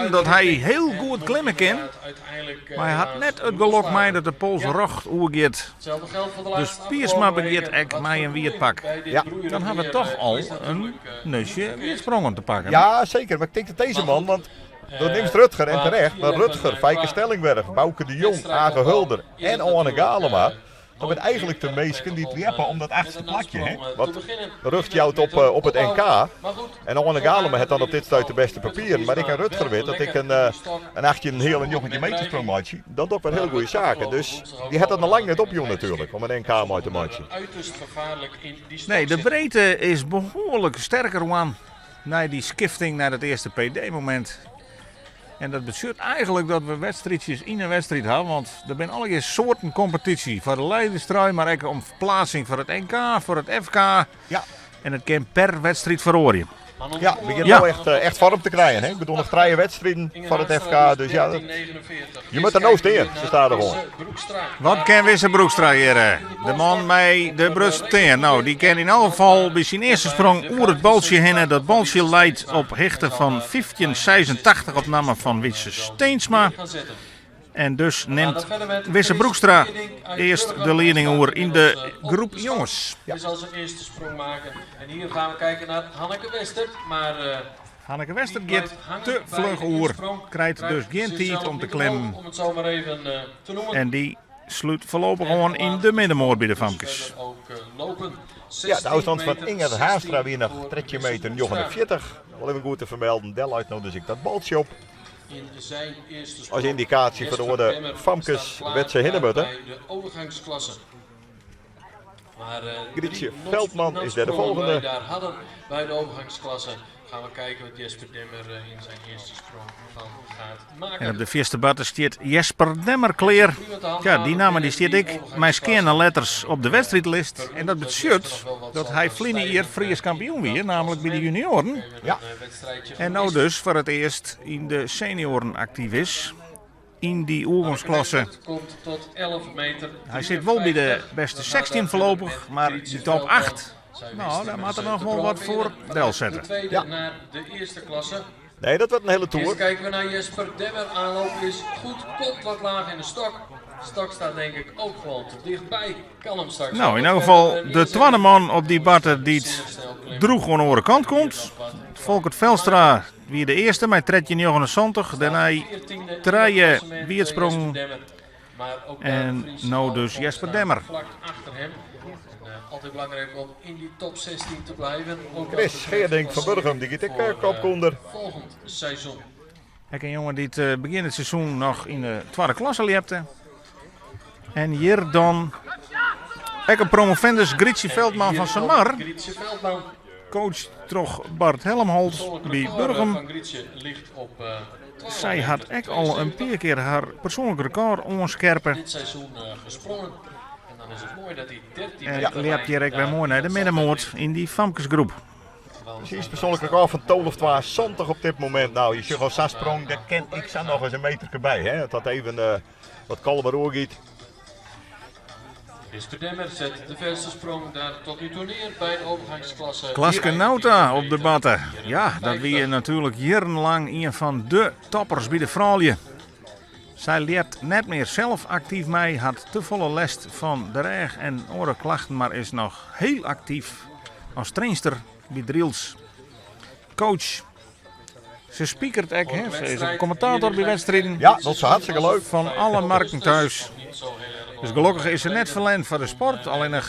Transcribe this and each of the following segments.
sjen dat hy hiel goed klimme kin, mar hy hat net it gelok mei dat de pols rjocht oergiet. Dus Piersma begjint ek mei in wiet pak. Dan ha we toch al in nustje wietsprongen te pakken. Ja, zeker. Maar ik denk dat deze man, want do nimst Rutger en terecht, maar Rutger, Feike Stellingwerf, Bauke de Jong, Age Hulder en Oane Galema, dat binne eigenlik de minsken dy't ljeppe om dat achtste plakje. Hè? Want rjocht jout op, eh, op it NK. En Oane Galema hat dan op dit stuit de beste papieren. Mar ik en Rutger wit dat ik in, eh, in 18 heal en 19 meter sprong meitsje. Dat docht wer hiele goede saken. Dus dy hat dat noch lang net opjûn natuerlik, om in NK mei te meitsjen. Nee, de breedte is behoarlik sterker wurden nei dy skifting nei dat earste PD-momint. En dat betsjut eigenlik dat we wedstriidsjes yn in wedstriid ha, want der binne allegear soarten kompetysje foar de leiderstrui, mar ek om plaatsing foar it NK, foar it FK. Ja. En it kin per wedstriid feroarje. Ja, it begjint no echt, eh, echt foarm te krijen. Hè? Ik bedoel, noch trije wedstriden foar it FK. Dus ja, dat, je moatte der no stean, se stadichoan. Wat kin Wisse Broekstra hjir? eh? De man mei de brutsen tean. No, dy kin yn elk gefal by syn earste sprong oer it baltsje hinne. Dat baltsje leit op hichte fan 1586 op namme fan Witse Steensma. En dus nimt Wisse Broekstra earst de lieding oer yn de groep jonges. Ja. zal zijn eerste sprong maken. En hier gaan we kijken naar Hanneke Wester. Maar uh, Hanneke Wester giet te fluch oer, krijt dus gjin tiid om te klimmen. Om het zo maar even uh, te noemen. En dy slút foarlopich oan yn de middenmoat by de famkes. Ja, de ôfstân fan Inger Haanstra wie noch 13 meter 49. Wol even goed te fermelden, dêr leit no dus ek dat baltsje op. As yndikaasje foar de oare famkes wêr't se hinne moatte. Maar, uh, Grietje Veldman is dêr de folgjende. Daar hadden bij de overgangsklasse. Gaan we kijken wat Jesper Demmer eh, in zijn eerste sprong van gaat maken. En op de fierste barte stiet Jesper Demmer klear. Ja, dy namme dy stiet ek mei skeane letters op de wedstriidlist. En dat betsjut dat hy ferline jier Frysk kampioen wie, namelijk by de junioaren. Ja. En no dus foar it earst yn de senioaren aktyf is. Yn dy oergongsklasse. Komt tot 11 meter. Hy sit wol by de beste 16 foarlopich, mar dy top 8, no, dêr moat er noch wol wat foar delsette. De tweede Ja. naar de eerste klasse. Nee, dat wordt een hele Eerst toer. kijken we naar Jesper Demmer. Aanloop is goed, komt wat laag in de stok. Stok staat denk ik ook gewoon te dichtbij. Kan hem straks No, wel yn wat elk gefal verder de neerzetten. twadde man op dy barte dy't droech oan de oare kant komt. Folkert Velstra wie de earste mei 13,79. Dêrnei trije wietsprongen en no dus Jesper Demmer. Vlak achter hem. En, eh, altijd belangrijk om in die top 16 te blijven. Ook wat Chris betreft Scheerdink van Burgum, dy giet ek voor, eh, kopke ûnder. volgend seizoen. Ek in jonge dy't eh, begjin it seizoen noch yn de twadde klasse ljepte. En hjir dan ek in promovendus Grietje Veldman En fan hier Samar. komt Grietje Veldman. Coach troch Bart Helmholt Persoonlijk by record, eh, Burgum. van Grietje ligt op eh 12 Sy hat meter ek al in 72. pear kear har persoanlik rekôr oanskerpe. Dit seizoen eh, gesprongen. En dan is het mooi dat hij 13 En meter ljept hjir ek wer daar moai nei de zat. middenmoat yn dy famkesgroep. Want Precies, persoanlik rekôr fan 12,72 op dit momint. No, je sjocht al sa'n sprong, dêr kin ik sa noch ris in meter by. Hè? Dat dat even eh, wat kalmer oergiet. Jesper Demmer zet de verste sprong daar tot nu toe neer bij de overgangsklasse. Klaske Nauta op de barte. Ja, dat wie natuerlik jierrenlang ien fan de toppers by de froulju. Sy ljept net mear sels aktyf mei, hat te folle lêst fan de rêch en oare klachten, mar is noch hiel aktyf as trainster by Drylts. Coach. Se spikeret ek, hè? Se is in kommentator by wedstriden. Ja, dat is hartstikke leuk. Fan alle markten thús. Dus gelokkich is se net ferlern foar de sport, allinnich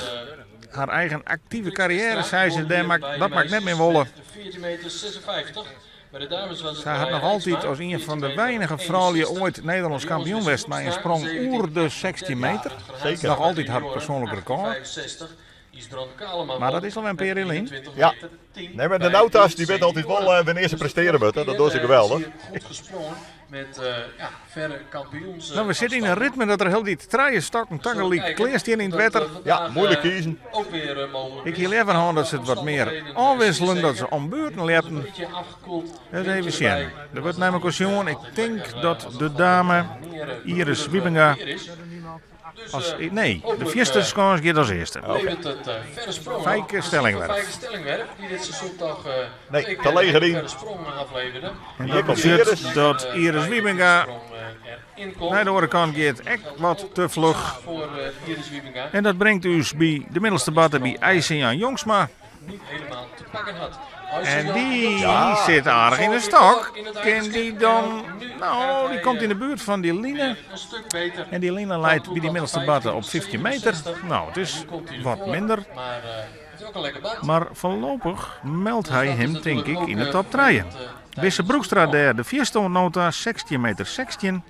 har eigen aktive karriêre, sei se, dêr mak, dat moat ik net mear wolle. 14 meter 56. Bij de dames was het Sy hat noch altyd as ien fan de weinige froulju oait Nederlânsk kampioen west mei in sprong oer de 16 meter. Zeker. Noch altyd har persoanlik rekôr. 65. Isbrand Mar dat is al wer in pear jier lyn. Ja. Nee, mar de Nauta's dy witte altyd wol eh, wannear't se prestearje moatte. Dat dogge se geweldich. Goed gesprongen met eh, ja, verre kampioens. No, we sitte yn in ritme dat der hieltyd trije stokken tagelyk klear stean yn it wetter. Ja, muoilik kiezen. Ook weer eh, mogelijk. Ik hie leaver hân dat se it wat mear ôfwikselen, dat se om beurten ljepten. Beetje afgekoeld. Ris even sjen. Der wurdt nei mekoar sjoen. Ik tink dat de dame Iris Wiebenga Is. Dus, As, eh, nee, de hopelijk, fierste eh, skâns giet as earste. levert het eh, verre sprong op. Feike Dus het is Stellingwerf. Feike Stellingwerf, die dit seizoen toch eh, Nee, twee te keer leeg een erin. verre sprong afleverde. En Hier dat komt betsjut Iris. dat Eh, Iris bij Wiebenga de sprong, eh, erin komt. naar de oare kant giet ek wat te fluch. Voor eh, Iris Wiebenga. En dat bringt ús by de middelste batte by IJse Jan Jongsma. Niet helemaal te pakken had. En die sit aardich yn de stok. Kin dy dan... No, dy komt yn de buert fan dy line. Een stuk beter. En dy line leit by dy middelste batte op 15 meter. No, it is wat minder. Maar eh, het is ook een lekker bad. Mar foarlopich meldt Dus hy dat is him, tink natuurlijk ik, ook, yn de eh, top trije. vervelend, eh, Wisse tijdens het Broekstra voetbal. dêr de fierste oant no ta, 16 meter 16.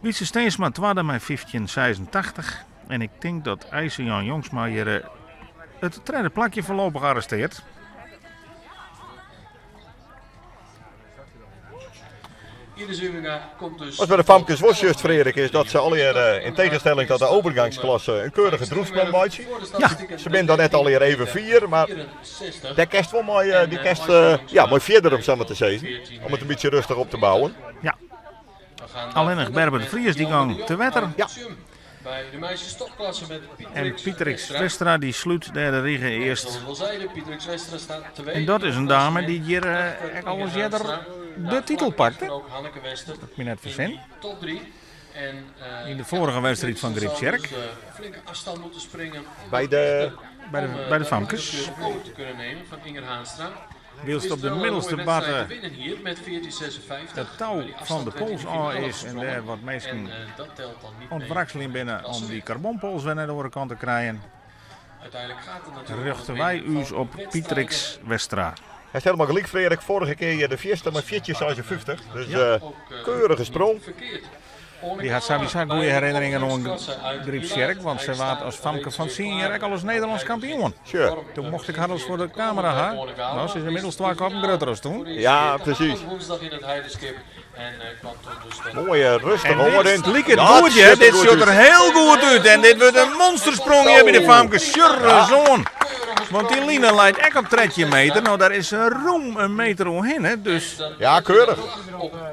Wietse Steensma twadde mei 15,86. En ik tink dat IJse Jan Jongsma hjir eh, it tredde plakje foarlopich arrestearret. Iris Wiebenga komt dus Wat by de famkes wol sjochst, Frederik, is dat se allegear, eh, yn tegenstelling ta de overgangsklasse, in keurige drûchsprong meitsje. Ja. Se binne dan net allegear even fier, mar dêr kinst wol mei, eh, dy kinst, eh, ja, mei fierder om sa mar te sizzen. Om it in bytsje rêstich op te bouwen. Ja. Allinnich Berber de Vries dy gong te wetter. Ja. Bij de meisjes topklasse met En Pietrix Pietrix Westra. Westra dy slút dêr de rige En earst. zoals we al zeiden, Pietrix Westra staat tweede En dat in is het in dame klassement. dy't hjir eh, Achter ek al Inge ris earder Haanstra. de Daar titel vlak achter pakte. ook Hanneke Wester Dat ik my net in fersin. die top 3. En, eh, Yn de foarige ja, wedstriid fan Pietrix Gryptsjerk. zal dus, eh, flinke afstand moeten springen om By de, By de, om, eh, by de dat famkes. natuurlijk over te kunnen nemen van Inger Haanstra. Wylst op Is de wel een middelste mooie wedstrijd batte te winnen hier met 14,56. it tou Maar die fan afstand de werd in pols de ôf finale is en gesprongen. dêr wat minsken En eh, dat telt dan niet oan it mee. wrakseljen binne om dy karbonpols wer nei de oare kant te krijen, Uiteindelijk gaat het natuurlijk om het rjochte wy winnen ús van op wedstrijden. Pietrix Westra. Hy is helemaal gelyk, Frederik. Foarige kear de fierste mei 14,56. Dus Ja, eh, ook, eh, keurige niet sprong. verkeerd. Dy hat sawiesa Bij goede de herinneringen oan overgangsklasse uit Gryptsjerk, want Irak. se waard as famke fan tsien jier ek al ris Nederlânsk kampioen. Sure. Toen mocht ik har alris foar de kamera ha. No, se is ynmiddels twa koppen grutter as toen. Ja, presys. Woensdag in het Heideskip. En eh, kwam toen dus tot Moaie, rêstige En dit oanrin. liket Ja, goed, it hè? sjocht der Dit goed sjocht der út. hiel goed út. En dit wurdt in monstersprong hjir by de famkes. Sjurre zoan. keurige Want dy sprong. line leit ek op 13 meter. No, dêr is rûm in meter oerhinne. Dus Ja, keurich.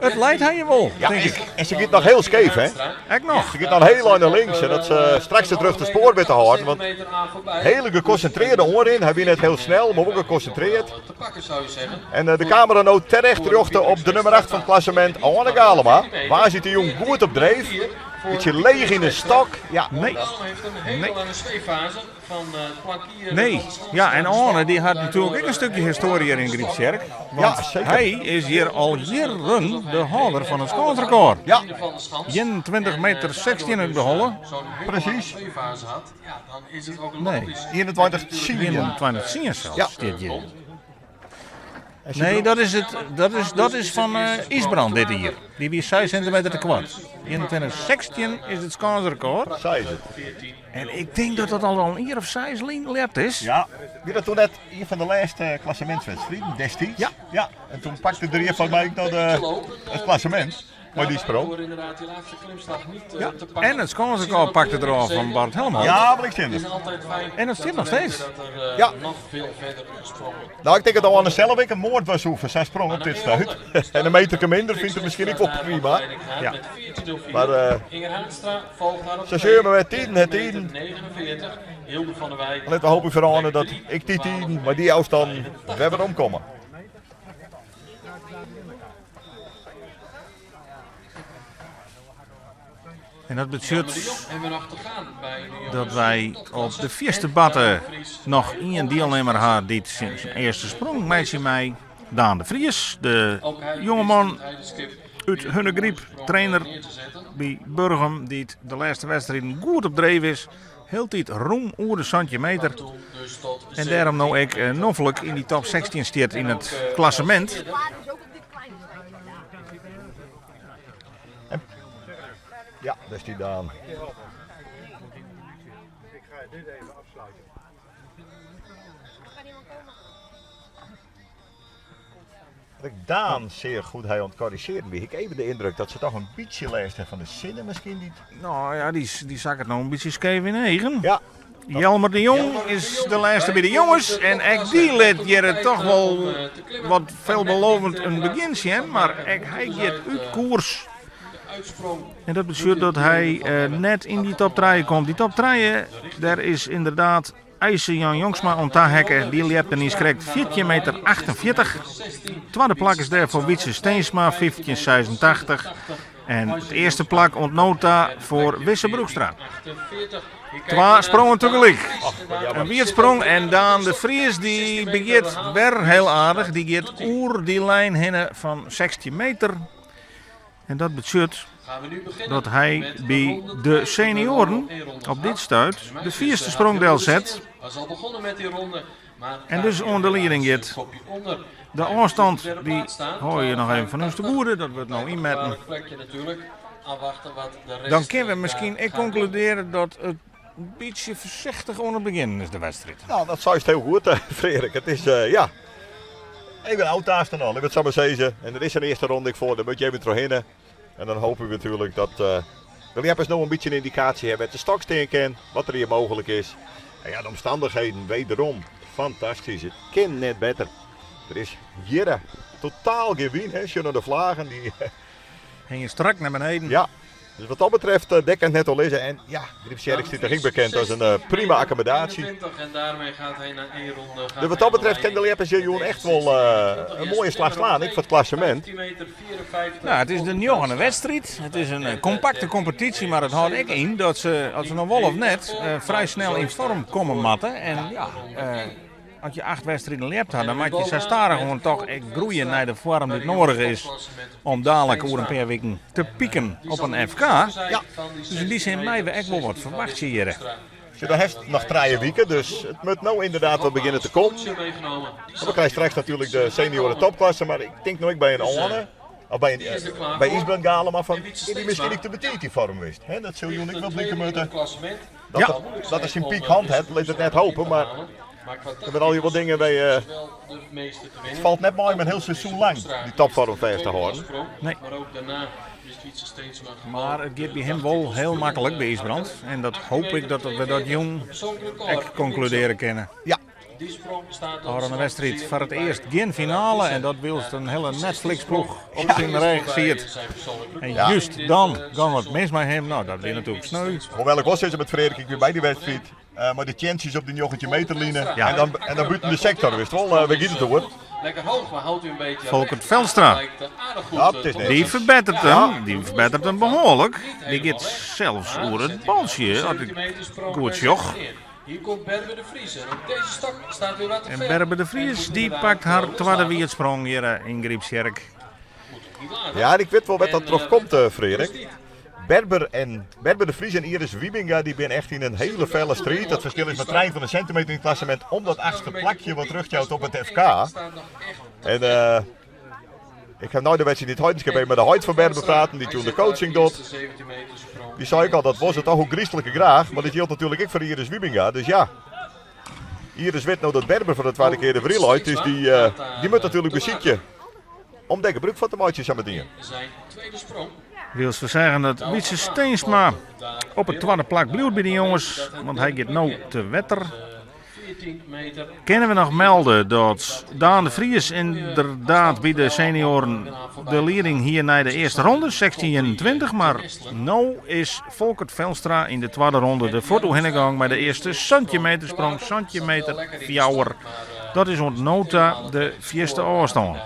it leit har hjir wol, Ja, tink en, ik. en se giet noch hiel skeef, hè? Ek noch. Se giet noch hiel ein nei links, sadat se straks it rjochte spoar wit te hâlden. Want hiele gekonsintrearre oanrin. Hy wie net hiel snel, mar wol gekonsintrearre. Te pakken zou je zeggen. En eh, de kamera no terecht rjochte op de nûmer 8 fan it klassemint, Arne Galema. Woansdeitejûn goed op dreef. Bytsje leech yn de stok. Ja, Nee. Daalm heeft een hele Nee. lange zweeffase van eh Plankier. Nee. van de Schans Ja, en naar de Arne stad. dy hat Daardoor, natuerlik ek in eh, stikje histoarje hjir yn Gryptsjerk. Want Ja, seker. hy is hjir al jierren de hâlder fan it skânsrekôr. Ja. Van de Schans. 21 En, meter eh, 16 daardoor út de dus, holle. eh, Zo'n hele Precies. lange zweeffase had. Ja, dan is het ook Nee. logisch. 21 10. 21 10 sels, Ja. dit jier. Komt. En ze Nee, doen- dat is, it, dat is, dat is fan eh Ysbrand dit jier. Dy wie 6 sintimeter te koart. 21 16 is it skânsrekôr. Sa is it. 14. En ik tink dat dat al in jier of 6 lyn ljept is. Ja. Wie dat toen net ien fan de lêste klassemintswedstriden, destiids? Ja. Ja, en toen pakte er ien fan my noch de, it klassemint. Mei dy sprong. Door inderdaad die laatste klimslag niet eh, Ja. te pakken. En it skânsrekôr pakte er ôf fan Bart Helmholt. Ja, maar ik Het is zin altijd fijn En dat dat zit we nog weten steeds. Dat er eh, Ja. nog veel verder gesprongen wordt. Nou, ik denk dat Arne zelf ek in moard was hoeven. Sy sprong op dit stuit. En in meter minder fynt er miskien ek wol prima. Ja. Met 14.04. Mar, eh, Inger Haanstra volgt haar op Zo twee. zullen we met 10, het 10. 49. Hilde van der Wijk. Laten we hopen foar Arne dat ik dy 10, mei dy ôfstân wer weromkomme. En dat De betsjut Jong hebben we nog te gaan bij de jongens. dat wy op de fierste batte noch ien dielnimmer ha dy't syn earste sprong meitsje mei. Daan de Vries, de Ook hij jongeman wist het Heideskip út weer Hurdegaryp, een sprong trainer neer te zetten. by Burgum, dy't de lêste wedstriden goed op dreef is. Hieltyd rûm oer de 70 meter. Toen dus tot En dêrom no ek eh, noflik yn dy top 16 stiet yn it klassemint. Ja, dêr is dy Daan. Ik ga dit even afsluiten. Wat ik Daan sear goed hy oan it korrizjearjen wie, hie ik even de yndruk dat se dochs in bytsje lêst ha fan de sinne miskien niet. No ja, dy, dy sakket no in bytsje skeef yn 'e eagen. Ja. Jelmer de Jong is de lêste by de jonges. En ek dy lit hjir dochs wol wat veelbelovend in begjin sjen. Mar ek hy giet út koers. En dat betsjut dat hy net yn dy top trije komt. Dy top trije, dêr is ynderdaad Eise Jan Jongsma oan taheakke. Dy ljepte niiskrekt 14 meter 48. Twadde plak is dêr foar Wietse Steensma, 15,86. En it earste plak oant no ta foar Wisse Broekstra. Twa sprongen tagelyk. In wierdsprong en Daan de Vries dy begjint wer hiel aardich. Dy giet oer dy lijn hinne fan 16 meter. En dat betsjut dat hy by de senioaren op dit stuit de fierste sprong delset. En dus oan de lieding giet. De ôfstân dy hâlde je noch even fan ús te goede, dat wurdt no ynmetten. Dan kinne we miskien ek konkludearje dat it in bytsje foarsichtich oan it begjinnen is, de wedstriid. Nou, dat seist hiel goed, eh, Frederik. It is, eh, ja, even ôftaaste noch, lit ik it sa mar sizze. En der is in earste ronde ek foar, dêr moat je even trochhinne. En dan hoopje we natuerlik dat uh, de ljeppers no in bytsje in yndikaasje hawwe wêr't de stok stean kin, wat der hjir mooglik is. En ja, de omstannichheden wederom fantastysk. It kin net better. Der is hjir totaal gjin wyn, hè. Sjoch nei de flagen. Dy hingje strak nei beneden. Ja, dus wat dat betreft, uh, dêr kin it net oan lizze. En ja, Grypstsjerk stiet toch ek bekend as in uh, prima akkommodaasje. Dus wat dat betreft kin de ljeppers hjir jûn echt wol uh, in moaie slach slaan, ek foar it klassemint. Nou, it is de njoggende wedstriid. It is in kompakte kompetysje, mar it hâldt ek yn dat se, as se no wol of net, frij snel yn foarm komme moatte. En ja, as je acht wedstriden ljept ha, dan moat je sa stadichoan toch ek groeie nei de foarm dy't noadich is om dalik oer in pear wiken te pieken op in FK. Ja. Dus yn dy sin meie we ek wol wat ferwachtsje hjirre. Sjoch, dan hast noch trije wiken, dus it moat no ynderdaad wol begjinne te kommen. We krije straks natuerlik de senioaren topklasse, mar ik tink no ek by in Oane, of by, in, by Ysbrand Galema, fan, is dy miskien ek te betiid yn foarm west? Hè, dat sil jûn ek wol blike moatte. Dat, Ja. dat er syn pyk hân hat, lit it net hope, mar der binne al wol dingen by. Uh, it falt net mei om in hiel seizoen lang dy topfoarm fêst te hâlden. Nee. Mar it giet by him wol hiel maklik by Ysbrand. En dat hoop ik dat we dat jûn ek konkludearje kinne. Ja. Ôfrûne wedstriid foar it earst gjin finale en dat wylst in hiele Netflix-ploech op syn rêch siet. En just dan gong it mis mei him. Nou, dat wie natuerlik sneu. Hoewel ik wol sizze moat Frederik, ik wie by dy wedstriid. Uh, mei de teantsjes op de 19 meter line. Ja. En, dan, en dan bûten de sektor, wist wol, uh, wêr giet it oer? Folkert Velstra. Dat is net. Dy ferbetteret him, dy ferbetteret him behoarlik. Dy giet sels oer it baltsje, as ik goed sjoch. Hier komt Berber de Vries en op deze stok staat weer wat te En ver. Berber de Vries die pakt har twadde wierdsprong hjir yn Grypstsjerk. Ja, en ik wit wol wêr't dat troch komt, uh, Frederik. Berber, en, Berber de Vries en Iris Wiebinga die binne echt yn in hiele felle striid. Dat ferskil is mar 23 sintimeter yn it klassemint om dat achtste plakje wat terugjout op it FK. En uh, ik ha nei de wedstriid yn It Heidenskip even mei de heit fan Berber praten, dy't toen de coaching docht. Dy sei ek al, dat wol se toch ôfgryslike graach, mar dat jildt natuerlik ek foar Iris Wiebinga. Dus ja, Iris wit no dat Berber foar de twadde kear de wrie leit, dus dy, uh, dy moat natuerlik besykje om dêr gebrûk fan te meitsjen sametien. Wylst we seagen dat Wietse Steensma op it twadde plak bliuwt by de jonges, want hy giet no te wetter. Kinne we noch melde dat Daan de Vries ynderdaad by de senioaren de lieding hie nei de earste ronde, 16-21, mar no is Folkert Velstra yn de twadde ronde der fuort oerhinne gong mei de earste 17 meter sprong, 17 meter fjouwer. Dat is oant no ta de fierste ôfstân.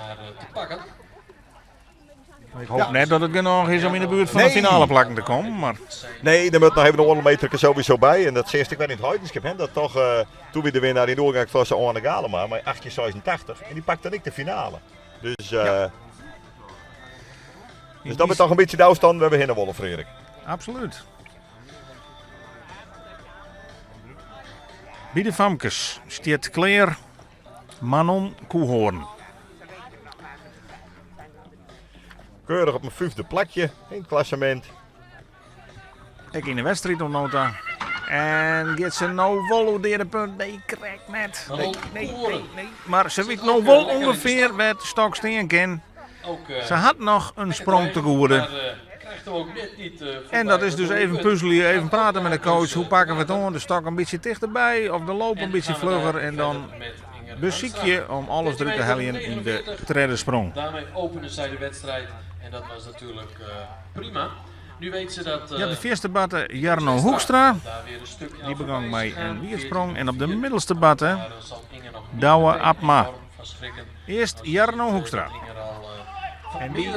Ik hoop net dat it genôch is om yn de buert fan de finale plakken te kommen. Mar... Nee, der moat noch even in oardel meter sowieso by. En dat seachst ek wer yn It Heidenskip. Hè? Dat toch, uh, toen wie de winnaar yn de oergangsklasse Oane Galema mei 1886. En dy pakt dan ek de finale. Dus, uh, ja. dus dat is toch in bytsje de ôfstân wêr't we hinne wolle, Frederik. Absoluut. By de famkes stiet klear Manon Koehoorn. Keurich op in fyfde plakje yn it klassemint. Ek yn de wedstriid oant no ta. En giet se no wol oer de punt? Nee, krekt net. Nee, nee, nee, nee. Mar se wit no wol ûngefear wêr't de stok stean kin. Se hat noch in sprong te goede. En dat is dus even puzelje, even prate mei de coach. Hoe pakke we it oan? De stok in bytsje tichterby of de loop in bytsje flugger. En dan besykje om alles derút te heljen yn de tredde sprong. Daarmee openen zij de wedstrijd. En dat was natuurlijk prima. Nu weet ze dat. Ja, de fierste barte Jarno Hoekstra. Dy begong mei in wierdsprong. En op de middelste barte Douwe Abma. Earst Jarno Hoekstra. En dy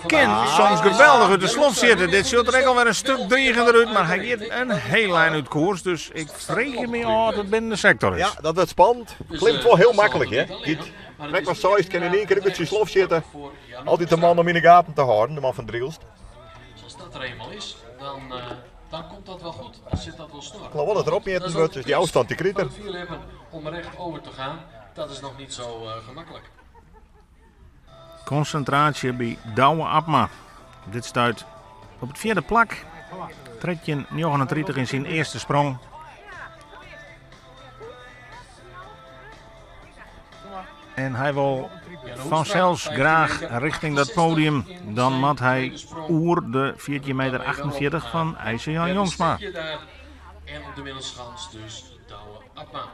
kin soms geweldich út de slof sjitte. Dit sjocht der ek alwer in stuk drigender út, mar hy giet in hiel ein út koers. Dus ik freegje my ôf oft it binnen de sektor is. Ja, dat wurdt spannend. Klimt wol hiel maklik, hè. Giet krekt wat seist, kin yn ien kear ek út syn slof sjitte. Altyd de man om yn de gaten te hâlden, de man fan Drylst. As dat der eenmaal is, dan, uh, dan komt dat wel goed. Dan zit dat wel snor. Ik geloof wel dat er opmjitten wurdt, dus die ôfstân die kryt er. Om recht over te gaan, dat is nog niet zo uh, gemakkelijk. Konsintraasje by Douwe Abma. Op dit stuit op it fjirde plak. 13,39 yn syn earste sprong. En hy wol fansels graach richting dat podium. Dan moat hy oer de 14 meter 48 fan IJse Jan Jongsma. En op de middelschans dus Douwe Abma.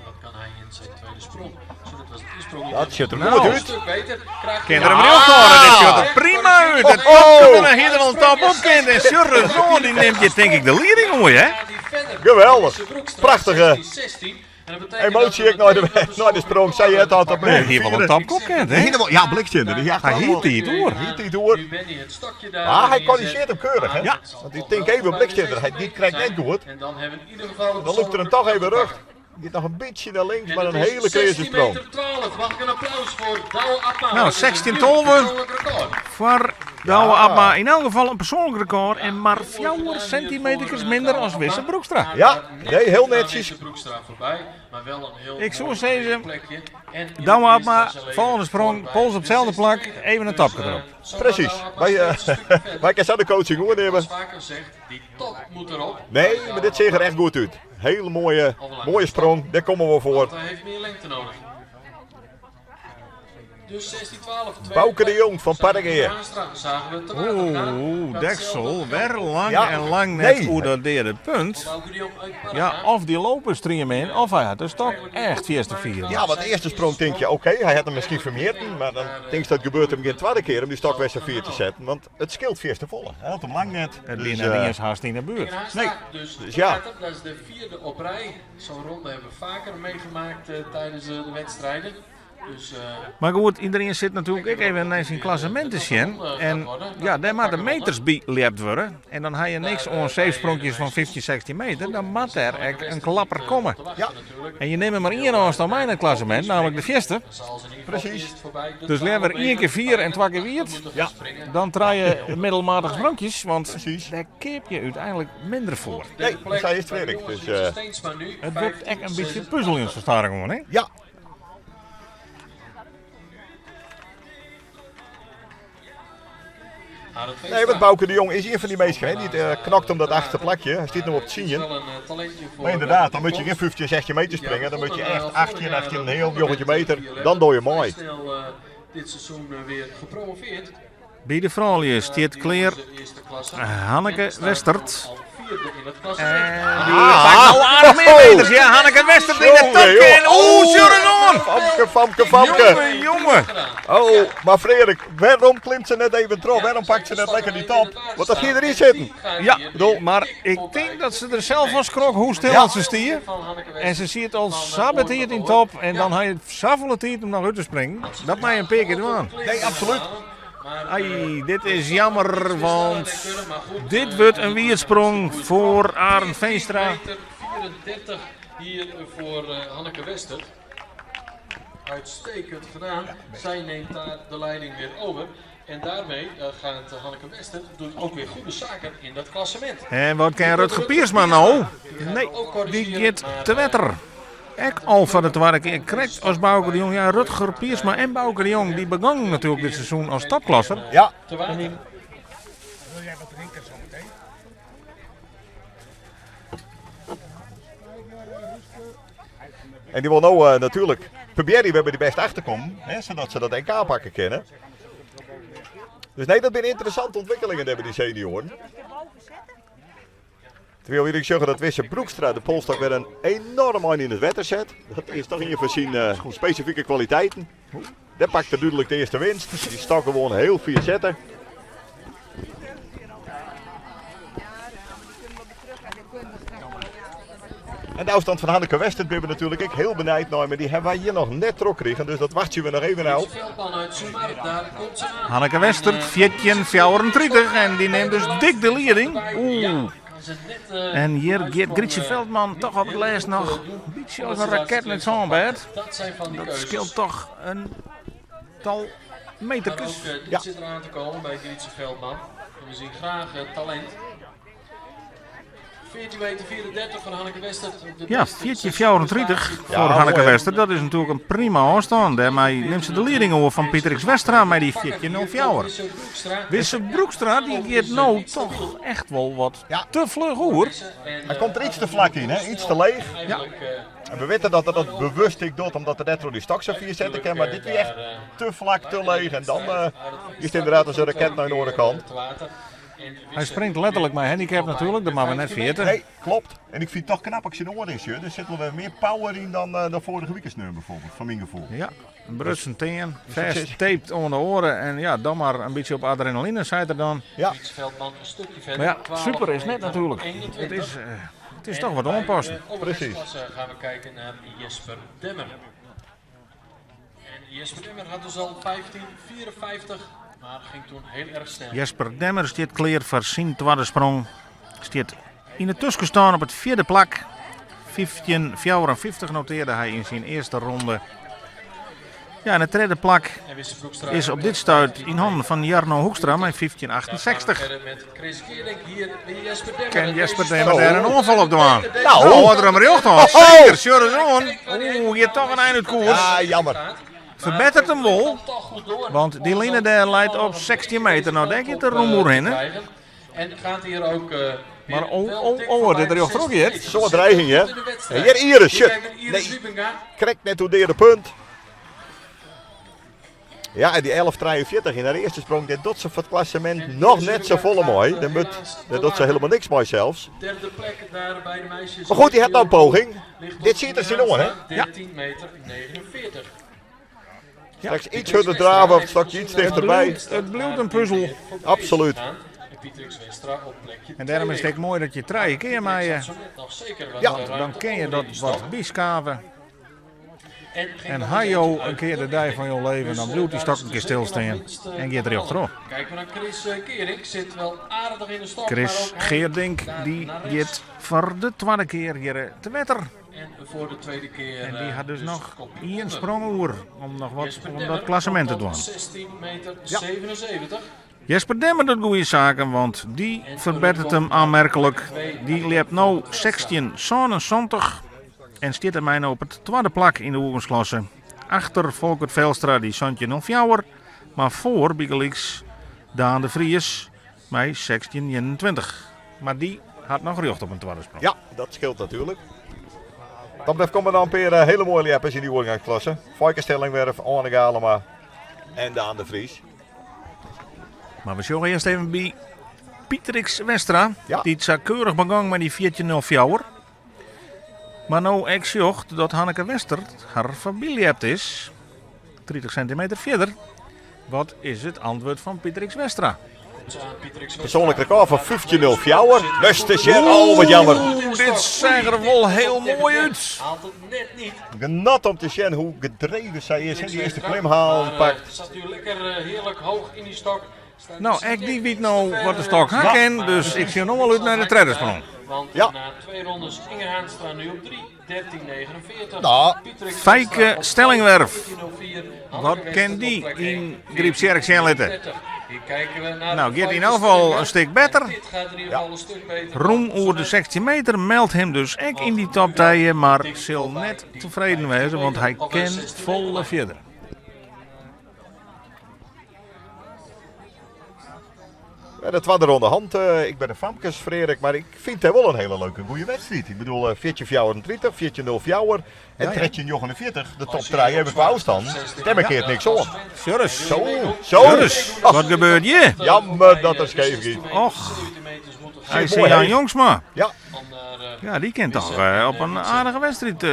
Wat kan hij in zijn tweede sprong? Zo, dat was het insprong. Dat sjocht der Nou. goed út. Stuk beter. Krijgt Kin hij- der him rjocht hâlde, dit sjocht der prima út. It Oh. oh. hier er al top op kind. En Sjurre Zoon die neemt je denk ik de lieding oer, hè? Gaat hij verder. Geweldig. Wisse Broekstra, Prachtige 16-16. En dat betekent emotie dat ik nei de, we meteen nei de sprong. Sei het altijd op Nee, hier wel een top kop kind, hè? Ja, blikzender. Ja, Hij hield die het oer. Hield die het oer. Nu Benny het stokje daar Ah, hij neerzet. corrigeert hem keurig, hè? Maar het zal Want ik toch denk wel even bij de blikzender. Hij 16 die krijgt net zijn. goed. En dan hebben we in ieder geval het Dan loopt er hem toch even rug. Gaat nog een beetje naar links, En maar het een is hele kreuse 16 sprong. meter 12. Mag ik een applaus voor Douwe Abma? Nou, Dat is een 16 nieuw 12. persoonlijk record. Voor Douwe Abma in elk geval een persoonlijk record. En maar 4 centimeter minder als Wisse Broekstra. Ja, nee, heel netjes. Wisse Broekstra voorbij, maar wel een heel Ik zou mooi zeggen, plekje. En in Douwe de Abma, eerste klasse volgende sprong, voorbij pols op hetzelfde de plak, 16 even een Dus, tapje erop. zo Precies. gaat Douwe Abma Wij, steeds een stukje verder. wij kunnen zo de coaching oornemen. Zoals vaker zegt, die top moet erop. Nee, maar dit ziet er echt goed uit. Hele mooie, mooie sprong, daar komen we voor. Want hij heeft meer lengte nodig. Dus 16-12. tweede Bouke de plek. Jong van Parregea. Haanstra zagen we te water gaan. Oeh, Datzelfde deksel, weer lang Ja. en lang net Nee. hoe dat derde punt. Bouke de Jong uit Parregea. Ja, of die lopen stream in, of hij had de stok echt vierste vier. Ja, want de eerste sprong denk je, oké, hij had hem misschien vermeerd, maar dan denk je dat gebeurt hem geen tweede keer om die stok weer zijn vier te zetten, want het scheelt vier te volle. Hij had hem lang net. Het Dus, liep net eens haast in de buurt. En Haanstra, Nee. Dus, Dus ja. Dat is de vierde op rij. Zo'n ronde hebben we vaker meegemaakt tijdens de wedstrijden. Dus, Maar goed, iedereen zit natuurlijk ook even naar zijn klassement te zien. En ja, daar moet de meters bij lept worden. En dan heb je niks aan zeefsprongjes van 15, 16 meter. Dan moet er echt een klapper komen. Ja. En je neemt er maar één afstand mee in het klassement, namelijk de vierde. Precies. Dus leer weer één keer vier en twee keer wierd. Ja. Dan draai je middelmatige spronkjes, want Precies. daar keep je uiteindelijk minder voor. Nee, dat zei eerst werk, dus, Het wordt echt een beetje puzzel in zo'n gewoon, hè? Ja, nee, want Bouke de Jong is een van die meesten hè, die het, knokt om dat achtste plakje. Hij zit nu op het zien. Maar inderdaad, dan moet je geen 15, 16 meter springen. Dan moet je echt 18, 18, een heel jongetje meter. Dan doe je mooi. Snel dit seizoen weer gepromoveerd. Bij de vrouwen stiet kleer De eerste klasse. Hanneke En staat Westert. al vierde in het klassement. En die pakt nou aardig meer meters. Ja, Hanneke Westert in de Jongen, topje. En joh. oeh, Suriname! Famke, Famke, Famke. Jongen, jongen. Oh, maar Frederik, waarom klimt ze net even erop? Waarom pakt ze net lekker die top? Want dat ging erin zitten. Ja, maar ik denk dat ze er zelf van schrok hoe stil Ja. ze stier. En ze ziet al saboteerd in top. En dan hij het zoveel tijd om nog uit te springen. Dat mij een paar keer doen. Nee, absoluut. Ai, dit is jammer, want dit wordt een wierdsprong voor Arend Veenstra. 34 hier voor Hanneke Wester. Uitstekend gedaan. Zij neemt daar de leiding weer over. En daarmee gaat Hanneke Wester doet ook weer goede zaken in dat klassement. En wat kan Rutger Piersma nou? Nee, die gaat te wetter. Ik al van de tweede keer correct als Bouke de Jong. Ja, Rutger Piersma en Bouke de Jong die begonnen natuurlijk dit seizoen als topklasser. Ja, Te water. Wil jij wat drinken zometeen? en die wil nou natuurlijk proberen we hebben die best achterkomen, hè, zodat ze dat NK pakken kunnen. Dus nee, dat zijn interessante ontwikkelingen hebben die senioren. Terwijl ik zeggen dat Wisse Broekstra de polstok weer een enorm eind in het wetter zet. Dat is toch een van zijn specifieke kwaliteiten. Daar pakt hij duidelijk de eerste winst. Die stok gewoon heel vier zetten. En de afstand van Hanneke Westert ben we natuurlijk ook heel benijd naar, maar die hebben wij hier nog net terug gekregen, dus dat wachten we nog even nou. Veldman uit Sumar, daar komt ze aan. Hanneke Westert, 14,34 en die neemt dus dik de leiding. Ja, Oeh. kan ze net, En hier uit gaat van, Grietje Veldman niet toch op het heel laatst goed, nog doen, een beetje als omdat een ze raket laatste met klim zo'n bed. Dat zijn van die Dat keuzes. scheelt toch een tal Maar ook metertjes. dit Ja. zit eraan te komen bij Grietje Veldman. En we zien graag talent. 14 meter 34 van Hanneke Westert. op de Ja, beste 14,34 voor Ja, Hanneke mooi, hè? Wester. Dat is natuurlijk een prima afstand. Daarmee neemt ze de leiding over van Pieter X Westra met die 14,04. Wisse Broekstra. Wisse Broekstra die gaat nou toch echt wel wat Ja. te vlug hoor. Hij komt er iets te vlak in, hè? iets te leeg. Eigenlijk, eh, En we weten dat hij dat bewust ik doet, omdat er net door die stok zo vier zetten kan. Maar dit is echt te vlak, te leeg. En dan is het inderdaad als een raket naar de andere kant. Hij springt letterlijk mijn handicap natuurlijk, dat maar we net 40. Nee, klopt. En ik vind het toch knap als je in oor is, joh. Er zit wel weer meer power in dan, dan vorige week bijvoorbeeld, van mijn gevoel. Ja, een brutsen teen, vast taped onder de oren en ja, dan maar een beetje op adrenaline, zei er dan. Ja, Veldman een stukje verder. Maar ja, 12 super is net meter natuurlijk. 21. Het is toch wat En bij onpassend. de Precies. overgangsklasse gaan we kijken naar Jesper Demmer. En Jesper Demmer had dus al 15,54, maar ging toen heel erg snel. Jesper Demmer staat klaar voor zijn tweede sprong. Staat in de tussenstaan op het vierde plak. 15,54 noteerde hij in zijn eerste ronde. Ja, en het derde plak En Wisse Broekstra is op dit stuit in handen van Jarno Hoekstra met 15,68. Verder met Chris Geerdink hier bij Jesper Demmer. Kan En Jesper deze Demmer Zo. daar een onval op doen? Nou. Nou, had er hem recht aan. Zeker, Sjörres on. Oeh, hier toch een eind uit koers. Ja, jammer. Verbetert hem wel. Toch goed door. Want die line daar leidt op 16 meter. Nou, denk je te rumoer in, hè? En gaat hier ook. Maar weer oh, wel oh, dik oh, voorbij dit de er ook 16 hier. meter. Zo'n dreiging, hè? Goed in de wedstrijd. En hier Iris, Hier shit. kijken we Iris Nee. Wiebenga. Krek net hoe de punt. Ja, en die 11.43 in haar eerste sprong, dit doet ze voor het klassement En nog Iris net zo Wiebenga volle mooi. gaat, Dan moet, helaas dan doet ze helemaal niks mooi zelfs. Derde plek daar bij de meisjes. Maar goed, die had nou een poging. Ligt op Dit ziet er zin om, hè? 13 meter 49. Straks iets harder draven of straks iets dichterbij. Het blijft een puzzel. Absoluut. En Pietrix Westra op plekje En daarom is het ook mooi dat je drie keer mee. Ja, Dan ken je dat wat biskaven. En hajo een keer de dij van je leven, dan blijft die stok een keer stilstaan. En gaat er achterop. Kijken we naar Chris Geerdink, zit wel aardig in de stok. Chris maar ook hij Geerdink, daar die naar rechts. gaat voor de tweede keer hier te wetter. En voor de tweede keer. En die had dus nog kopje één onder. sprongoer om nog wat Jesper om Demmer dat klassement te komt op doen. 16 meter 77. Jesper Demmer doet goede zaken, want die verbetert hem aanmerkelijk. Die loopt nu 16,77 en zit er mij nou op het tweede plak in de oefensklasse. Achter Volkert Velstra, die Santje 04, maar voor Bigeliks Daan de Vries, mij 16,21. Maar die had nog recht op een tweede sprong. Ja, dat scheelt natuurlijk. Dan blijft komen dan een paar hele mooie leppers in die oorgangsklasse. Feike Stellingwerf, Arne Galema en Daan de Vries. Maar we zullen eerst even bij Pietrix Westra. Ja. Die het zo keurig begang met die 14.04. Maar nou ik zocht dat Hanneke Wester haar familie is. 30 centimeter verder. Wat is het antwoord van Pietrix Westra? Persoonlijk record van 15.04. Beste shit, oh wat jammer. Oeh, dit zag er wel heel mooi uit. Haalt het net niet. Genot om te zien hoe gedreven zij is. En die eerste klimhaal Maar, pakt. Zat nu lekker heerlijk hoog in die stok. Staat Nou, dus ik net die weet iets nou te ver, wat de stok eh, hak in, maar, dus ik zie nog wel uit naar de tweede sprong. Want Ja. na twee rondes Inge Haanstra nu op 3, 13,49. Nou. Pieter Feike Westra op Stellingwerf. 14,04. Wat Hanneke ken Wester die op plek in één, Grypsjerk zijn litten? 14,30. Hier kijken we naar Nou, Feike gaat in elk geval Stellingwerf. een stuk beter. En Dit gaat in ieder geval een stuk beter. Roem oer de 16 meter meldt hem dus ook in die toptijden, maar zal net tevreden wezen, want hij kent volle verder. Ja, de tweede ronde hand. Ik ben een famkes, Frederik, maar ik vind het wel een hele leuke goede wedstrijd. Ik bedoel, 14-34, 14-0 en 13-49. De top 3 hebben we afstand. Daar keert niks om. Jurres. Zo, zo. Jurres, wat gebeurt hier? Jammer dat er scheef giet. Och. 17 meters moeten IC Jan Jongsma. Ja. Ja, dy kin toch op in aardige wedstriid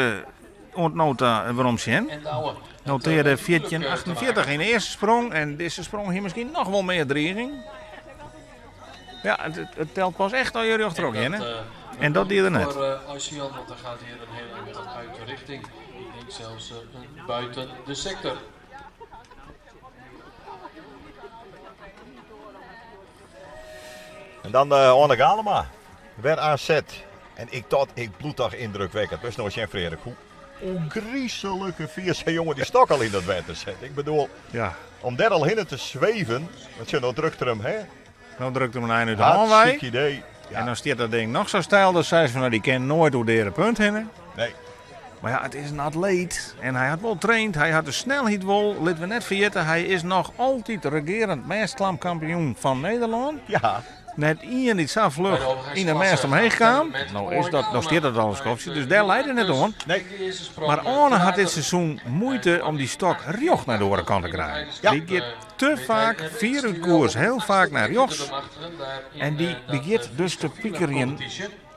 oant no ta werom sjen. Notearde 14,48 yn de earste sprong en dizze sprong hie miskien noch wol mear driging. Ja, it, it telt pas echt as je rjochterop geane. En dat die er net. Voor uh, want er gaat hier een hele uit de richting. Ik denk zelfs uh, buiten de sector. En dan uh, Oane Galema. Wer oan set. En ik tocht, ik bliuw toch yndrukwekkend. Wist no sjen, Frederik, hoe ôfgryslike fier dy jonge dy stok al yn dat wetter set. Ik bedoel, ja. om dêr al hinne te sweven, want sjoch, no drukt er him, hè? No drukt er him in ein út de hân wei. Hartstikke idee. Ja. En dan stiet dat ding noch sa steil dat seist fan, no, dy kin noait oer de punt hinne. Nee. Mar ja, it is in atleet en hy hat wol traind, hy hat de snelheid wol. Litte we net ferjitte, hy is noch altyd regearend mêstklampkampioen fan Nederlân. Ja. Net ien dy't sa fluch yn de mêst omheech kaam. No, is dat, no stiet dat al in skoftsje, dus dêr leit it net oan. Nee. Mar Oane hat dit seizoen muoite om dy stok rjocht nei de oare kant te krijen. Ja. Dy giet te faak fier út koers, hiel faak nei rjochts. En dy begjint dus te pikerjen.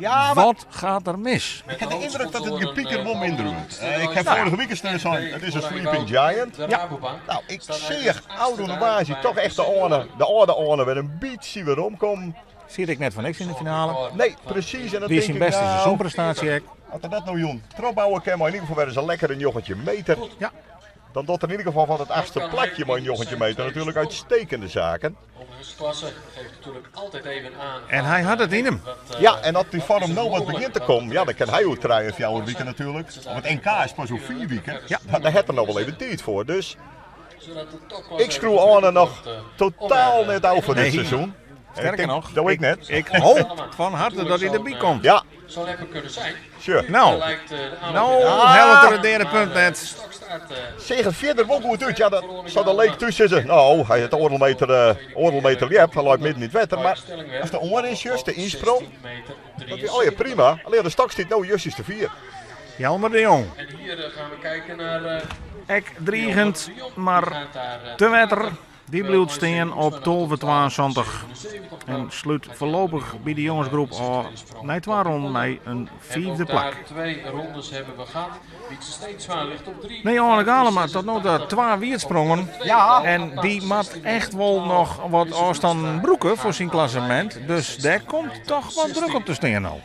Ja, mar Wat gaat der mis? Ik ha de yndruk dat it gepieker wol minder wurdt. Ik ha foarige wike sneon sein, it is in sleeping giant. Ja. No, ik seach ôfrûne woansdei toch echt de âlde, de âlde Oane wer in bytsje weromkommen. Siet ek net foar niks yn de finale. Nee, presys. En dan Wie tink syn ik, bêste nou, seizoenprestaasje ek. As er dat no jûn trochbouwe kin, mei yn ieder gefal wer ris in lekkere 19 meter. Ja. Dan docht er yn ieder gefal fan it achtste plakje mei 19 meter natuerlik uitstekende zaken. Overgangsklasse geeft natuurlijk altijd even aan. En hy hat it yn him. Ja, en as dy foarm no wat begjint te kommen, ja, dan kin hy oer trije of fjouwer wiken natuerlik. Want it NK is pas oer fiif wiken. Ja. Dêr hat er noch wol even tiid foar. Dus ik skriuw Oane noch totaal net ôf foar dit Nee. seizoen. Sterker noch, Dat ik net. Ik hoop fan harte dat hy derby komt. Ja, Zou lekker kunnen zijn. sure. No, Lijkt, de aanloop no inderdaad. hellet er it derde punt net. Stok staat, Seach it fierder wol goed út. Ja, dat sil de leek thús sizze. No, hy hat oardel meter, oardel meter ljept. Hy leit midden yn it wetter. Mar as de oanrin sjochst, de ynsprong, dat wie allegear prima. Allinne de stok stiet no justjes te fier. Jelmer de Jong. En hier gaan we kijken naar Ek drigend, Jelmer de Jong. Die mar gaat daar, te wetter. Dy bliuwt stean op 12,72 en slút foarlopich by de jongesgroep ôf nei twa ronden mei in fiifde plak. Twee rondes hebben we gehad. Wietse Steensma ligt op drie. Nee, Oane Galema, tot no ta twa wietsprongen. Ja. En dy moat echt wol noch wat ôfstân brûke foar syn klassemint. Dus dêr komt toch wat druk op te stean no.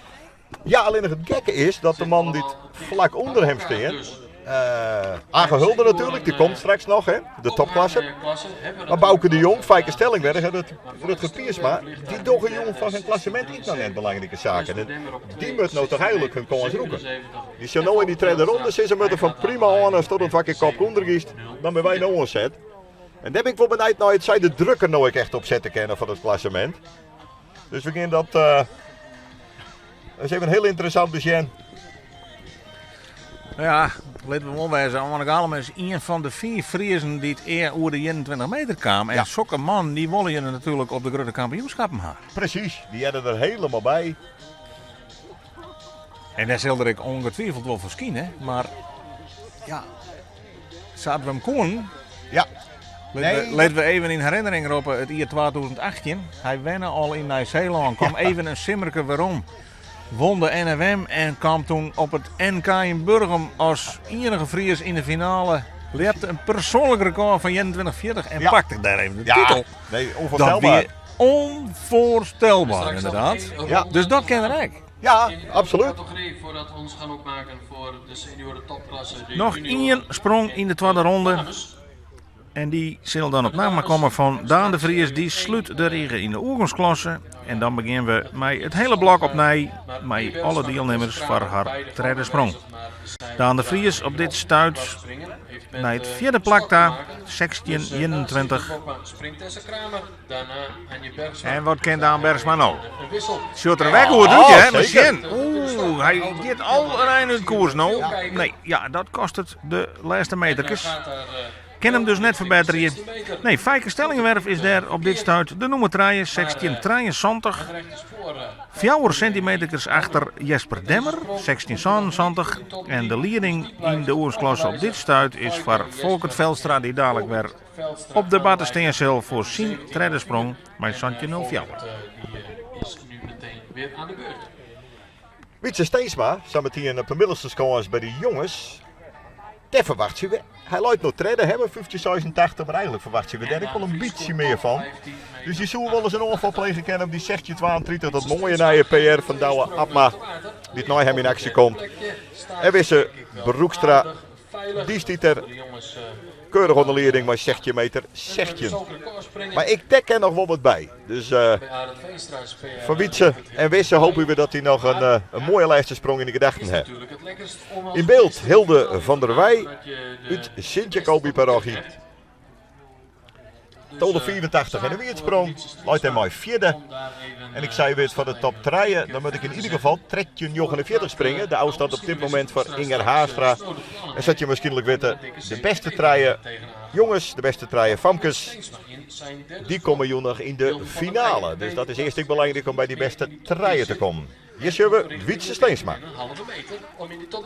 Ja, allinnich it gekke is dat de man dy't flak ûnder him stean, Age Hulder natuerlik, dy komt straks noch, hè, de topklasse. Mar Bauke de Jong, Feike Stellingwerf en Rutger Piersma, dy dogge jûn foar hun klassemint ek noch net belangrike saken. En dy moat no toch eigenlik hun kâns rûke. Dy sil no yn dy tredde ronde sizze moatte fan prima Oane, asto dan twa kear kopke ûnder giest, dan binne wy no oan set. En dêr bin ik wol benijd nei, it sy de druk der no ek echt op sette kinne foar it klassemint. Dus we gean dat ris even hiel ynteressant besjen. No ja, litte we wol wêze, Oane Galema is ien fan de fiif Friezen dy't ea oer de 21 meter kaam. En Ja. sokke mannen dy wolle je natuerlik op de grutte kampioenskappen ha. Presys, dy hearre der hielendal by. En dêr sil er ek ûngetwiveld wol ferskine, mar ja, sa't we him koenen. Ja. Litte we, Nee. litte we even yn herinnering roppe it jier 2018. Hy wenne al yn Nij-Seelân, kaam even in simmerke werom. Won de NFM en kaam toen op it NK yn Burgum as iennige Fries yn de finale. Ljepte in persoanlik rekôr fan 21,40 en Ja. pakte dêr even de Ja, titel. nee, Dat ûnfoarstelber. wie ûnfoarstelber, Straks dan ynderdaad. één Ja. ronde Dus dat kin er ek. Ja, in de absoluut. categorie voordat we ons gaan opmaken voor de senioren topklasse. De Noch junioren ien sprong yn de twadde ronde. dames. En dy sil dan op namme komme fan Daan de Vries. Dy slút de rige yn de oergongsklasse. En dan begjinne we mei it hiele blok opnij. Mei alle dielnimmers foar har tredde sprong. Daan de Vries op dit stuit nei it fjirde plak ta. 16,21. En wat kin Daan Bergsma no? Sjocht der wer goed út, hè? Mar sjen. Oeh, hy giet al in ein út koers no. Nee, ja, dat kostet de lêste meterkes. Kin him dus net ferbetterje. Nee, Feike Stellingwerf is dêr op dit stuit de nûmer trije, 16,73. Fjouwer sintimeterkes achter Jesper Demmer, 16,77. En de lieding yn de oergongsklasse op dit stuit is foar Folkert Velstra, dy't dalik wer op de matte stean sil foar syn tredde sprong mei 17,04. Die is nu meteen. Weer aan de beurt. Wytse Steensma, sametien op de middelste skâns by de jonges. Dêr ferwachtsje we, hy leit no tredde, hè, mei 1586, mar eigenlik ferwachtsje we dêr ek wol in bytsje mear fan. Dus dy soe wolris in oanfal plege kinne op dy 1632, dat moaie nije PR fan Douwe Abma, dy't nei him yn aksje komt. En Wisse Broekstra, dy stiet der keurich oan de lieding mei 16 meter 16. Mar ek dêr kin noch wol wat by. Dus fan Wytse en Wisse hoopje we dat dy noch in moaie lêste sprong yn de gedachten ha. Yn byld Hilde van der Weij út Sint Jacobi-parochie. 12,85 en de wierdsprong leit dêrmei fjirde. En ik sei wit foar de top trije, dan moat ik yn ieder gefal 13,49 springe. De ôfstân op dit momint foar Inger Haarstra. En sa't je waarskynlik witte, de bêste trije jonges, de bêste trije famkes, dy komme jûn noch yn de finale. Dus dat is earst ek belangryk om by dy bêste trije te kommen. Hjir sjogge we Wytse Steensma.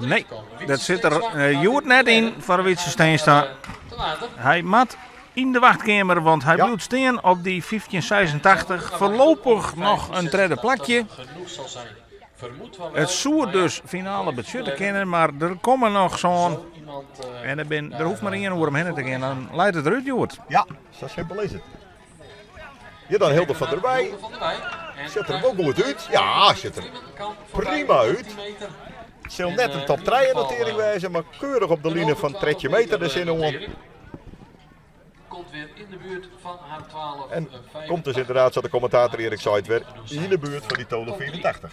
Nee, dat sit der hjoed net yn foar Wytse Steensma. Hy moat yn de wachtkeamer, want hy bliuwt stean op dy 1586. Foarlopich noch in tredde plakje. It soe dus finale betsjutte kinne, mar der komme noch sân. En der, bin, der hoecht mar ien oer him hinne te gean, dan leit it derút hjoed. Ja, sa simpel is it. Hjir dan Hilde van der Weij. Sjocht der wol goed út. Ja, sjocht der prima út. It sil net in top trije notearring wêze, mar keurich op de line fan 13 meter de sin oan. En komt dus ynderdaad, sa't de kommentator Erik seit, wer yn de buert fan dy 12,85.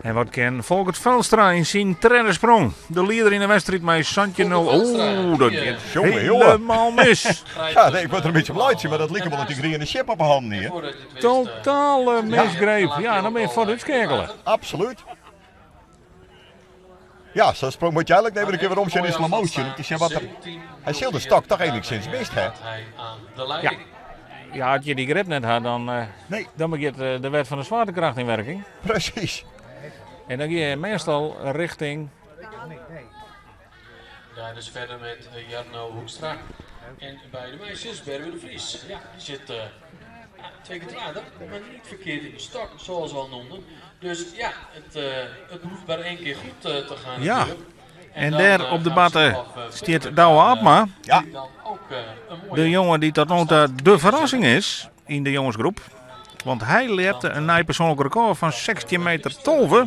En wat kin Folkert Velstra yn syn tredde sprong? De lieder yn de wedstriid mei 17-0. Oeh, dat giet helemaal mis. Ja, nee, ik wurd der in bytsje om laitsje, mar dat like wol dat dy griene chip op 'e hannen hie. Totale misgreep. Ja, dan bin je fuort útskeakele. Absoluut. Ja, sa'n sprong moat je eigenlik even in kear werom sjen yn slow motion. Om te sjen wat er... Hy sil de stok toch enigszins mist ha. Ja. Ja, as je dy grip net ha, dan, eh, Nee. dan begjint eh, de wet fan de zwaartekracht yn werking. Precies. En dan gean je meastal richting Daar dus verder met eh, Jarno Hoekstra. En bij de meisjes Berber de Vries. Ja, die zit uh, twee keer te later, maar niet verkeerd in de stok, zoals we al noemden. Dus ja, het, uh, het hoeft maar één keer goed uh, te gaan Ja. natuurlijk. En dan, daar eh, op de gaan batten ze af, eh, stiet verder Douwe met, eh, Abma. Ja. die dan ook, eh, een mooie De jongen die tot nu toe de verrassing is in de jongensgroep. Want hij lepte een nieuw persoonlijk record van 16 meter 12.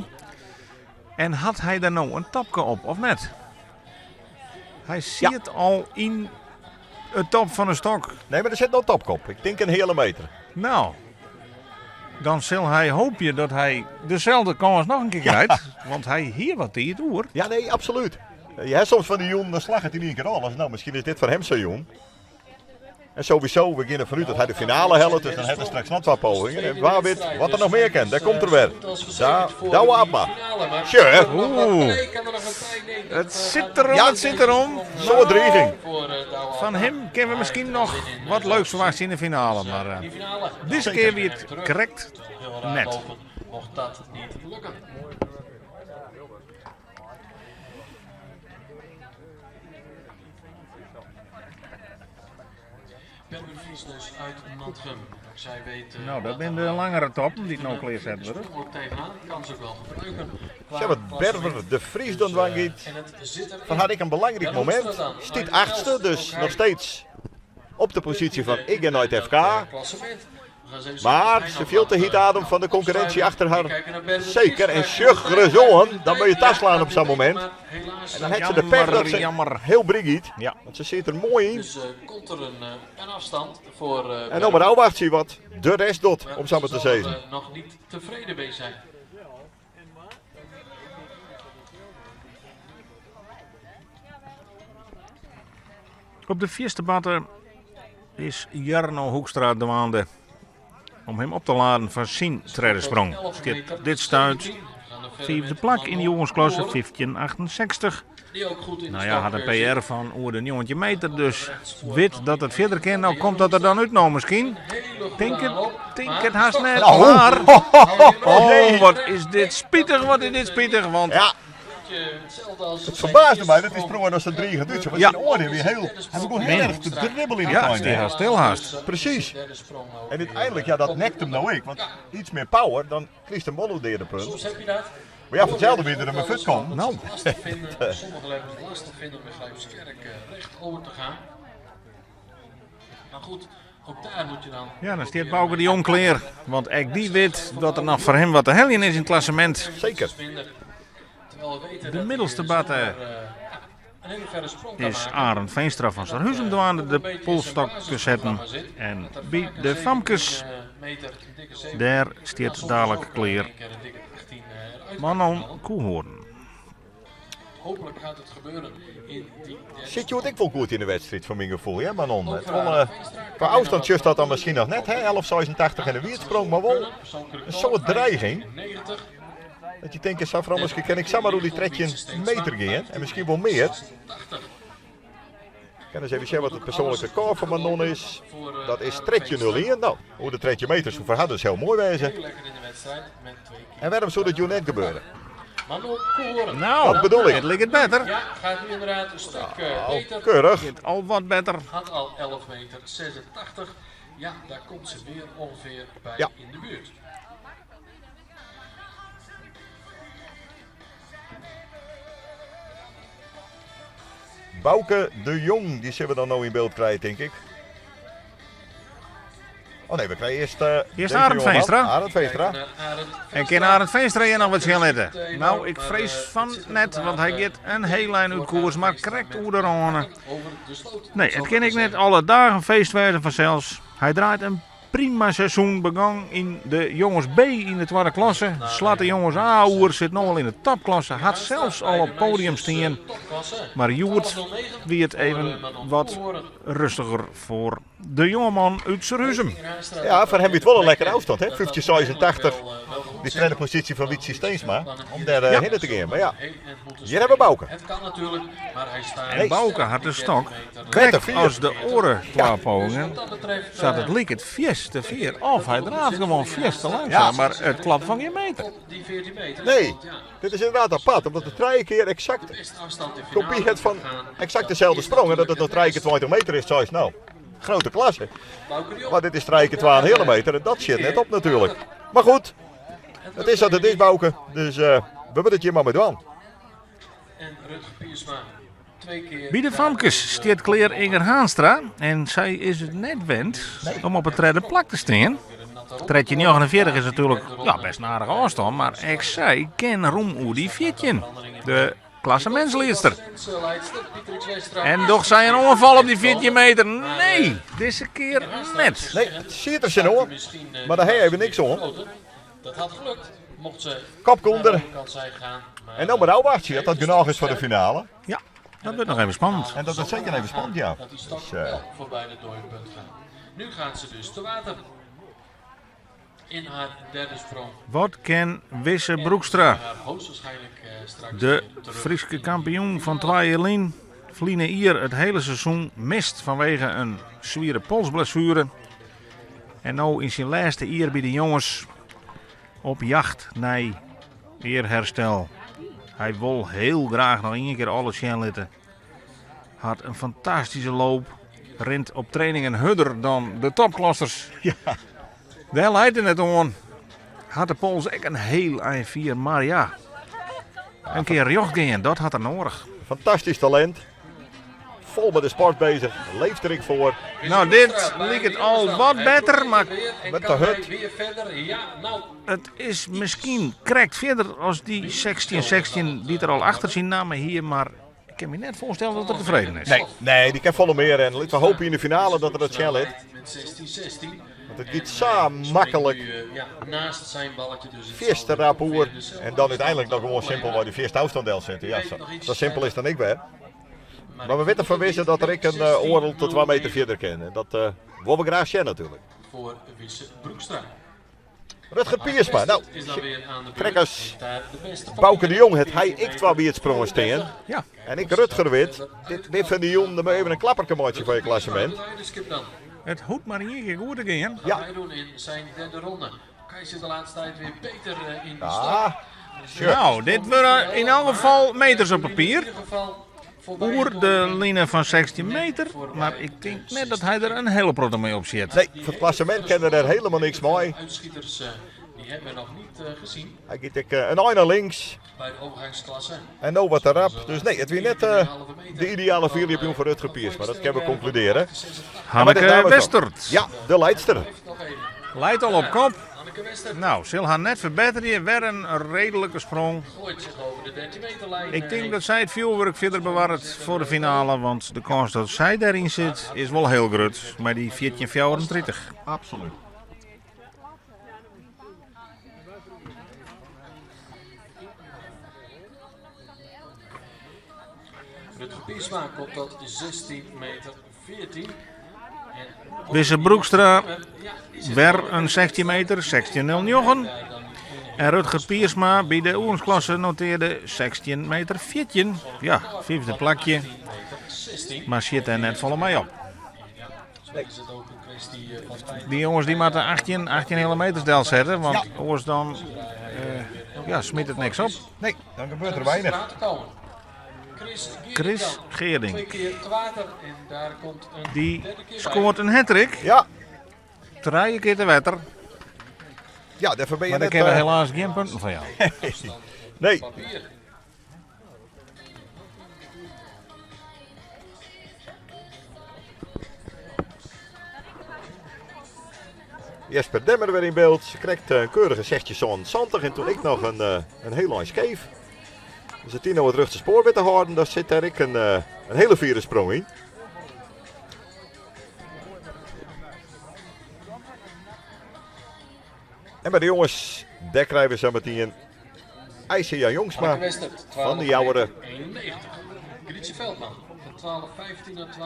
En had hij daar nou een tapke op, of net? Hij zit al in het top van de stok. Nee, maar er zit nog topkop. Ik denk een hele meter. Nou, dan zal hij hopen dat hij dezelfde kans nog een keer krijgt. Want hij hier wat die het oer. Ja, nee, absoluut. Je hebt soms van die jongen, dan slag het in één keer alles. Nou, misschien is dit voor hem zo jong. En sowieso, we beginnen vanuit dat hij de finale helpt. Dus dan hebben we straks nog wat pogingen. En waar weet wat er nog meer kent. Daar komt er weer. Daar, Douwe Abma. Tje. Oeh. Het zit erom, Ja. het zit erom. Zo'n dreiging. Van hem kunnen we misschien nog wat leuks verwachten in de finale. Maar eh, deze keer weer het correct net. Mocht dat niet lukken. Berber Vries dus uit Mantgum. Zij weet, eh, Nou, dat dat zijn de er, langere toppen die nou een klaar worden. sprong ook tegenaan. Kan ze ook wel gebruiken. Qua Zeg wat Berber de Vries dan Dus, eh, dwang en het zit erin. Van had ik een belangrijk moment. Stiet achtste, dus nog steeds op de positie van ik en uit FK. Maar ze viel te heet adem van de concurrentie achter haar. Zeker, en Sjugre Zoon, dan moet je tas slaan op zo'n moment. En dan heeft ze de pech dat ze Jammer. heel Brigitte, Ja. want ze zit er mooi in. Dus eh, komt er een, eh, een afstand voor. eh, En dan maar wacht zie wat de rest doet, Maar om zo maar te ze zal er, zeggen. eh, nog niet tevreden mee zijn. Op de vierste batter is Jarno Hoekstra de waande om hem op te laden van zijn tweede sprong. Stiet dit stuit vijfde plak in de jongensklasse 1568. Die ook goed in de Nou ja, had stok, een eh, PR van oer de 9 meter, dus weet dat het verder kan. Nou komt dat er dan uit nou misschien. zit. Hele goede Denk het, aanloop, denk maar het haast stok net. staat Maar, Hou je oh hem wat is dit spietig, wat is dit spietig. Want Ja, It ferbaasde my dat dy sprong noch sa drigend útsjoch, want syn oardiel wie hiel, hy begûn hiel erch te dribbeljen yn it Ja, ein. stie hast stil hast. Presys. En úteinlik, ja, dat nekt him no ek, want iets mear power, dan krijst him wol oer deade punt. Soms heb je dat. Maar ja, voor hetzelfde wie er mei fuort kommen. No. Lastig vinden, sommige levens lastig vinden om weer gelijk sterk recht over te gaan. Maar goed, ook daar moet je dan... Ja, dan stiet Bauke de Jong klear. Want ek dy wit dat der noch foar him wat te heljen is yn it klassemint. Zeker. Terwijl we weten De dat middelste hij, batte zomaar, ja, een hele verre sprong kan is maken. Arend Veenstra van Surhuzum dwaande de polsstok te setten. En by de famkes, dêr stiet dalik klear Manon Koehoorn. Hopelijk gaat het gebeuren in die derde Zit je het ik wel goed in de wedstrijd, voor mijn gevoel, ja, Manon? Ook Het voor wel, Arend qua Veenstra. afstand just dat dan misschien nog net, hè? 11,86 en de wierdsprong, maar wel een soort dreiging. 90. Dat je denkt, zo vooral misschien kan ik zomaar door die trekje een meter gaan en misschien wel meer. 80. Ik kan eens even zien wat het persoonlijke record van Manon is. Voor, Dat is Arend trekje Veenstra. 0-1. Nou, hoe de trekje meters voor haar dus heel mooi wezen. Heel lekker in de wedstrijd met twee keer. En waarom zou dat nu net gebeuren? Manon Koehoorn. Nou, Dat bedoel ik. Het lijkt het beter. Ja, gaat nu inderdaad een stuk beter. Keurig. Het al wat beter. Had al 11 meter 86. Ja, daar komt ze weer ongeveer bij Ja. in de buurt. Bauke de Jong, die zullen we dan nou in beeld krijgen, denk ik. Oh nee, we krijgen eerst... Eerst deze Arend jongeman. Veenstra. Arend Veenstra. Kijken naar Arend En Veenstra. kan Arend Veenstra hier nog wat gaan letten? Meteen Nou, ook, ik maar, vrees van het zit er net, want hij inderdaad, gaat een heel lijn uit koers, maar krekt met oer eraan. Over de sloot. Nee, Zo het ken ik te net alle dagen feestwijzen vanzelfs. Hij draait een prima seizoen, begang in de jongens B in de tweede klasse. Slaat de jongens A oer, zit nog wel in de topklasse. Had zelfs al op podium staan. Maar Joert wie het even wat rustiger voor de jongeman uit Surhuzum. Ja, voor hem is het wel een lekkere afstand, hè? 15,86. Die tweede positie van Wietse Steensma. Om daar heen te gaan. Maar ja, hier hebben we Bauke. Het kan natuurlijk, maar hij staat... En Bauke had de stok. Beter Kijk, vier. als de oren Dus klaarpogingen, wat dat betreft, zat het leek het vies te vier. Of hij draaft gewoon vies te langzaam, Ja. maar het klapt van geen meter. Op die 14 meter. Nee, Want ja, dit is inderdaad apart. Omdat de drie keer exact de beste afstand in finale kopie het van gaan. exact dezelfde sprong. En dat het nog drie keer 20 meter is, zo is nou. Grote klasse. Bauke de Jong. Maar dit is drie keer 12,5 meter en dat zit net op natuurlijk. Maar goed, het is wat het is, Bauke. Dus we moeten het hier maar mee doen. En Rutger Piersma twee keer. Bij de famkes stiet klear Inger Haanstra en zij is het net wend om op het derde plak te staan. Tredje 49 is natuurlijk ja, best een aardige afstand, maar ik zei ken roem oer die 14. De klassementsleidster. En doch zij een ongeval op die 14 meter. Nee, deze keer net. Nee, het zit er zin hoor. Maar daar heb je even niks om. Dat had gelukt. Mocht ze Kop naar de onder. overkant zijn gaan. Maar, En dan maar afwachten dat dat genoeg is voor de finale. Ja, dat wordt nog even spannend. En dat is zeker even spannend, ja. Dat die stok Dus, wel voorbij de dooipunt gaat. Nu gaat ze dus te water. In haar derde sprong. Wat ken Wisse En Broekstra, haar hoogstwaarschijnlijk, straks de weer terug Frieske in kampioen die van finale. Twaaielien, Vline Ier het hele seizoen mist vanwege een zwiere polsblessure. En nou in zijn laatste ier bij de jongens op jacht naar eerherstel. Hij wil heel graag nog één keer alles zien laten. Had een fantastische loop. Rent op trainingen hudder dan de topklassers. Ja. Daar leidt het net om. Had de pols ook een heel eind vier, maar ja. Een keer jocht gaan, dat had er nodig. Fantastisch talent. Vol met de sport bezig. Leeft er ik voor. Nou, dit liep het al wat beter, maar Met de hut. Weer verder. Ja, nou, het is misschien krekt verder als die 16-16 die er al achter zien namen hier, maar ik kan me net voorstellen dat er tevreden is. Nee, nee, die kan volle meer. En laten we hopen in de finale dat er dat snel is. Met 16-16. Want het gaat zo makkelijk. Nu, ja, naast zijn balletje dus. het Vierste zal weer rapoer. ongeveer dezelfde En dan uiteindelijk nog gewoon afstand simpel waar die vierste afstand zitten. Ja, zo simpel is dan ik weer. Maar Maar we weten van wissen dat er ik een oorlog tot 2 meter verder ken. En dat willen we graag zien natuurlijk. Voor Wisse Broekstra. Rutger Piersma. Nou, is dan weer aan de beurt. trekkers. Heeft daar de beste Bauke de Jong, het hij ik twa wie het sprongen steen. Ja. En ik Rutger wit. Dit wit van de Jong, dan moet even een klapperkemootje voor je klassement. De skip dan. Het hoeft maar één keer goed te gaan. Gaat Ja. hij doen in zijn derde ronde. Hij zit de laatste tijd weer beter in de Ah. start. Nou, dit wurde yn elk gefal meters op papier. Oer de line fan 16 meter, mar ik tink net dat hy der in hiele protte mei opsjit. Nee, foar it klassemint kin er der helemaal niks mei. Hy giet ek in ein nei links. En no wat te rap. Dus nee, it wie net de ideale fierljepjûn foar Rutger Piersma. Dat kinne we konkludearje. Hanneke Westert. Ja, de leidster. Leit al op kop. Nou, sil har net ferbetterje. Wer in reedlike sprong. Ik tink dat sy it fjoerwurk fierder bewarret foar de finale, want de kâns dat sy dêryn sit is wol hiel grut mei dy 14,34. Absolút. Rutger Piersma komt tot 16 meter 14. Wisse Broekstra wer in 16 meter, 16,09. En Rutger Piersma by de oergongsklasse notearde 16 meter 14. Ja, fyfde plakje. Mar sjit dêr net folle mei op. Dy jonges dy moatte 18, 18 heale meters delsette, want oars dan ja, smyt it niks op. Nee, dan gebeurt der weinich. Chris Geerdink. Dy skoart in hattrick. Ja. Trije kear te wetter. Ja, dêrfoar bin je Mar dêr net... kinne we helaas gjin punten foar jaan. Nee. Jesper Demmer wer yn byld. Se krijt in keurige 16,70 en toen ek noch in, in hiel ein skeef. Dus as dy no it rjochte spoar wit te hâlden, dan sit dêr ek in, in hiele fiere sprong yn. En by de jonges, dêr krije we sametien Eise Jan Jongsma fan de Jouwere.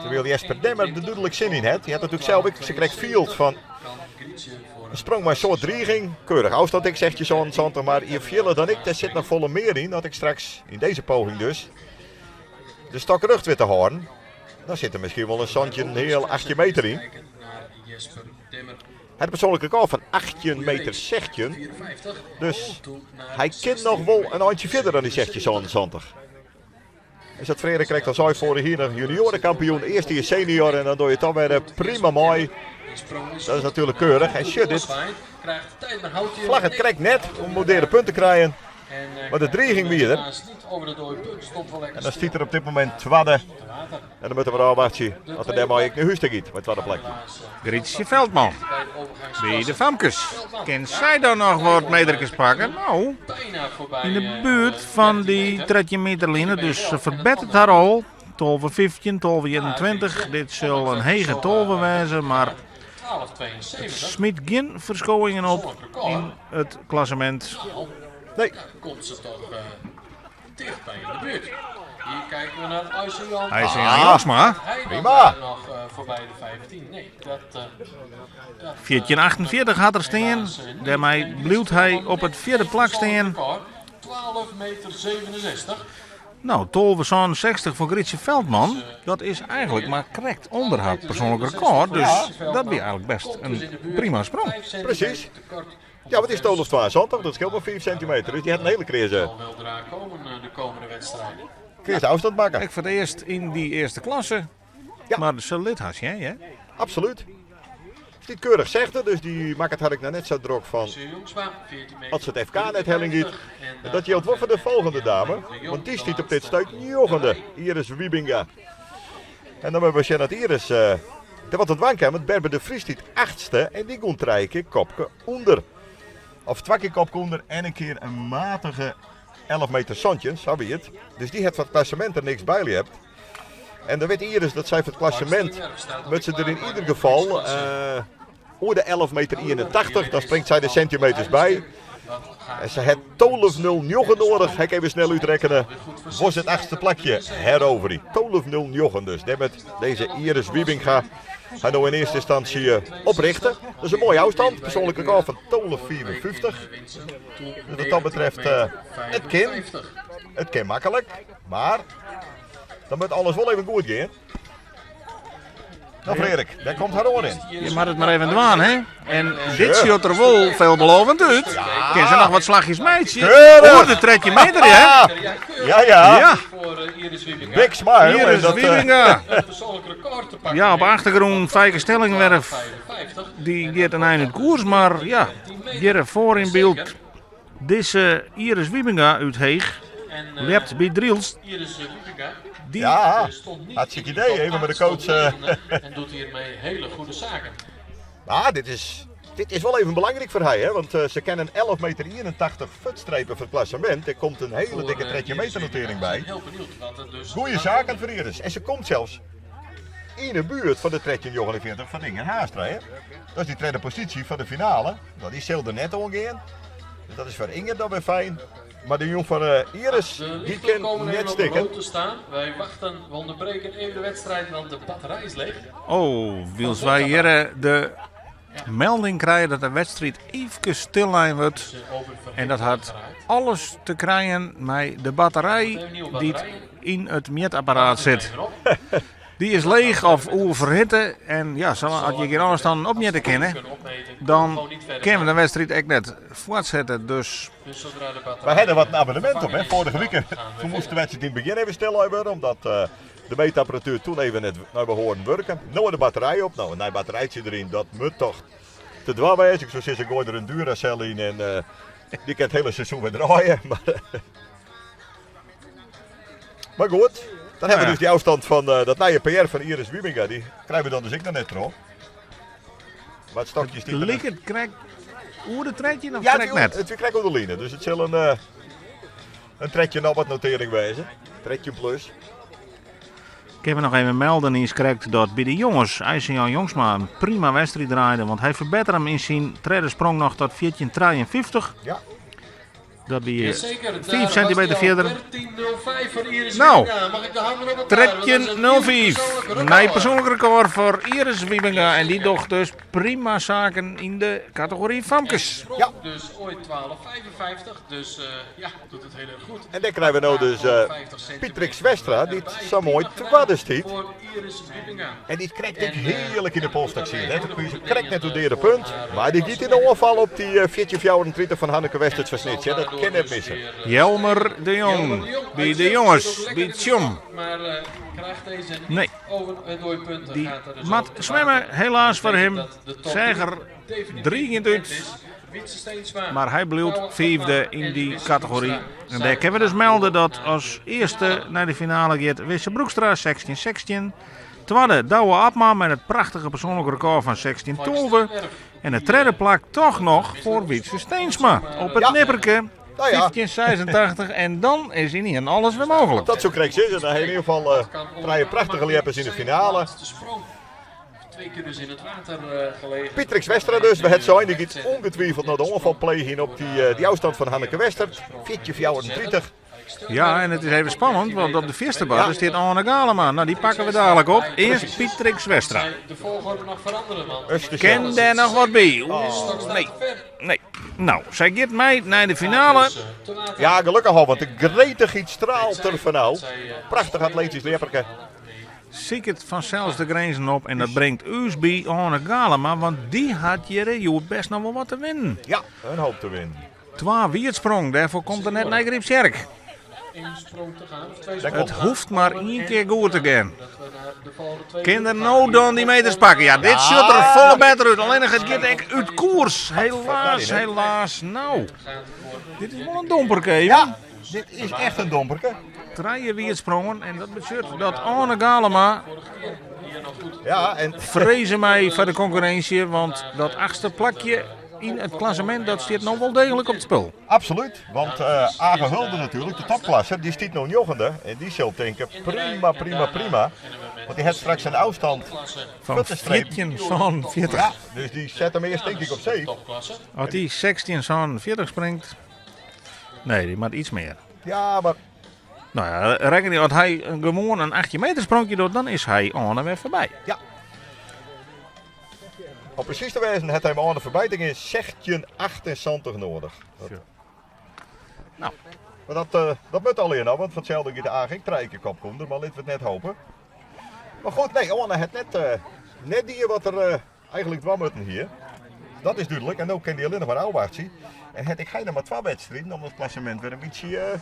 Terwyl Jesper Demmer der dúdlik sin yn hat. Hy hat natuerlik sels ek sakrekt field fan in sprong mei in soad driging. Keurich ôfstân ek 16,70, mar je fiele dan ek, dêr sit noch folle mear yn. As ik straks yn dizze poging dus de stok rjocht wit te hâlden, dan sit der miskien wol in 17 heal 18 meter yn. Hy hat in persoanlik rekôr fan 18 meter 16. Dus hy kin noch wol in eintsje fierder dan dy 16,77. Is dat Frederik krekt al sei, foarich jier noch juniorenkampioen, earste jier senior en dan doe je it dan wer prima mei. Dat is natuerlik keurich. En sjoch dit slagget krekt net om modere punt te krijen. Mar de driging wie der. En dan stiet er op dit momint twadde. En dan moatte we ôfwachtsje oft er dêrmei ek nei hûs ta giet mei it twadde plakje. Grytsje Veldman by de famkes. Kin sy dan noch wat meterkes pakke? Nou, yn de buert fan dy 13 meter line, dus se ferbetteret har al. 12,15, 12,21. Dit sil in hege 12 wêze, mar it smyt gjin ferskowingen op yn it klassemint. Nee. Dicht bij in de buurt. Hier kijken we naar Eise Jan. Eise Jan Jongsma. Prima. Nog voorbij de 15. Nee, dat, dat 1448 hat er stean. Dêrmei bliuwt hy op it fjirde plak stean. 12 meter 67. No, 12,67 foar Grytsje Veldman. Dat is eigentlik mar krekt ûnder har persoanlik rekôr. Dus dat wie eigentlik best in prima sprong. Presys. Ja, wat is 12,72? Dat skeelt mar 5 sintimeter. Dus dy hat in hiele kreaze, kreaze ôfstân makke. Ek foar it earst yn dy earste klasse. Ja. Mar se lit har sjen, hear. Absolút. Stiet keurich sechde, dus dy makket har ek noch net sa drok fan as se it FK net heljen giet. En dat jildt wol foar de folgjende dame, want dy stiet op dit stuit njoggende, Iris Wiebinga. En dan moatte we sjen dat Iris der wat oan dwaan kin, want Berber de Vries stiet achtste en dy gong trije kear kopke ûnder. Of twa kear kopke ûnder en in kear in matige 11 meter 17, sa wie it. Dus dy hat foar it klassemint der niks by ljept. En dan wit Iris dat sy foar it klassemint moat se der yn ieder gefal oer de 11 meter 81, dan springt sy de sintimeters by. En se hat 12.09 noadich, ha ik even snel útrekkene. Wol se it achtste plakje heroverje. 12.09 dus. Dêr moat dizze Iris Wiebinga har no yn earste ynstânsje op richte. Dat is in moaie ôfstân, persoanlik rekôr fan 12.55. Dus wat dat betreft, it kin. It kin maklik, mar dan moat alles wol even goed gean. No Freark, dêr komt har oan yn. Je moat it mar even dwaan, hè? En dit sjocht der wol veelbelovend út. Kin se noch wat slachjes meitsje? Oer de 13 meter, hè? Ja, ja. Ja. Big smile. Iris dat, Wiebenga. Ja, op achtergrûn Feike Stellingwerf. Dy giet in ein út koers, mar ja, hjir foar yn byld dizze Iris Wiebenga út Heech ljept by Drylts. Dy... Ja, hartstikke idee. Even mei de coach. En doet hiermee hele goede zaken. Maar dit is wel even belangrijk voor haar, hè? Want ze kennen 11,81 meter futstrepen voor het klassement. Er komt een hele dikke 13 meter notering bij. Goeie zaken voor Iris. En ze komt zelfs in de buurt van de 13,49 van Inge Haastra. Hè? Dat is die tweede positie van de finale. Nou, die zal er net omgaan. Dus dat is voor Inge dan weer fijn. Maar de jong van Iris, De die lichten kan komen net even op stikken. rood te staan. Wij wachten, we onderbreken even de wedstrijd, want de batterij is leeg. Oh, wylst wy hjir de melding krije dat de wedstriid eefkes stillein wurdt. Dus, oververhit En dat hat geraakt. alles te krijen mei de batterij dy't yn it mjitapparaat sit. Even op. Dy is leech of oerferhitte en ja, sa as je gjin ôfstannen opmjitte kinne, Kunnen opmeten, dan gewoon niet verder kinne we de gaan. wedstriid ek net foartsette. Dus Dus zodra de batterij Wij hadden wat een abonnement op, hè, vervangen is, vorige dan week. gaan we Toen moest de verder. wedstrijd in het begin even stil worden, omdat de meetapparatuur toen even net naar behoren werken. Nou de batterij op, nou een nieuw batterijtje erin, dat moet toch te dwaan wezen. Ik zou zeggen, gooi er een Duracell in en die kan het hele seizoen weer draaien. Maar goed, dan hebben we dus die afstand van dat nieuwe PR van Iris Wiebenga, die krijgen we dan dus ik nog net terug. Maar het stokje is niet Lik het krekt oer de tredje of Ja, krekt net? het krijgt onder de line, dus het zal een tredje nog wat notering wezen. Tredje plus. Ik heb nog even melden in krekt dat bij de jongens IJsseljan Jan Jongsma een prima wedstrijd draaide, want hij verbeterde hem in zijn tweede sprong nog tot 14,53. Dat wie Jazeker, daar 5 was centimeter hij al. verder. 13.05 voor Iris Nou, Wiebenga. Mag ik de handen op elkaar? Want dat is een nieuw 13.05. persoonlijk record. Mijn persoonlijk record voor Iris Wiebenga. En die docht dus prima zaken in de categorie famkes. Sprong dus ooit 12,55. Dus ja, doet het heel erg goed. En dan krijgen we nou dus 50 centimeter Pietrix Westra, die erbij. het zo mooi Prima tweede gedaan stiet. voor Iris Wiebenga. En die krijgt En, ik heerlijk in de polstak zien. doet hè. hele Die goede krijgt net dingen, hoe de voor punt. haar, Maar die giet in de onval op die 14,34 van Hanneke Westert van Snitch. hè. Dat Daardoor kan net dus missen. weer, Jelmer de Jelmer Jong. de Jong. Bij Hij de zit ook jongens. lekker Bij in de Tjom. stok, Maar krijgt deze niet Nee. over het dooipunt. Die Gaat er dus mat over te zwemmen, water. helaas voor Dat betekent hem. dat de top Zeiger drie definitief drie in het bekend uit. is. Wietse Steensma, Maar hij bleef Douwe vijfde Abma in en die Wisse categorie. Broekstra. En daar kunnen we dus melden dat als eerste naar de finale gaat Wisse Broekstra, 16-16. Tweede Douwe Abma met het prachtige persoonlijk record van 16-12. En het derde plak toch nog voor Wietse Steensma. Op het nipperke, 15-86. En dan is in ieder alles weer mogelijk. Dat zo krijgt ze. En in ieder geval vrije prachtige leppers in de finale. Laatste sprong. Twee keer dus in het water gelegen. Pietrix Westra dus, we het zijn, die gaat ongetwijfeld naar de ongeval plegen op die afstand van Hanneke Westert. 14,34. Ja, en het is even spannend, want op de vierde bar staat Arne Galema. Nou, die pakken we dadelijk op. Eerst Pietrix Westra. De volgorde nog veranderen, want Österse. Ken daar nog wat bij? Oeh, staat nee, te ver. nee. Nou, zij gaat mij naar de finale. Dus, te water. Ja, gelukkig al, want de gretigheid straalt er van nou. Zij, Prachtig atletisch lepperke. Ziek het vanzelfs de grenzen op en dat brengt us bij Arne Galema, want die had hier joh, best nog wel wat te winnen. Ja, een hoop te winnen. Twa wiertsprong, daarvoor komt er net naar Grijpskerk. Eén sprong te gaan, of twee Daar sprongen Het te gaan. hoeft maar één keer goed te gaan. Dat we naar de volgende twee Kinder minuten nou gaan. dan die meters pakken. Ja, dit zit er volle beter uit. Alleen het gaat echt uit koers. Helaas, helaas. Nou, Gaat voor dit is wel een domperke even. Ja, dit is echt een domperke. Draaien wie het sprongen en dat betekent dat Arne Galema vorige keer hier nog goed. Ja, en vrezen mij voor de concurrentie, want dat achtste plakje in het klassement, dat zit nog wel degelijk op het spul. absoluut. Want Age Hulde natuurlijk, de topklasse, die stiet nog jochende. En die zal denken, prima, prima, prima. Want die heeft straks een afstand. Van Puttenstreep. 14 zo'n 40. Ja, dus die zet hem eerst denk ik op zee. Topklasse. Als die 16 zo'n 40 springt, nee, die maakt iets meer. Ja, maar Nou ja, reken niet, als hij gewoon een 8 meter sprongje doet, dan is hij Arne weer voorbij. om precies te wijzen, het hij aan de verbijting is 1678 nodig. Dat, Nou. Maar dat moet alleen nou, want van hetzelfde gaat de AG drie keer kop komt, maar laten we het net hopen. Maar goed, nee, Anne het net net dien wat er eigenlik dwaan moatten hie. Dat is dúdlik en no kin dy allinnich mar ôfwachtsje. En hat ek hy noch mar twa wedstriden om it klassemint wer in bytsje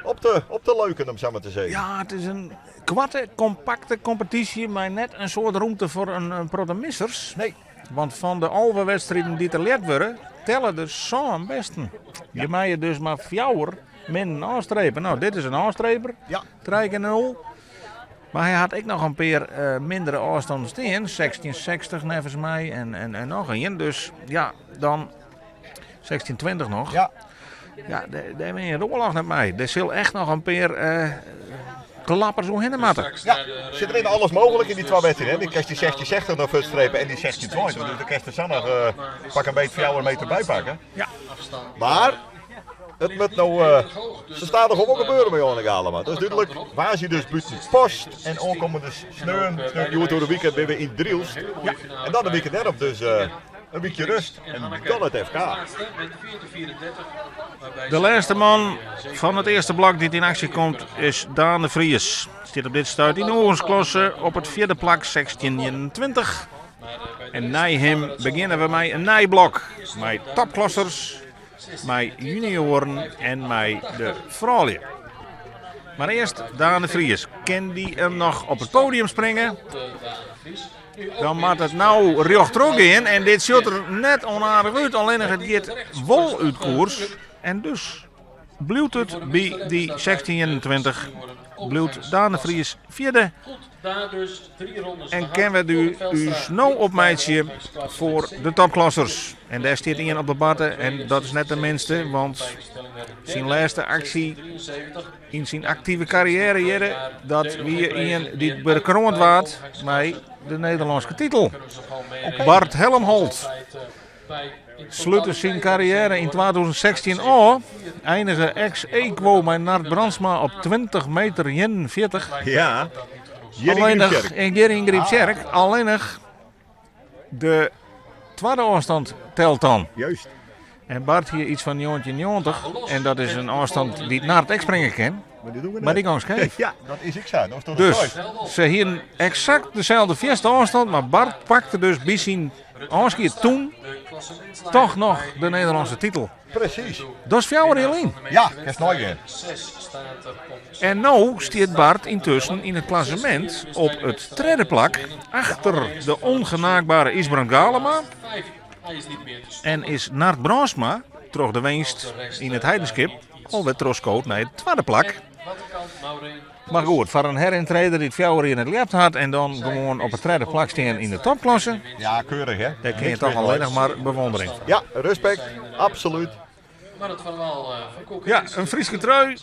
op te, op te leuken, om sa mar te sizzen. Ja, it is in koarte, kompakte kompetysje mei net in soad rûmte foar in protte missers. Nee. Want fan de 11 wedstriden dy't der ljept wurde, telle der sân bêsten. Je meie dus mar fjouwer minnen ôfstrepe. No, dit is in ôfstreper. Ja. Trije kear nul. Mar hy hat ek noch in pear mindere ôfstannen stean. 1660 neffens my en, en, en noch ien. Dus ja, dan 1620 noch. Ja. Ja, dêr win je de oarloch net mei. Der sil echt noch in pear klappers oerhinne moatte. Ja, sit der yn alles mooglik yn dy twa wedstriden. Dan kinst dy 1660 noch fuortstrepe en dy 1620. Dus dan kinst der sa noch pak in beet 4 meter by pakke. Ja. Mar it moat no sa stadichoan wol gebeuren by Oane Galema. Dat is dúdlik. Woansdei dus Bûtenpost en oankommende sneon, sneon hjoed oer de wike, binne we yn Drylts. Ja. En dan de wike dêrop dus in wykje rêst en dan it FK. De lêste man fan it earste blok dy't yn aksje komt is Daan de Vries. Stiet op dit stuit yn de oergongsklasse op it fjirde plak 1621. En nei him begjinne we mei in nij blok. Mei topklassers, mei junioaren en mei de froulju. Mar earst Daan de Vries. Kin dy him noch op it podium springe? Dan moat it no rjochttroch gean en dit sjocht der net onaardich út. Allinnich it giet wol út koers en dus bliuwt it by dy 1621. Bliuwt Daan de Vries fjirde. En kinne we du ús no opmeitsje foar de topklassers. En dêr stiet ien op de barte en dat is net de minste, want syn lêste aksje yn syn aktive karriêre hjirre, dat wie ien dy't bekroand waard mei de Nederlânske titel. Bart Helmholt slute syn karriêre yn 2016 ôf, einige ex aequo mei Nard Brandsma op 20 meter 41. Ja, hjir yn Allinnich Gryptsjerk. en hjir yn Gryptsjerk, allinnich de twadde ôfstand telt dan. Juist. En Bart hie iets fan 1990 en dat is in ôfstand dy't Nard ek springe kin. Mar dy doen we Mar net. dy gong skeef. Ja, dat is ek sa. No Dus dus. se hienen eksakt deselde fierste ôfstand, mar Bart pakte dus by syn ôfskied toen toch noch de Nederlânske titel. Presys. Dat is fjouwer jier lyn. Ja, kinst neigean. En no stiet Bart yntusken yn it klassemint op it tredde plak, achter de ongenaakbare Ysbrand Galema. En is Nard Brandsma troch de winst yn it Heidenskip alwer trochskood nei it twadde plak. Mar goed, foar in herintreder dy't fjouwer jier net ljept hat en dan gewoan op it tredde plak stean yn de topklasse, Ja, keurich hè. dêr kin je toch allinnich mar bewondering foar. Ja, respekt. Absoluut. Ja, in Fryske trui.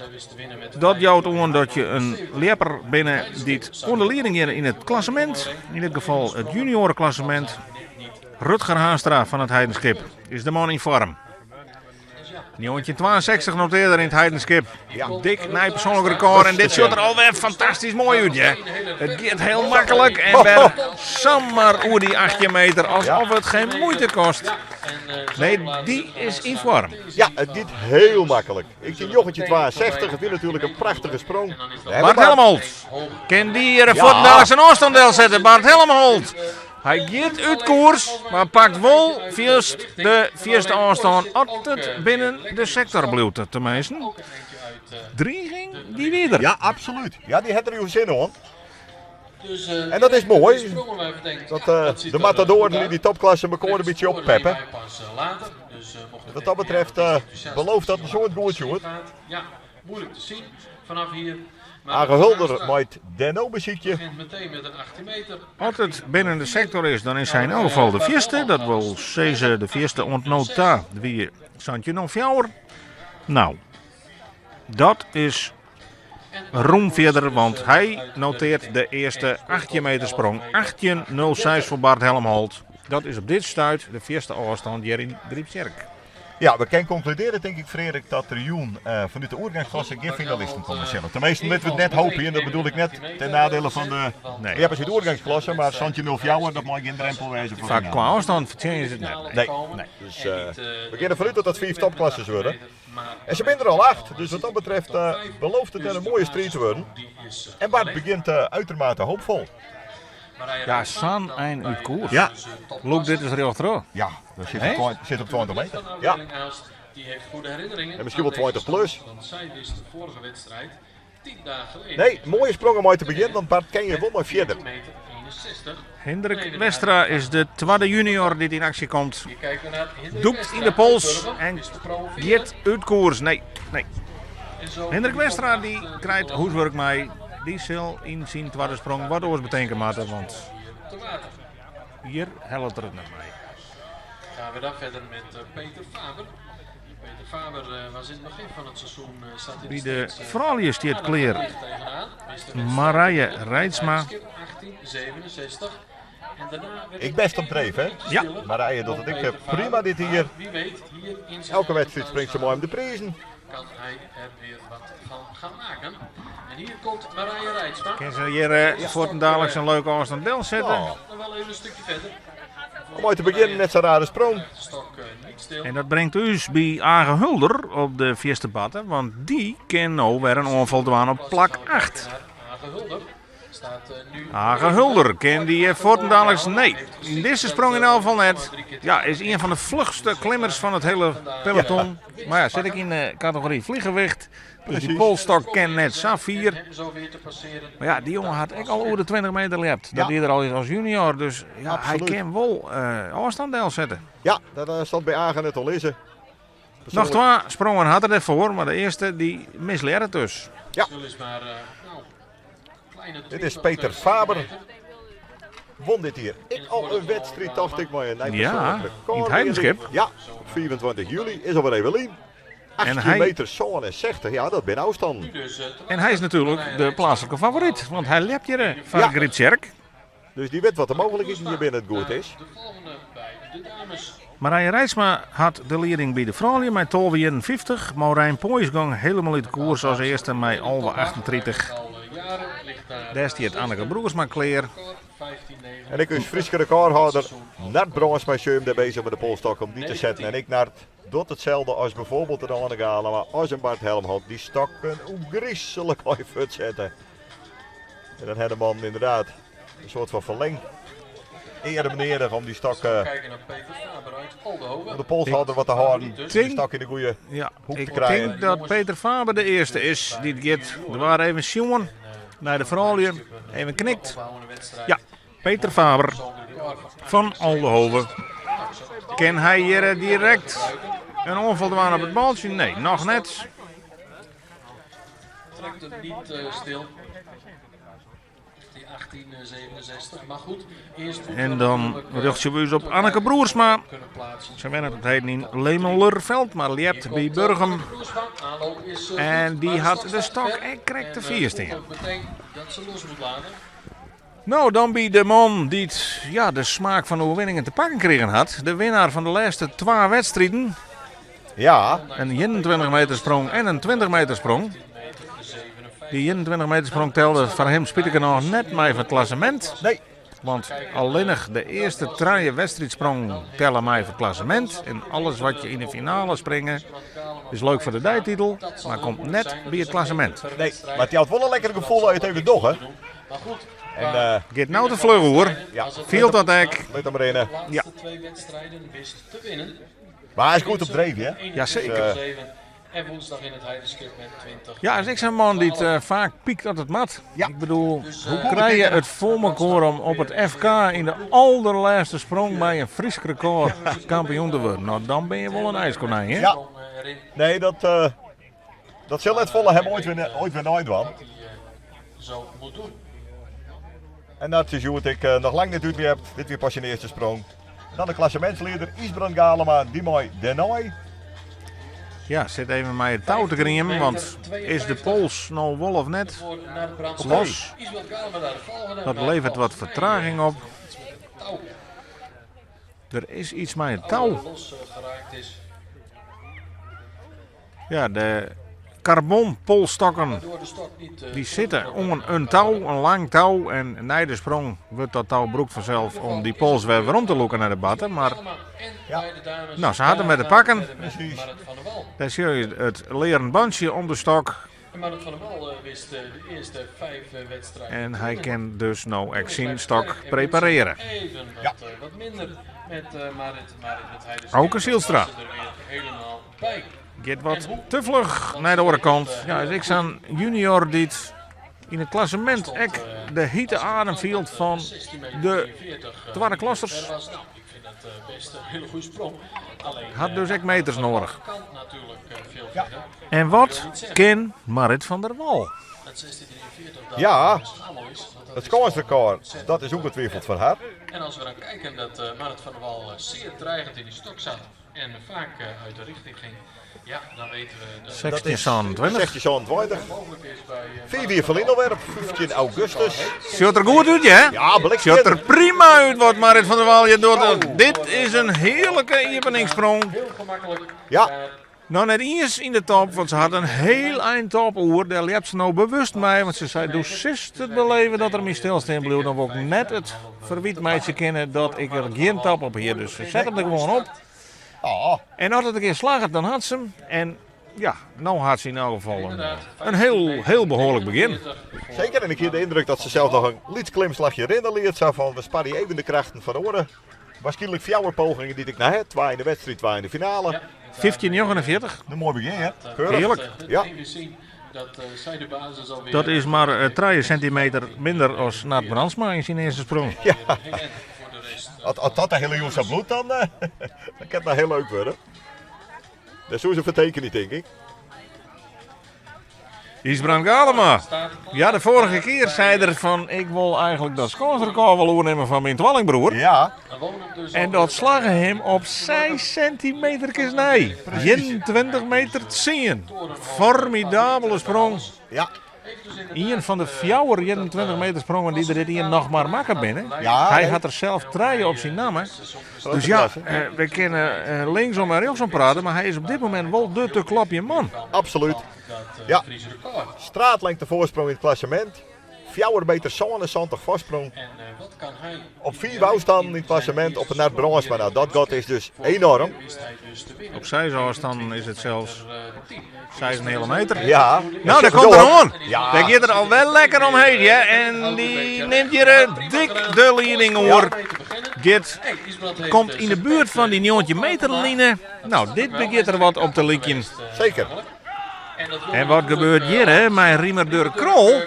Dat jout oan dat je in ljepper binne dy't oan de lieding geane yn it klassemint. Yn dit gefal it junioareklassemint. Rutger Haanstra fan it Heidenskip is de man yn foarm. 1962 notearde er yn it Heidenskip. Ja. Dik nij persoanlik rekôr en dit sjocht der alwer fantastysk moai út. Hè? It giet hiel maklik en wer samar oer dy 18 meter alsof it gjin muoite kost. Nee, dy is yn foarm. Ja, it giet hiel maklik. Ik zie 1962, it wie natuerlik in prachtige sprong. Bart Helmholt. Kin dy hjir fuortendaliks in ôfstân delsette? Bart Helmholt. Hy giet út koers, mar pakt wol fierst de fierste ôfstân as it binnen de sektor bliuwt. Teminsten, driging dy wie der. Ja, absoluut. Ja, dy hat der jo sin oan. En dat is moai. Dat de matadoren yn dy topklasse mekoar in bytsje oppeppe. Wat dat betreft belooft dat in soad goed, Sjoerd. Age Hulder mei it dêr no besykje. As it binnen de sektor is, dan is hy yn elk gefal de fierste. Dat wol sizze de fierste oant no ta wie 1704. No, dat is rûm fierder, want hy noteart de earste 18 meter sprong. 18.06 foar Bart Helmholt. Dat is op dit stuit de fierste ôfstân hjir yn Gryptsjerk. Ja, we kinne konkludearje tink ik Frederik dat der jûn fanút de oergangsklasse gjin finalisten komme sille. Teminsten litte we it net hoopje en dat bedoel ik net ten nadele fan de Nee. ljeppers út de oergangsklasse, mar 17.04 dat mei gjin drempel wêze foar Foar finale. kwa ôfstân fertsjinje se it net. Nee. Nee. Dus we gean derfan út dat dat fiif topklassers wurde. En se binne der al acht, dus wat dat betreft belooft it wer in moaie striid te wurden. En Bart begjint uitermate hoopfol. Ja, sa'n ein út koers. Ja. Lûk dit ris rjochtroch. Ja, dat sit, Hè? op, sit op 20 meter. Ja. Die heeft goede herinneringen. En misschien wel 20 plus. Want zij wist de vorige wedstrijd 10 dagen geleden. Nee, mooie sprong om uit te beginnen, want Bart ken je wel maar verder. Meter 61. Hendrik Westra is de tweede junior die in actie komt. Hier kijken we naar Hendrik Doekt Westra in de pols uit Burgum, en is te promoveren. Giet uit koers. Nee, nee. En zo Hendrik in de Westra top die acht, krijgt te hoeswerk mee. Die zal in zijn tweede sprong wat oors bedenken moeten, want te water. hier helpt er het net mee. Gaan we dan verder met Peter Faber. Peter Faber was in het begin van het seizoen zat in Bij de steeds, vrouwen stiet aardig kleer licht tegenaan. Wist de wedstrijd Marije te winnen. Reitsma. Skip 1867. En daarna werd Ik het best op even dreef, hè? een beetje Ja. stiller Marije doet voor het ik Peter prima Faber. dit hier. Maar Wie weet, hier in zijn Elke wedstrijd springt ze mooi om de prijzen. Kan hij er weer wat van gaan maken. En hier komt Marije Reitsma. Kan ze hier voor het dadelijk een leuke afstand del zetten? Ja. Nog wel even een stukje verder. Om uit te beginnen met zo'n rare sprong. De stok niet stil. En dat brengt u bij Age Hulder op de vierste batten, want die kan nou weer een onval doen op plak 8. Age Hulder staat nu. Age Hulder, ken die voortdadelijks? Nee, in deze sprong in elk geval net. Ja, is een van de vlugste klimmers van het hele peloton. Maar ja, zit ik in de categorie vlieggewicht. Dus die Precies. polstok ken net Safir. Hem zo weer te passeren. Maar ja, die jongen had ik al over de 20 meter lept. Dat Ja. deed er al eens als junior. Dus ja, hij Absoluut. kan wel afstand zetten. Ja, dat stond bij Agen net al is. Nog twee sprongen had er ervoor, maar de eerste die misleerde het dus. Ja. Zullen is maar, nou, kleine Dit is 20 Peter Faber. centimeter. Won dit hier. Ik al een wedstrijd, dacht ik, maar een Ja, persoonlijk record. in het Heidenschip. Ja, op 24 juli is alweer even lien. 18 En hij- meter 67, ja, dat ben afstand. Nu dus, te En hij is natuurlijk de plaatselijke favoriet, want hij lept hier van Ja. Gritserk. Dus die weet wat er mogelijk is hier binnen het goed is. De volgende bij de dames. Marije Reitsma had de leiding bij de vrouwen met 12,51. Maurijn Pooijsgang helemaal in de koers als eerste met 11,38. Al jaren ligt daar Daar stiet Anneke Broersma kleer. record 15,9. En ik is Frieske recordhouder Nart Brons met Sjeum daar bezig met de polstok om die te zetten. En ik Nart doet hetzelfde als bijvoorbeeld de Anneke Galema, als een Bart Helmholt. Die stokken hoe griezelig uit zetten. En dan had de man inderdaad een soort van verleng. Eerder meneer om die stok, Kijken naar Peter Faber uit Oldehove. om de polshouder wat te houden. Ik Die denk- stok in de goede Ja, hoek te ik krijgen. denk dat Peter Faber de eerste is die het gaat. Er waren even jongen naar de vrouwen, even knikt. Opbouwende wedstrijd. Ja, Peter Faber Zo'n record van van Oldehove. Kan hij hier direct een onval doen op het baltje? Nee, nog net. Trekt hem niet stil. Die 1867. Maar goed, eerst moeten En we dan natuurlijk, richt je ons op terug Anneke Broersma. kunnen plaatsen. Ze wennen het heden in Lemelerveld, maar liept bij Burgum. Anneke Broersma, aanloop is, En goed, die maar de had stok de staat stok ver. en krijgt de En, vierste voelt in. ook meteen dat ze los moet laten. Nou, dan bij de man die het, ja, de smaak van de overwinningen te pakken kregen had. De winnaar van de laatste twee wedstrijden. Ja, Een 21 meter sprong en een 20 meter sprong. Die 21 meter sprong telde van hem spietig nog net mee van het klassement. nee. Want alleenig de eerste traaie wedstrijdsprong tellen mij voor het klassement. En alles wat je in de finale springen is leuk voor de dijtitel, maar komt net bij het klassement. Nee, maar het had wel een lekker gevoel dat je het even doch, hè. Maar goed, En eh Gaat nou te vlug hoor. ja, Viel dat hek. let er maar in. hè. de laatste Ja. twee wedstrijden wist te winnen. Maar hij is goed op dreef, hè. Jazeker. 7 En woensdag in het Heidenskip met 20. Ja, is ik zo'n man die het vaak piekt op het mat. Ja. Ik bedoel, Dus, hoe krijg je het voor elkaar om op het FK in de allerlaatste sprong bij een Fries record kampioen te worden? Nou, dan ben je wel een ijskonijn, hè? Ja. Sprong, erin. Nee, dat zal het volle hem ooit weer nooit van. Dat hij zo moet doen. En dat is hoe ik nog lang niet uit heb. Dit weer pas zijn eerste sprong. Dan de klassementsleider Isbrand Galema, die mooi Denoy. Ja, zit even mij het touw te griemen, want is de pols nou wel of net? Voor naar de brandstof. Los. Isabel Galema daar de volgende. Dat Maar levert wat volgens mij, vertraging op. iets met het touw. Er is iets met het Touw touw. los geraakt is. Ja, de carbonpolstokken Door de stok niet, die zitten onder een touw, een lang touw. En na de sprong wordt dat touw broek vanzelf om die pols weer weer om te loeken naar de batten. Maar Galema en Ja. bij de dames Nou, ze hadden met de daarna pakken. verder met Precies. Marit van der Wal. daar zie je het leren bandje om de stok. En Marit van der Wal wist de earste 5 wedstriden En te hy winnen. kin dus no ek Toen syn is stok Sterk en preparearje. Even Ja. wat minder met Marit, maar in het Heide Auke Zijlstra. was ze er weer helemaal bij. Giet wat te fluch nei de oare kant. Ja, is ek sa'n junior dy't yn it klassemint ek de hite adem fielt fan de twadde klassers. Nou, ik vind dat best een hele goede sprong. Alleen, Hat dus ek meters nodig. Kan natuurlijk veel Ja. verder. En wat kin Marit van der Wal? Dat 1643 dat Ja. schalo is. Want dat Het is skânsrekôr, gewoon dat is ongetwijfeld fan har. En als we dan kijken dat Marit van der Wal zeer dreigend in die stok zat en vaak uit de richting ging, ja, dan weten we dat het 1627. 1620. mogelijk is bij 4 jaar ferline, 15 augustus. Sjocht der goed út, hè? Ja, blik Sjocht der prima út wat Marit van der Wal hjir docht. Oh. Dit is in hearlike iepeningssprong. Heel gemakkelijk. Ja. No net iens yn de top, want se hat in hiel ein top oer. Dêr ljept se no bewust mei, want se sei: "Do silst it belibje dat er my stilstean bliuwt, dan wol ik net it ferwyt meitsje kinne dat ik der gjin top op hie." Dus se set him der gewoan op. Ah, En as it in kear slagget, dan hat se him. En ja, no hat se yn elk gefal in hiel, hiel behoarlik begjin. Zeker, en ik hie de yndruk dat se sels noch in lyts klimslachje rinne liet. Sa fan, we sparje even de krachten fan oare. Waarskynlik fjouwer pogingen dy't ik no ha. Twa yn de wedstriid, twa yn de finale. Ja. 15,49. In moai begjin, hè? Keurich. Hearlik. Ja. Even zien dat zij de basis alweer... Dat is mar 3 sintimeter minder as Nard Brandsma yn syn earste sprong. Ja. En voor de rest, As dat de hiele jûn sa bliuwt, dan kin it noch hiel leuk wurde. Dêr soe se foar tekenje, tink ik. Ysbrand Galema. staat klaar. Ja, de foarige kear sei er fan: ik wol eigentlik dat skânsrekôr wol oernimme fan myn twallingbroer. Ja, Dus En dat slagge him op 6 sintimeterkes nei. 21 meter 10. Formidabele sprong. Ien fan de fjouwer 21 meter sprongen dy't der dit jier noch mar makke binne. Ja, Hy nee. hat der sels trije op syn namme. Dus ja, we kinne linksom en rjochtsom prate, mar hy is op dit momint wol de te klopjen man. Absoluut. Ja. Straatlengte foarsprong yn it klassemint. 4 meter 77 foarsprong. En wat kan hij? Op 4 ôfstannen yn it klassemint op de Nard Brandsma. Nou, dat gat is dus enoarm. Wist hij dus te winnen. Op 6 ôfstannen is it sels 6,5 meter. Ja. No, dêr komt er oan. Ja. Dêr giet er al wer lekker omheech, hè. En dy nimt hjir dik de lieding oer. Giet, komt yn de buert fan dy 19 meter line. No, dit begjint der wat op te lykjen. Zeker. En wat gebeurt hjir, hè, mei Riemer Durk Krol?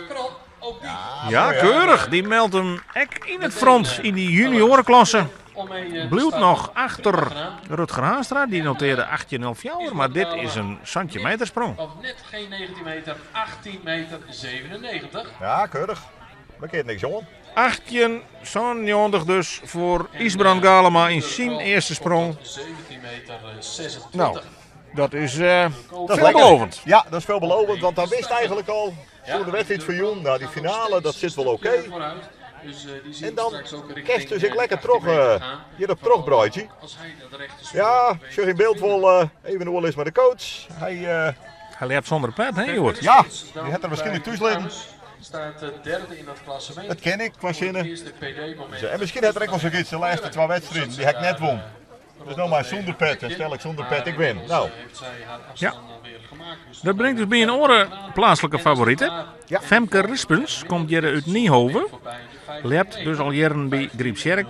Ja, keurich. Dy meldt him ek yn it front yn dy juniorenklasse. Bliuwt noch achter Rutger Haanstra, dy notearre 18.04, mar dit is in 17 meter sprong. Of net gjin 19 meter, 18 meter 97. Ja, keurich. Dêr kin niks oan. 18,97 dus foar Ysbrand Galema yn syn earste sprong. 17 meter 26. No, dat is Dat is veelbelovend. Ja, dat is veelbelovend, want dan wist eigenlijk al, toen de wedstrijd van jûn, nou die finale, dat sit wol oké. Dus, die zien En dan straks ook richting, kerst dus ik lekker 18 terug, meter gaan. hier op terugbreidje. Als hij dat rechte spoor Ja, weet zeg in te beeld vinden. wol even oerlis mei de coach. Hy, Hy ljept sûnder pet, hè, Joert? Ja, Dan dy hat der waarskynlik bij thús litten. Dames Staat derde in dat klassement. Dat ken ik, qua Voor het zinnen. eerste PD-moment. En miskien hat er ek wol sayts, de lêste twa wedstriden, dy ha ik net wûn. Dus no mar sûnder pet, en stel ik sûnder pet, ik win. No, Heeft zij haar afstand Ja. alweer gemaakt. Dus Dat bringt ús by in oare pleatslike favorite. Ja. Femke Rispens komt hjir út Niehove. voorbij de 15 Ljept dus al jierren by Gryptsjerk.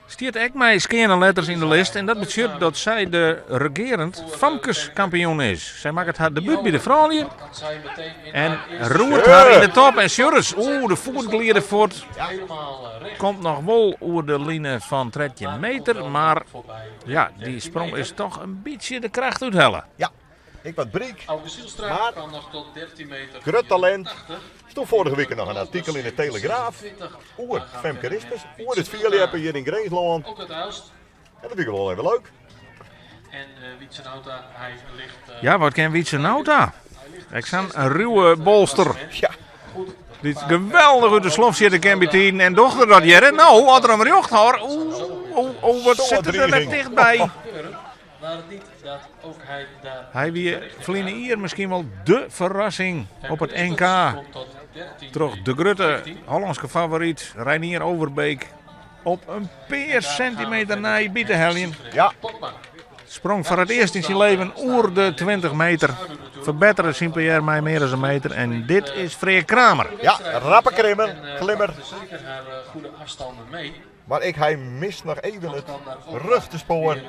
Stiet ek mei skeane letters yn de list en dat betsjut dat sy de regearend famkeskampioen is. Sy makket har debút by de froulju Kan zij meteen in en haar eerste roert har yn de top. En Sjurris, oeh, de foet gliide fuort. helemaal recht Komt noch wol oer de line fan 13 meter, mar voorbij. ja, dy sprong is dochs in bytsje de kracht úthelle. ja, ik wat bryk. Auke Zijlstra Maar- kan nog tot 13 meter. Grut talint. 84. Stond foarige wike noch in artikel yn de Telegraaf. 26. Oer Femke Rispens, oer it fierljeppen hjir yn Grinslân. Ook uit Aalst. En dat fyn ik wol even leuk. En Wietse Nauta, hy ligt... Ja, wat kin Wietse Nauta? hij ligt Ek sa'n ruwe bolster. Ja, goed. Dy't geweldich út de slof sjitte kin bytiden en docht er dat hjir. No, as er him rjocht hâldt. Oeh, oeh, oeh, wat Zo'n sit er der net dreiging. tichtby. Gebeuren, waar het niet dat ook hij daar... Hy wie ferline jier miskien wol de ferrassing op it NK. Komt tot 13 Troch de grutte Hollânske favoryt Reinier Overbeek op in pear sintimeter nei by te heljen. ja. Popma. Sprong foar it earst yn syn leven oer de 20 meter. Ferbettere syn PR mei mear as in meter. En dit is Freark Kramer. Ja, rappe krimmer, klimmer. Mar ek hy mist noch even it rjochte spoar.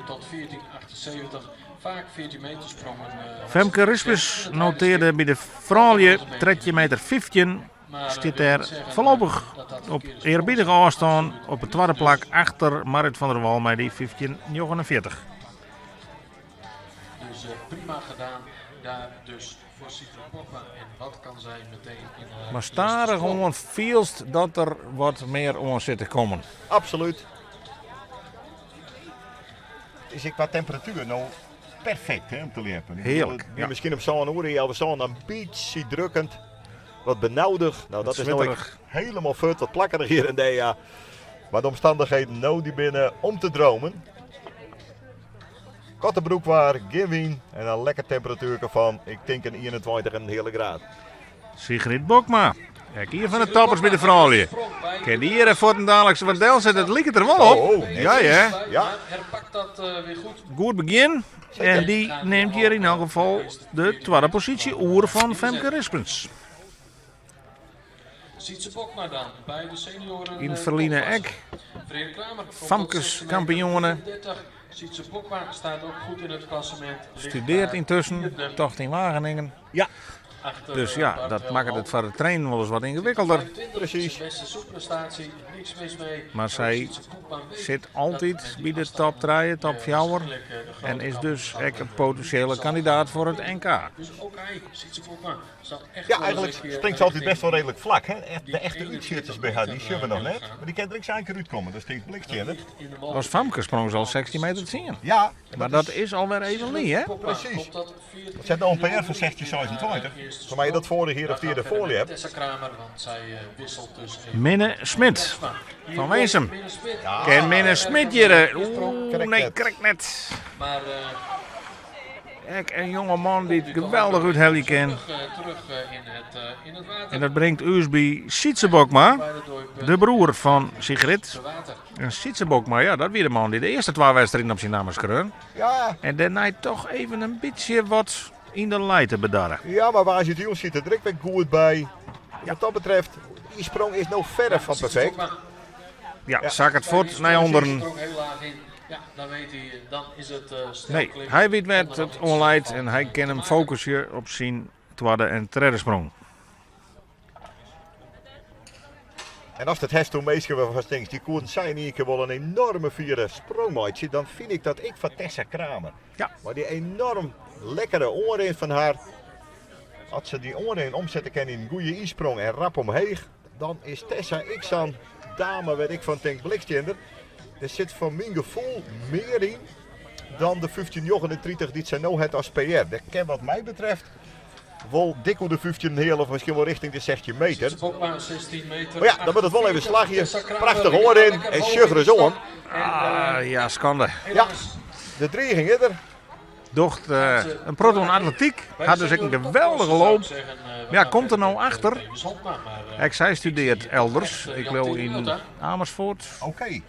Femke Rispens notearde by de froulju 13 meter 15. Stiet dêr foarlopich op earbiedige ôfstân op it twadde plak achter Marrit van der Wal mei dy 15,49. Dus prima gedaan daar dus voor Sigrid Bokma. En wat kan zij meteen in haar Mar stadichoan fielst dat der wat mear oan sit te kommen. Absolút. It is ek kwa temperatuer no perfekt hè, om te ljeppen. Hearlik. Ja. Miskien om sân oere, healwei sân, in bytsje drukkend. Wat benaudich. No, dat is no ek helemaal fuort. Wat plakkerich hjir en dêr, ja. Mar de omstannichheden no dy binne om te dromen. Kattebroekwaar, gjin wyn en in lekker temperatuerke fan, ik tink in 21 en in heale graad. Sigrid Bokma, ek ien fan de toppers by de froulju. Kin dy hjir fuortendaliks wat delsette? It liket der wol op. Oh, netjes. Ja, ja. Ja. Herpakt dat weer goed. Goed begjin. En dy nimt hjir yn elk gefal de twadde posysje oer fan Femke Rispens. Sietse Bokma dan by de senioren. Yn it ferline ek famkes kampioene. Sietse Bokma staat ook goed in het klassement. Studeert yntusken, tocht yn Wageningen. Ja. Dus ja, dat makket it foar it trainen wolris wat yngewikkelder. Presys. Mar sy sit altyd by de top trije, top fjouwer en is dus ek in potinsjele kandidaat foar it NK. Ja, eigenlik springt se altyd best wol reedlik flak. Hè? De echte útsjitters by har, dy sjogge we noch net. Mar dy kin der ek sa in kear útkomme, dat stinkt blikstjinner. As famke sprong se al 16 meter tsien. Ja. Mar dat is alwer even lyn, hè? Presys. Se hat no in PR fan 16,26. Foar my dat foarich jier of it jier derfoar ljept. Minne Smit fan Winsum. Kin Minne Smit hjir... Oeh, nee, krekt net. Ek in jonge man dy't geweldich úthelje kin. En dat bringt ús by Sietse Bokma, de broer fan Sigrid. En Sietse Bokma, ja, dat wie de man dy't de earste twa wedstriden op syn namme skreaun. Ja. En dêrnei toch even in bytsje wat yn de lijte bedarre. Ja, mar woansdeitejûn siet er der ek wer goed by. Wat dat betreft, dy sprong is no ferre fan perfekt. Ja, sakket fuort nei ûnderen. Ja, dan weet hij, dan is het Nee, hy wit wêr't it oan leit en hy kin him fokusje op syn twadde en tredde sprong. En ast it hast oer minsken wêrfan'tst tinkst, dy koenen sa yn ien kear wol in enorme fiere sprong meitsje, dan fyn ik dat ek foar Tessa Kramer. Ja. Mei dy enorm lekkere oanrin fan har, as se dy oanrin omsette kin yn in goede ynsprong en rap omheech, Dan is Tessa ek sa'n dame wêr't ik fan tink, blikstjinder, der sit foar myn gefoel mear yn dan de 1539 dy't sy no hat as PR. Der kin wat my betreft wol dik oer de 15 en heal of miskien wol richting de 16 meter. Mar ja, dan moat it wol even slagje. Prachtich oanrin en sjoch ris oan. Ah, ja, skande. Ja, de driging is der. Docht in protte oan atletyk, hat dus ek in geweldige loop. Mar ja, komt der no achter. Ek sy studearret elders, ik leau yn Amersfoort. Oké.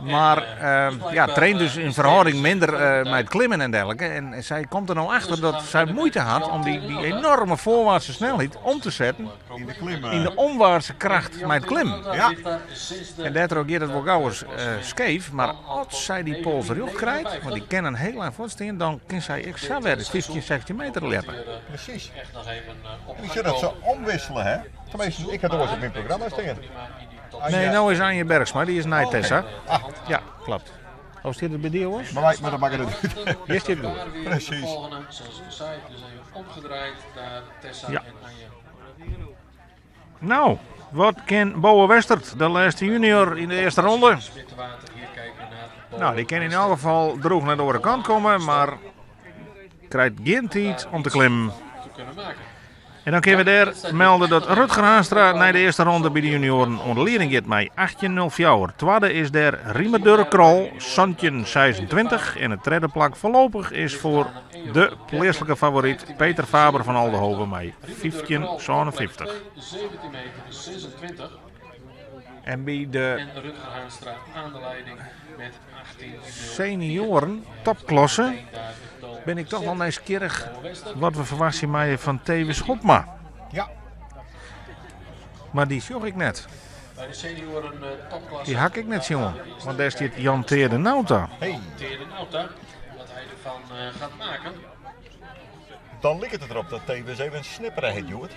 Mar ja, traint dus yn ferhâlding minder mei it klimmen en derlike. En sy komt der no achter dat sy muoite hat om dy enorme foarwaartse snelheid om te setten Yn de klim. Yn de omwaartse kracht mei it klimmen. Ja. En dêrtroch giet it wol gau ris skeef. Mar as sy dy pols rjocht krijt, want dy kin in hiel ein fuortstean, dan kin sy ek sa wer 15, 16 meter ljeppe. Presys. En ik sjoch dat se omwissele, hè? Tenminsten, ik ha it oars op myn programma stean. Nee, no is Anje Bergsma, dy is nei Tessa. Ah. Ja, klopt. Hoe stiet it by dy oars? Mar, mar dat makket net út. Hjir stiet it goed. Presys. Ja. No, wat kin Bowe Westert, de lêste junior yn de earste ronde? No, dy kin yn elk gefal droech nei de oare kant komme, mar krijt gjin tiid om te klimmen. En dan kinne we dêr melde dat Rutger Haanstra nei de earste ronde by de junioaren oan de lieding giet mei 18.04. Twadde is dêr Riemer Durk Krol, 17.26. En it tredde plak foarlopich is foar de pleatslike favoryt Peter Faber fan Aldeholve mei 15,57. En by de En Rutger Haanstra aan de leiding met 18.04. senioren topklasse Meteen daar het toon ben ik toch wel gezet. nieuwsgierig Douwe Wester. wat we verwachten mij van Thewis Hobma. Ja. Maar die zag ik net. Bij de senioren topklasse. Die hak ik net, jongen. Want daar staat Jan Teerde Nauta. Hey, Teerde Nauta. Wat hij ervan gaat maken. dan ligt het erop dat Thewis even snipperen heeft, Joert.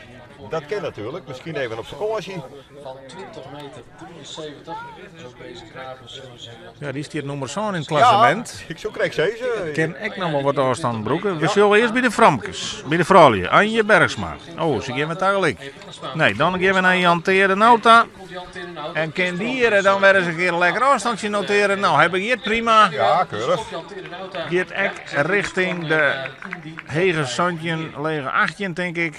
Dat ken natuurlijk. Misschien even op vakantie. Van 20 meter 73. Dus ook deze knapen zullen ze Ja, die staat nummer zo'n in het klassement. Ja, ik zo krijg ze. Ken ik nog wel wat afstand broeken. We zullen eerst bij de Framkes, bij de vrouwen. Anje Bergsma. Oh, ze gaan we tegelijk. Nee, dan gaan we naar Jan Teerde Nauta. Komt Jan Teerde Nauta. En kan die hier dan weer eens een keer een lekker afstandje noteren? Nou, heb ik hier prima. Ja, keurig. Jan Teerde Nauta. Geert Ek richting de Hege Santjen, lege 18, denk ik.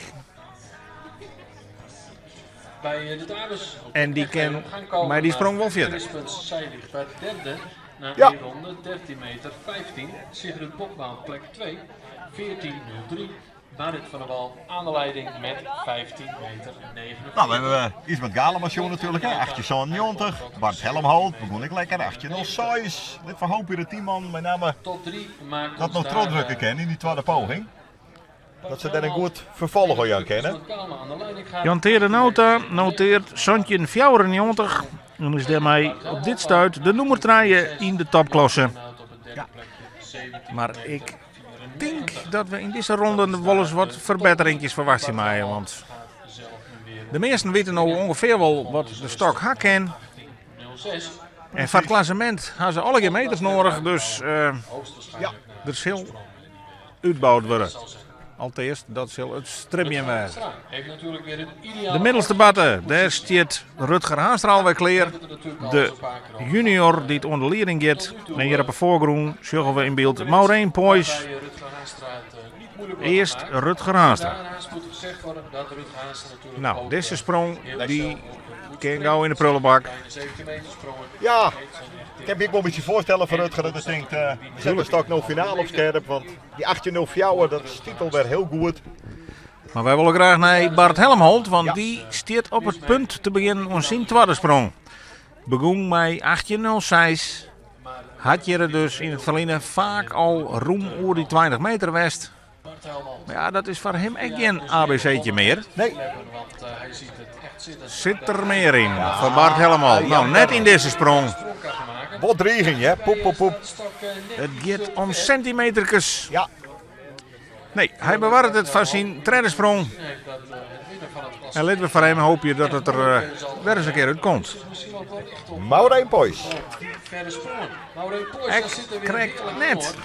Bij de dames. En die Echt ken- even op gang komen, maar die sprong wel verder. Crispens, zij ligt bij de derde. Na Ja. één ronde 13 meter 15. Sigrid Bokma op plek 2. 14.03. Marit van der Wal aan de leiding met 15 meter 49. Nou, we hebben iets met Galema natuurlijk, hè. 1890. Bart Helmholt, begon ik lekker. 1806. Dit van Hoop hier de teamman, met name Top 3 maakt dat ons nog daar, trots kennen in die tweede poging. Bart Dat ze daar een Helmholt goed vervolg aan kennen. Jan Teerde Nauta noteert Santjen 94. En is daarmee op dit stuit de nummer 3 in de topklasse. Maar ik denk dat we in deze ronde wel eens wat verbeteringjes verwachten mij. Want de meesten weten nou ongeveer wel wat de stok hak ken. En van het klassement hebben ze alle geen meters nodig. Dus Ja. er zal uitgebouwd worden. Alteerst, dat zal het stripje worden. Heeft natuurlijk weer een ideale De middelste batten, daar staat Rutger Haanstra alweer klaar. De junior die het onder leiding gaat. En hier op de voorgroen zullen we in beeld Maureen Poys. Bij Rutger Haanstra het niet moeilijk wordt Eerst gemaakt. Rutger Haanstra. Daarnaast moet gezegd worden dat Rutger Haanstra natuurlijk Nou, ook, deze sprong heel die snel ook, goed kan springt. gauw in de prullenbak. Bijna 17 meter sprongen. Ja, Het zijn echt ik heb ik wel een beetje voorstellen van Rutger dat hij denkt, we zetten straks nog finale op scherp, want die 18-0 dat is titel weer heel goed. Maar wij willen graag naar Bart Helmholt, want Ja. die staat op het punt te beginnen om zijn tweede sprong. Begon bij 18.06. Had je er dus in het verleden vaak al roem oer die 20 meter west. Bart Helmholt. Maar ja, dat is voor hem echt geen ABC'tje meer. Nee. Want hij ziet het echt zitten. Zit er meer in voor Bart Helmholt. Nou, net in deze sprong. Sprong kan gaan maken. Wat dreiging, hè? Poep, poep, poep. Stok, net Het gaat om centimetertjes. Ja, Nee, hij bewaart het van zijn tweede sprong. heeft dat, het winnen van het klassement. En laten we voor hem hoop je dat het er weer eens een keer uitkomt. Dus misschien ook wel echt op Maureen Poys. die verre sprongen. Maureen Poys, Ik daar zit er weer krijg heerlijk net. voor.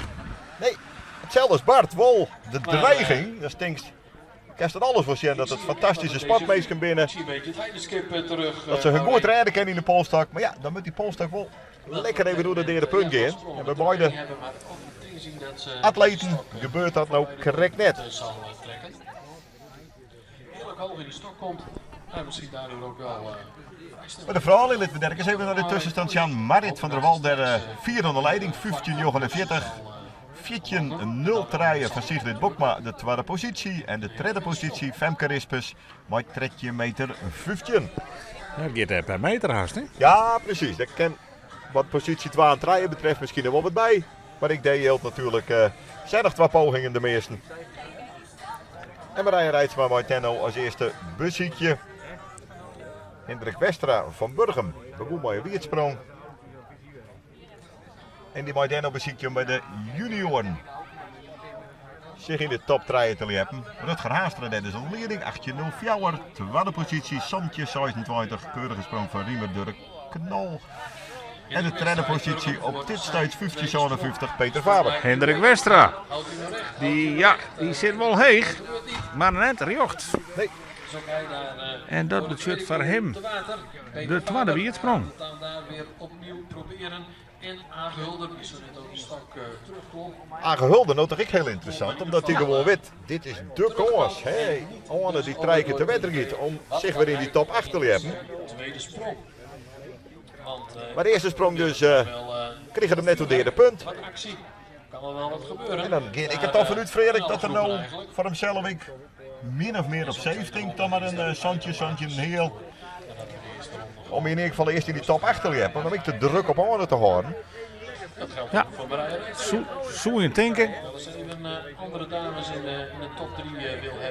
Nee, hetzelfde als Bart, Wol. De dreiging, dat stinkt. Ik heb er alles voor zien dat het fantastische spatmeesken binnen. Ik zie een beetje het heidenskip terug. Dat ze hun goed redden kennen in de polstak. Maar ja, dan moet die polstak wel lekker even door de derde punt gaan. En bij beide atleten gebeurt dat nou correct net. Zal trekken. Heerlijk hoog in die stok komt. En misschien daardoor ook wel. vrij snel. Maar de vrouwen laten we daar eens even naar de tussenstand gaan. Marit van der Wal, der vierde onder leiding, 15,49. 14-0 van Sigrid Bokma, de tweede positie. En de derde positie, Femke Rispes, met 13 meter 15. Ja, het gaat per meter haast, hè? Ja, precies. Dat kan wat positie 2 en 3 betreft misschien er wel wat bij. Maar ik deed heel natuurlijk, zijn nog twee pogingen de meesten. En Marije Reitsma met Tenno als eerste beziekje. Hendrik Westra van Burgum, begon mooie wiertsprong. En die Maideno beziekje bij de junioren. Zich in de top 3 te hebben. Rutger Haastra deed dus een leiding, 18.04. Tweede positie, Samtje 26, keurige sprong van Riemer Durk Knol. En de derde positie op dit stuit 15,57 Peter Faber. Hendrik Westra. Houdt hij nou recht? Die, ja, die zit wel heeg, Gebeurt niet. maar net rjocht. Nee, Dus ook hij daar, En dat voor de betekent tweede voor keer hem te water. Peter de tweede Faber wiertsprong. gaat het dan daar weer opnieuw proberen. En Age Hulder, die zo net ook de stok terugklom. Age Hulder, nou toch ik heel interessant, omdat hij gewoon weet, dit is de kans. Hey, Anne die trijken te wedstrijd om zich weer in die top 8 te hebben. Tweede sprong. Want, Maar de eerste sprong dus, wel, kreeg hem net op de derde punt. Wat actie. Kan wel wel wat gebeuren. En dan ging ik Daar, het dan vanuit Frederik alle dat er groepen nou eigenlijk. voor hemzelf ik min of meer op 17, dan maar een zandje, zandje, een heel. Nadat we de eerste ronde Om yn ieder gefal earst yn dy top 8 te ljeppen, om ek de druk op Anne te hâlden. Ja, soe je tinke.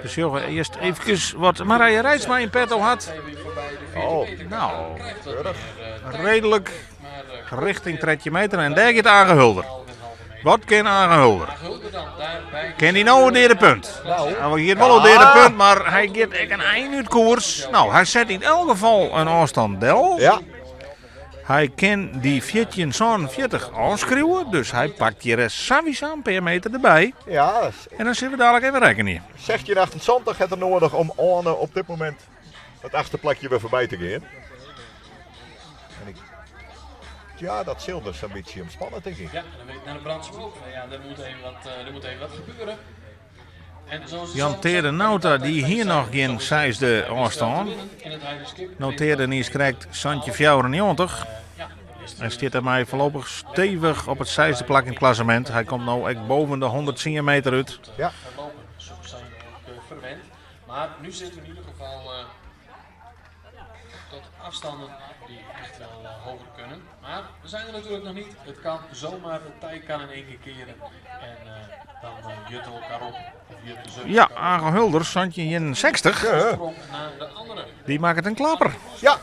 We sjogge earst eefkes wat Marije Reitsma yn petto hat. Oh, Nou, redelijk richting 13 meter. En dêr giet Age Hulder. Wat kin Age Hulder? Kin hy no it derde punt? Nou. Hy giet wol it derde punt, mar hy giet ek in ein út koers. Nou, hy set yn elk gefal in ôfstân del. Ja. Hy kin dy 14,47 ôfskriuwe, dus hy pakt hjir sawiesa in pear meter derby. Ja. En dan sille we dadelijk even rekkenje. 16,78 hat er noadich om Anne op dit momint it achtste plakje wer foarby te gean. En ik, ja, dat sil der sa'n bytsje om spanne, tink ik. Ja, dan weet naar de Brandsma ook. Ja, er moet even wat, er moet even wat gebeuren. En zoals Jan Teade Nauta dy hie noch gjin seisde ôfstân. No Teade niis krekt 17,94 en stiet dêrmei foarlopich stevich op it seisde plak yn it klassemint. Hy komt no ek boven de 110 meter út. Ja. Maar nu zitten we in ieder geval uh, tot afstanden die echt wel uh, hoger kunnen. Maar we zijn er natuurlijk nog niet. Het kan zomaar, de tijd kan in één keer keren. En uh, dan uh, jutten we elkaar op. Of jutten ze Ja, Age Hulder, 1761. Ja. Naar de andere. Die maakt een klapper. Ja,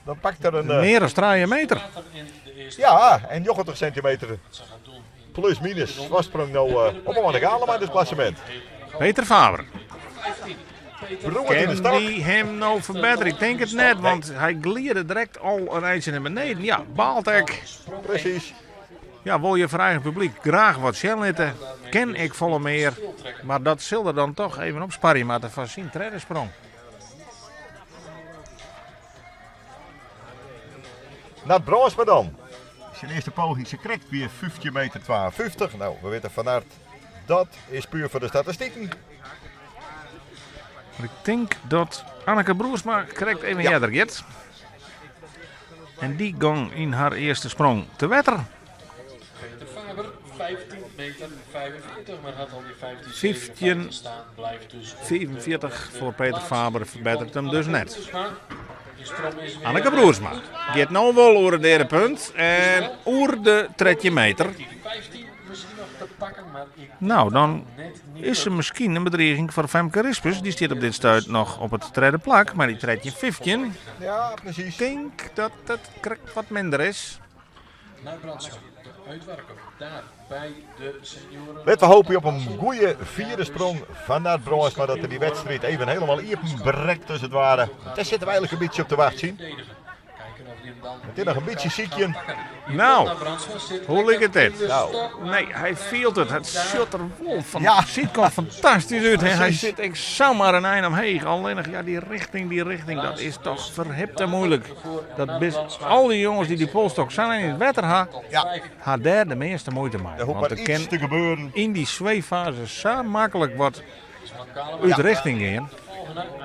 dan pakt er een... Meer dan 3 meter. Ja, en 90 centimeter plus minus voorsprong nou op Anne Galema in het klassement. Peter Faber. Broer in de Ken stok. die hem nou verbeteren? Ik denk het net, want hij glierde direct al een eindje naar beneden. Ja, baalt ik. Precies. Ja, wil je voor eigen publiek graag wat sjen litte, ken ik volle meer. Maar dat zal er dan toch even op sparren, maar van zijn tredde sprong. Naar Bronsma dan. Zijn eerste poging, ze krijgt weer 15 meter 52. Nou, we weten van harte, dat is puur voor de statistieken. Maar ik denk dat Anneke Broersma krijgt even Ja. eerder gaat. En die gang in haar eerste sprong te wetter. Peter Faber, 15 meter 45, maar had al die 15 15 staan, blijft dus op de 45 derde voor Peter plaats. Faber verbetert hem dus net. Broersma, die sprong is weer Anneke Broersma goed. gaat nou wel over het derde punt en oer de 13 meter. 15 misschien nog te pakken, maar ik Nou, dan net niet. is er misschien een bedreiging voor Femke Rispers. Die staat op dit stuit nog op het derde plak, maar die tredje 15. Ja, precies. Ik denk dat dat krekt wat minder is. Naar Brandsma, de uitwerker, daar bij de senioren. Let we hopen op een goede vierde sprong van Nat Bronsma. Dat er die wedstrijd even helemaal openbrekt als het ware. Daar zitten we eigenlijk een beetje op te wachten. zien. Verdedigen. Kijken of die hem dan Het is nog een beetje ziekje. Nou, hoe ligt het dit? Nou. Nee, hij viel het. Het shot er wel van. Ja. Ziet er fantastisch uit. Hè? Hij Precies. zit ik zomaar een eind omheen. Alleen nog, ja, die richting, dat is toch verhipt en moeilijk. Dat bis, al die jongens die die polstok zijn in het wetter ha, Ja. ha daar de meeste moeite mee. Er hoeft Want maar er iets kan te gebeuren. in die zweeffase zo makkelijk wat uit richting gaan.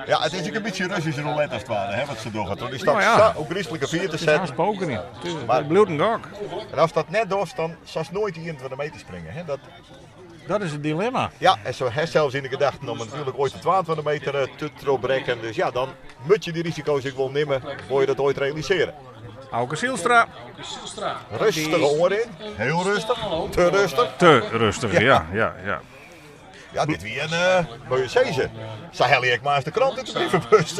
Ja, het is ook een beetje Russische roulette als het ware, hè, wat ze doen. Want die staat Nou ja. zo ook griezelijke vier te Het is zetten. haast poker in. Het is Maar- bloed en gok. En als dat net doet, dan zal ze nooit 21 meter springen. Hè. Dat, Dat is het dilemma. ja, en zo heeft zelfs in de gedachten om natuurlijk ooit de 22 meter te trobrekken. Dus ja, dan moet je die risico's ook wel nemen, wil je dat ooit realiseren. Auke Zielstra. Rustige oor in, heel rustig, te rustig. Te rustig, ja, ja, ja. Ja, dit wie een, moet je zeggen. Zij hel ik maar eens de krant in de brievenbus.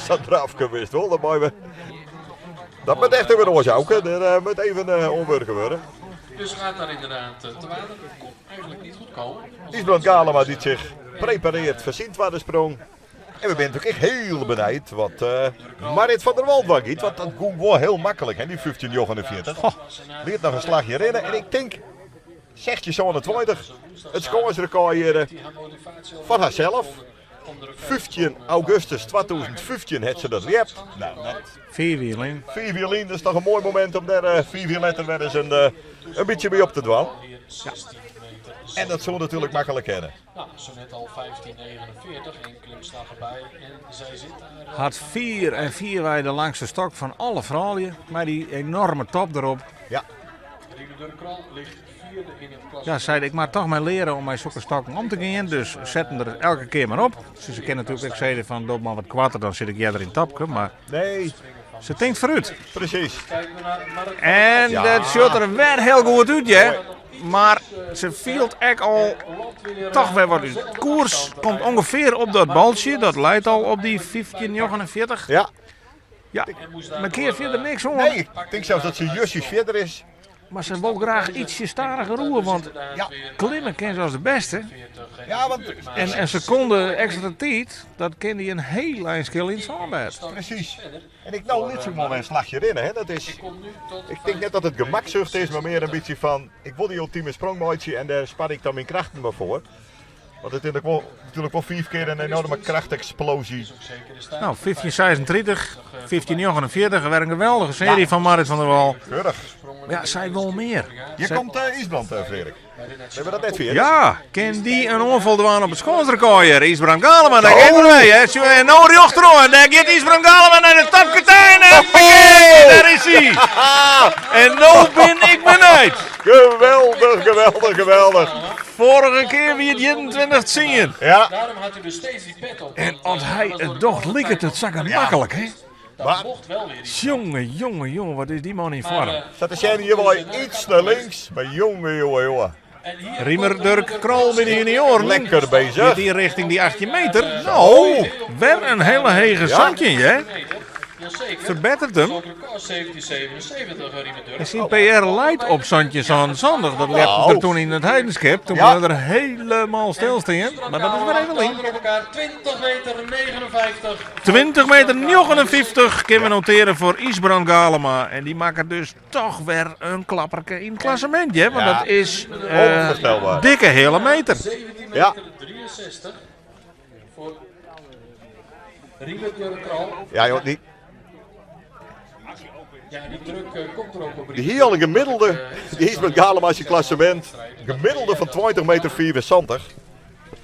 Dat eraf wist wel, dat moet we. Dat moet echt even oorzaken, daar moet even omwerken worden. Dus gaat daar inderdaad te water. Kon eigenlijk niet goed komen. Isbrand Galema die zich prepareert voor zijn tweede sprong. En we zijn natuurlijk echt heel benieuwd wat Marit van der Walt wat giet. Want dat ging wel heel makkelijk, hè, die 15,49. Goh. Leert nog een slagje rennen. En ik denk, zegt je zo aan de 20, het scoresrecord hier van haarzelf. 15 augustus 2015 had ze dat liept. Nou, dat Vierwieling. vier violin, dat is toch een mooi moment om daar vier violetten weer eens een beetje mee op te dwalen. Ja. En dat zullen we natuurlijk makkelijk kennen. Nou, zo net al 15,49, één klimslag erbij en zij zit daar. Had 4 en 4 wij de langste stok van alle vrouwen. Maar die enorme top erop. Ja, Rine Durkral ligt vierde in het klassement. Ja, zei ik maar toch maar leren om mijn zulke stokken om te gaan. Dus zetten er elke keer maar op. Dus ze kennen natuurlijk ook zeiden van doe maar wat kwarter, dan zit ik jij er in tapke. Maar nee. Se tinkt foarút. Presys. En dat sjocht der wer hiel goed út, hear. Mar se fielt ek al toch wer wat út. Koers komt ûngefear op dat baltsje. Dat leit al op dy 15,49. Ja. Ja, mar kear fierder niks oan. Nee, ik tink sels dat se justjes fierder is. Mar se wol graach ytsje stadiger oer, want Ja. klimme kin se as de bêste. Ja, want En in sekonde ekstra tiid, dat kin dy in hiel ein skille yn it sânbêd. Presys. En ik no lit se gewoan wer in slachje rinne. Hè. Dat is, ik tink net dat it gemaksucht is, mar mear in bytsje fan ik wol dy ultime sprong meitsje en dêr spar ik dan myn krachten mar foar. Want it is natuerlik wol fiif kear in enorme krachteksplosie. No, 1536, 1549, wer in geweldige searje fan Marrit van der Wal. Keurich. Mar ja, sy wol mear. Hjir komt Ysbrand, Freark. Binne we dat net fier? Ja, kin dy in oanfal dwaan op it skânsrekôr hjir? Ysbrand Galema, dêr giet er mei, hè? Sjoch, en no rjochteroan, en dêr giet Ysbrand Galema nei de toppartij. En hoppakee, dêr is hy. En no bin ik benijd. Geweldich, geweldich, geweldich. Foarige kear wie it 21 tsien. Ja. En as hy it docht, liket it sa maklik, hè? Mar Jonge, jonge, jonge, wat is dy man yn foarm. Sa't te sjen hjir wei iets nei links, mar jonge, jonge, jonge. Riemer Durk Krol by de junioaren. Lekker bezich. Giet dy richting dy 18 meter. No, wer in hiele hege 17, hè? Ferbettert him. En syn PR leit op 17,77. Dat ljepte er toen yn It Heidenskip. Toen Ja. bleau er hielendal stilstean. Mar dat is wer even lyn. 20 meter 59 kinne we notearje foar Ysbrand Galema. En dy makket dus toch wer in klapperke yn it klassemint. Hè? Want Ja. dat is eh, Onvoorstelbaar. dikke hele meter. Ja. Voor Riemer Durk Krol. Ja, joh, die, Ja, die druk eh, komt er ook op die hier al een gemiddelde, die is met Galema zijn klassement, gemiddelde van 20 meter 74.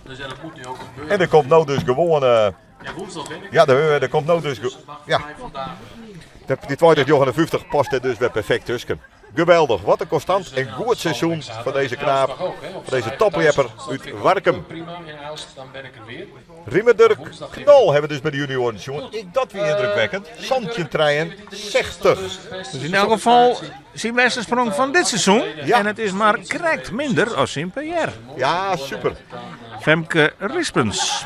Dus ja, dat moet nu ook gebeuren. En er komt nou dus gewoon, eh, Ja, woensdag ben ik. ja, er, er komt nou dus, Dus het mag voor ja, mij vandaag. die 20,59 past er dus weer perfect tussen. Geweldig, wat een constant en goed seizoen van deze knaap, van deze topljepper uit Warkum. Prima, in Aalst, dan ben ik er weer. Riemer Durk Knol hebben we dus bij de junioren. Jongen, ik dat weer indrukwekkend. Santjin 63. Dus in elk geval zijn beste sprong van dit seizoen. Ja. En het is maar krekt minder als zijn PR. Ja, super. Femke Rispens.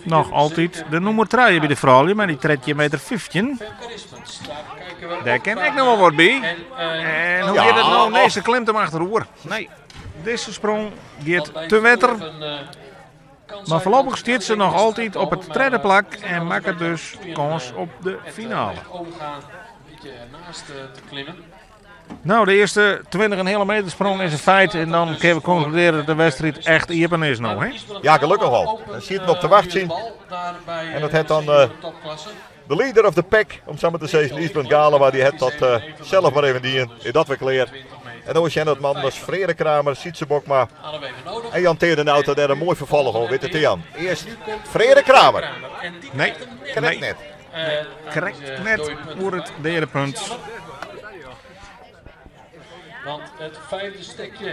Nog altijd de nummer 3 bij de vrouwen, maar die trekt meter 15. Femke Rispens, daar kijken we Daar ook ken graag ik nog wel wat bij. En, eh, En hoe Ja. gaat het nou? Nee, ze klimt hem achteroer. Nee, deze sprong want gaat bij te wetter. Even, eh, kan Maar zij voorlopig dat staat ze nog altijd op het maar, derde eh, plak is en nog maakt een beetje dus toe in, kans eh, op de het, eh, finale. echt overgaan, een beetje ernaast eh, te klimmen. Nou, de eerste 20,5 meter sprong is een feit. En dan kunnen we concluderen dat de wedstrijd echt iepen is nou, hè? Ja, gelukkig al. Daar zit op te wachten. En dat het dan, eh, De leader of the pack, om zo maar te zeggen, Ysbrand Galema, die heeft dat eh, zelf maar even dien. Is dat weer klaar. En dan is dat man, dat is Frere Kramer, Sietse Bokma en Jan Teer de Auto, daar een mooi vervolg op, witte Thean. Eerst Frere Kramer. Nee, Correct nee. net. Correct net voor het derde punt. Want het vijfde stekje,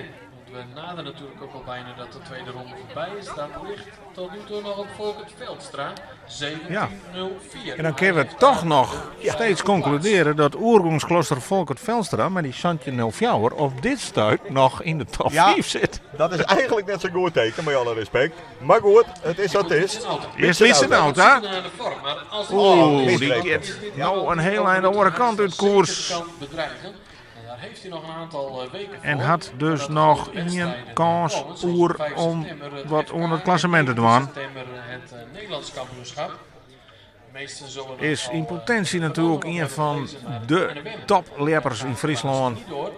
want we naderen natuurlijk ook al bijna dat de tweede ronde voorbij is, dat ligt tot nu toe nog op Volkert Veldstra. 17.04. En dan kunnen we toch nog steeds concluderen dat Oergongsklooster Volkert Velstra met die Santje 04 op dit stuit nog in de top Ja. 5 zit. Dat is eigenlijk net zo'n goed teken, met alle respect. Maar goed, het is wat het is. Eerst Wietse Nauta. Naar de vorm, maar als Oeh, die misgrepen. gaat nou een heel eind de andere kant uit koers. Kan bedreigen. En daar heeft hij nog een aantal eh, weken voor. En had dus Dat de nog grote één wedstrijden kans komen, zoals oer 5 om september het wat FK onder het klassement te en doen. 9 september het eh, Nederlands kampioenschap. De meesten zullen het Is al, in eh, potentie natuurlijk vernomen een of van hebben gelezen, maar de NWM topleppers in Friesland. niet door.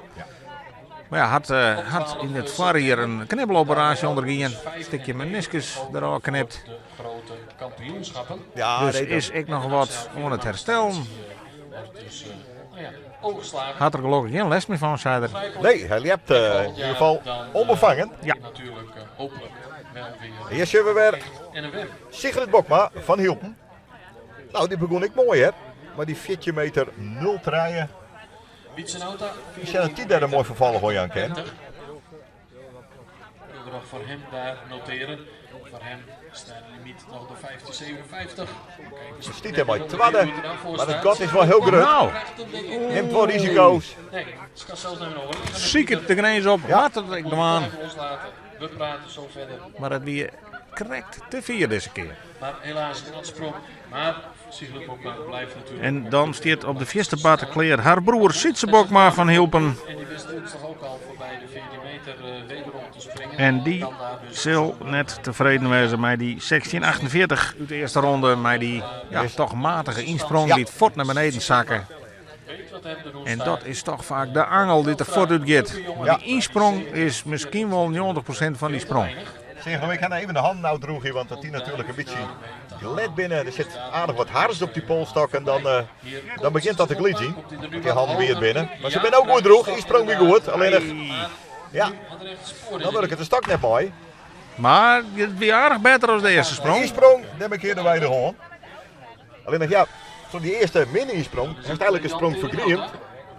Maar ja, had, eh, had in het voorjaar een knibbeloperatie ondergien. Een stukje meniscus eraf knipt. De grote kampioenschappen. Ja, Dus nee, dat- is ik nog wat aan het herstellen. Wordt dus eh, nou ja, overgeslagen. Had er gelukkig geen les meer van, zei er. Nee, hij liept eh, in ieder geval onbevangen. Ja. Natuurlijk eh, hopelijk wel weer Hier zien we weer NWM. Sigrid Bokma van Hielpen. Nou, die begon ik mooi, hè. Maar die 14 meter 0 treien. Wietse Nauta. Die zijn het die daar een mooi vervallen hoor, Jan Ken. Kunnen we nog voor hem daar noteren. Voor hem staat de limiet nog de 15,57. Ze stiet er mei twadde, mar it gat is wol hiel grut. Nou. Nimt wol risiko's. Nee, ze kan zelfs niet meer horen. Siket de grins op, moat it ek dwaan. Loslaten. We praten zo verder. Mar it wie krekt te fier dizze kear. Maar helaas, een sprong. Maar Sigrid Bokma blijft natuurlijk. En dan stiet op de fierste barte klear har broer Sytse Bokma fan Hylpen. En die wist woensdag ook al voorbij de 14 meter wederom te springen. En die Kan daar dus sil net tefreden wêze mei dy 16,48 út de earste ronde. Mei dy ja, toch matige ynsprong dy't fuort nei beneden sakke. weet wat hem te doen En staat. dat is toch faak de angel dy't der fuort út giet. Want dy ynsprong is miskien wol 90% fan dy sprong. Zeg, nou, ik ga even de handen nou droegen, want dat die natuurlijk een beetje gled binnen. Er zit aardig wat hars op die polstok en dan, dan begint dat te glitchen. Want die handen weer binnen. Maar ze zijn ook goed droeg, die sprong weer goed. Alleen nog, ja, dan wil ik het de stok net mooi. Mar it wie aardich better as de earste Die sprong. sprong, neem ik hier de wijde hoorn. Alleen nog, ja, toen die eerste mini-sprong, hij is eigenlijk een sprong vergriemd.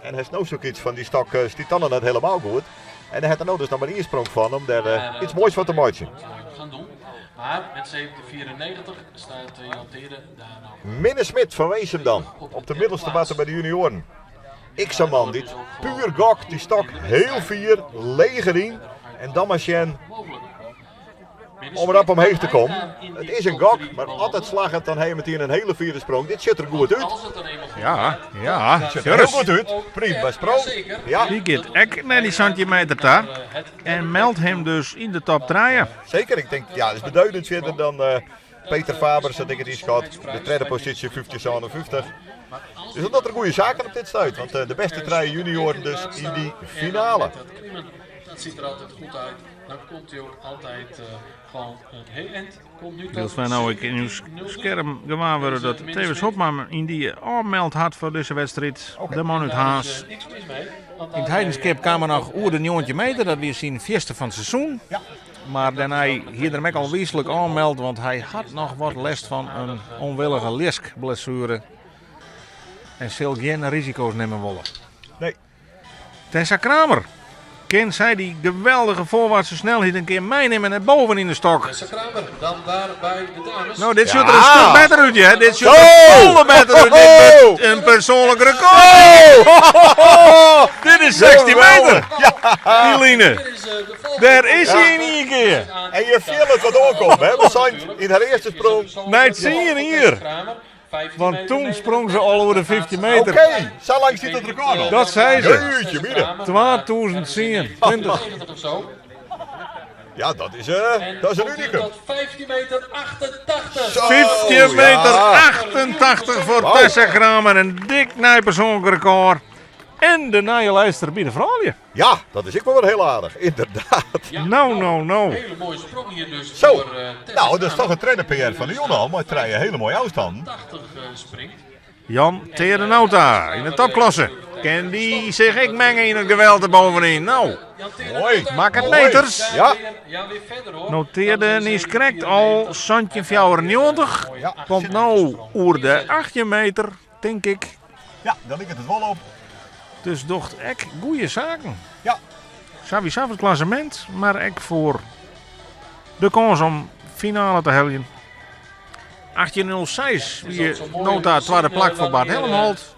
En hij is nou zoiets van die stok, stiet dan nog net helemaal goed. En hij had er nou dus nog maar één sprong van om daar iets moois van te maken. gaan doen. Maar met 17,94 staat Jan Teerde daar nou. Minne Smit van Weesum dan, op de middelste batten bij de junioren. Ik zo'n man die puur gok, die stok heel fier, leeg erin. En dan maar sjen Mogelijk. om erop omheen te komen. Het is een gok, maar altijd slaggend, dan heb je meteen een hele fiere sprong. Dit ziet er goed uit. Als het dan eenmaal goed Ja, gaat, ja, dan Ziet er heel serieus. goed uit. Prima sprong. Jazeker. Ja, Die giet ek nei dy 17 meter ta. En meldt him dus yn de top 3. zeker. Ik denk, ja, dat is beduidend verder dan Peter Faber, zat ik het inschat. De tweede positie, 15,57. Dus dat er goede zaken op dit stuit. Want de beste drie junioren dus in die finale. Dat klimmen, dat ziet er altijd goed uit. Dan komt hij ook altijd gewoon een heel eind. Komt nu tot Wylst wy no ek yn ús skerm gewaar wurde dat Thewis Hobma yndie ôfmeld hat foar dizze wedstriid. De man út Daar is, Harns. niks mis mee. Want Yn it daarmee, Heidenskip kaam er noch oer de 19 meter. Dat wie syn fierste fan it seizoen. Ja. Mar dêrnei hie er him ek al wiislik ôfmeld, want hy hat noch wat lêst fan in ûnwillige ljiskblessuere. En sil gjin risiko's nimme wolle. Nee. Tessa Kramer. Kin sy dy geweldige voorwaartse snelheid in kear meinimme nei boven yn de stok? Tessa Kramer, dan daar bij de dames. No, dit Ja. sjocht der in stik better út, hè? Dit sjocht der Zo! folle better út. Dit wurdt in persoanlik rekôr. Dit is 16 meter. Ja. Dy line. Dit is, de volgende. Dêr is hy yn ien kear. En je viel het wat oankomt, hè? We zijn in haar eerste sprong. Nei it tsien jier. Want toen sprong se al oer de 15 meter. Oké, zo lang zit het record al. Dat sei se. Jeetje, mine. 2010, 20. of zo. Ja, dat is een unicum. Tot 15 meter 88. Zo, 15 meter ja. 88 foar Wauw. Tessa Kramer. In dik nij persoanlik rekôr. En de nije liedster by de froulju. Ja, dat is ek wol wer hiel aardich, inderdaad. Ja, No, no, no. Hele mooie sprong hier dus Zo. voor, Tessa Nou, dat is Kramer. toch een trainer PR van de Jon al, maar treien hele mooie afstanden. 80 springt. Jan Terenauta in de topklasse. Kin dy sich ek minge yn it geweld derbovenyn? No, Jan Terenauta. Mooi. Makket Mooi. meters. Daar Ja. weer, ja, weer verder hoor. Notearde Dat is niis krekt al 17,94. Ja. Komt no oer de 18 meter, tink ik. Ja, dan ligt het wel op. Dus docht ek goede saken. Ja. Sawiesa foar it klassemint, mar ek foar de kâns om finale te heljen. 18.06 wie nota it twadde plak foar Bart Helmholt.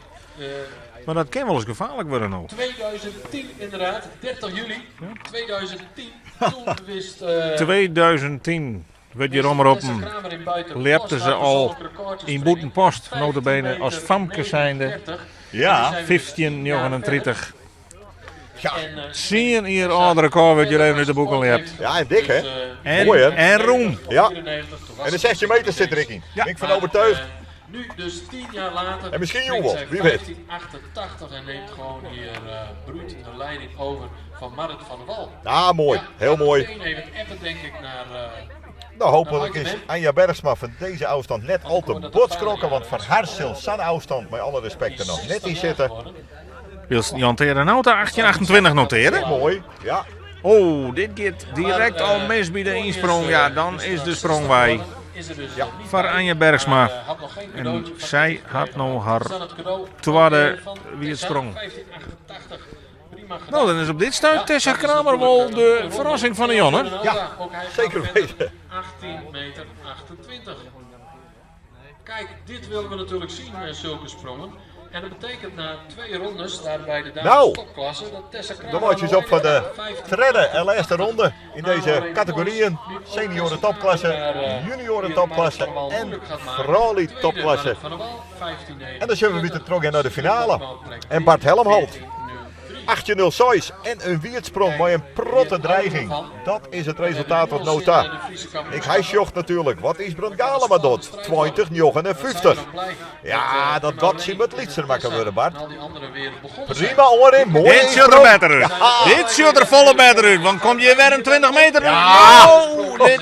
Mar dat kin wolris gefaarlik wurde no. 2010 inderdaad, 30 juli 2010. Toen wist, 2010 wurdt hjir omroppen. Tessa Kramer in Buitenpost Ljepte se haar al persoonlijk record te yn springen. Bûtenpost, 15 nota bene as meter famke zijnde. 39. Ja. En nu zijn we dus 15,39. Ja. En, Tsien jier âld rekôr wurdt hjir even út de boeken ljept. Ja, en dik, hè? Dus, En, Mooi, hè? en roem. Ja. 94, toen was En de het 16 meter zit er in. Ja. Ben ik van Maar, overtuigd. nu dus 10 jaar later. En misschien springt Joel, zij wie weet. 1588 en neemt gewoon hier bruut de leiding over van Marit van der Wal. Ah, mooi. Ja, Heel mooi. Meteen even appen denk ik naar, Nou, hopelijk is Anja Bergsma van deze afstand net al te bot skrokken. Want van haar zal zo'n afstand, met alle respect, er nog net in zitten. Wil Jan Terenauta 1828 noteren? Mooi, ja. Oh, dit gaat direct al mis bij de insprong. Ja, dan is de sprong wij. Is er dus Ja. nog niet Voor bij. Anja Bergsma. Maar, had nog geen En cadeautje van zij Tessa had gekregen. nou haar Is dan het cadeau tweede van wie het Tessa, sprong. 1588. Prima gedaan. Nou, dan is op dit stuit Ja, Tessa dat is Kramer natuurlijk wel de een verrassing van de Jan, hè? wonder. Ja, Ook hij gaat zeker verder. weten. 18 meter 28. Kijk, dit willen we natuurlijk zien, zulke sprongen. En dat betekent na twee rondes daar bij de dames Nou, topklasse dat Tessa Kramer Dan word je op voor de 15 tredde en laatste ronde in deze categorieën. Senioren topklasse, junioren topklasse en vrouwen topklasse. En dan zullen we weer terug naar de finale. En Bart Helmholt. 18.06 en een wiertsprong met een protte dreiging. Dat is het resultaat tot nota. Ik hij sjocht natuurlijk. Wat is Brand Galema dot? 20,59. Ja, dat gat zien met Lietser maken worden, Bart. Prima oren, mooi. Dit ziet er beter uit. Dit ziet er volle beter uit. Want kom je weer een 20 meter? Ja. Oh, dit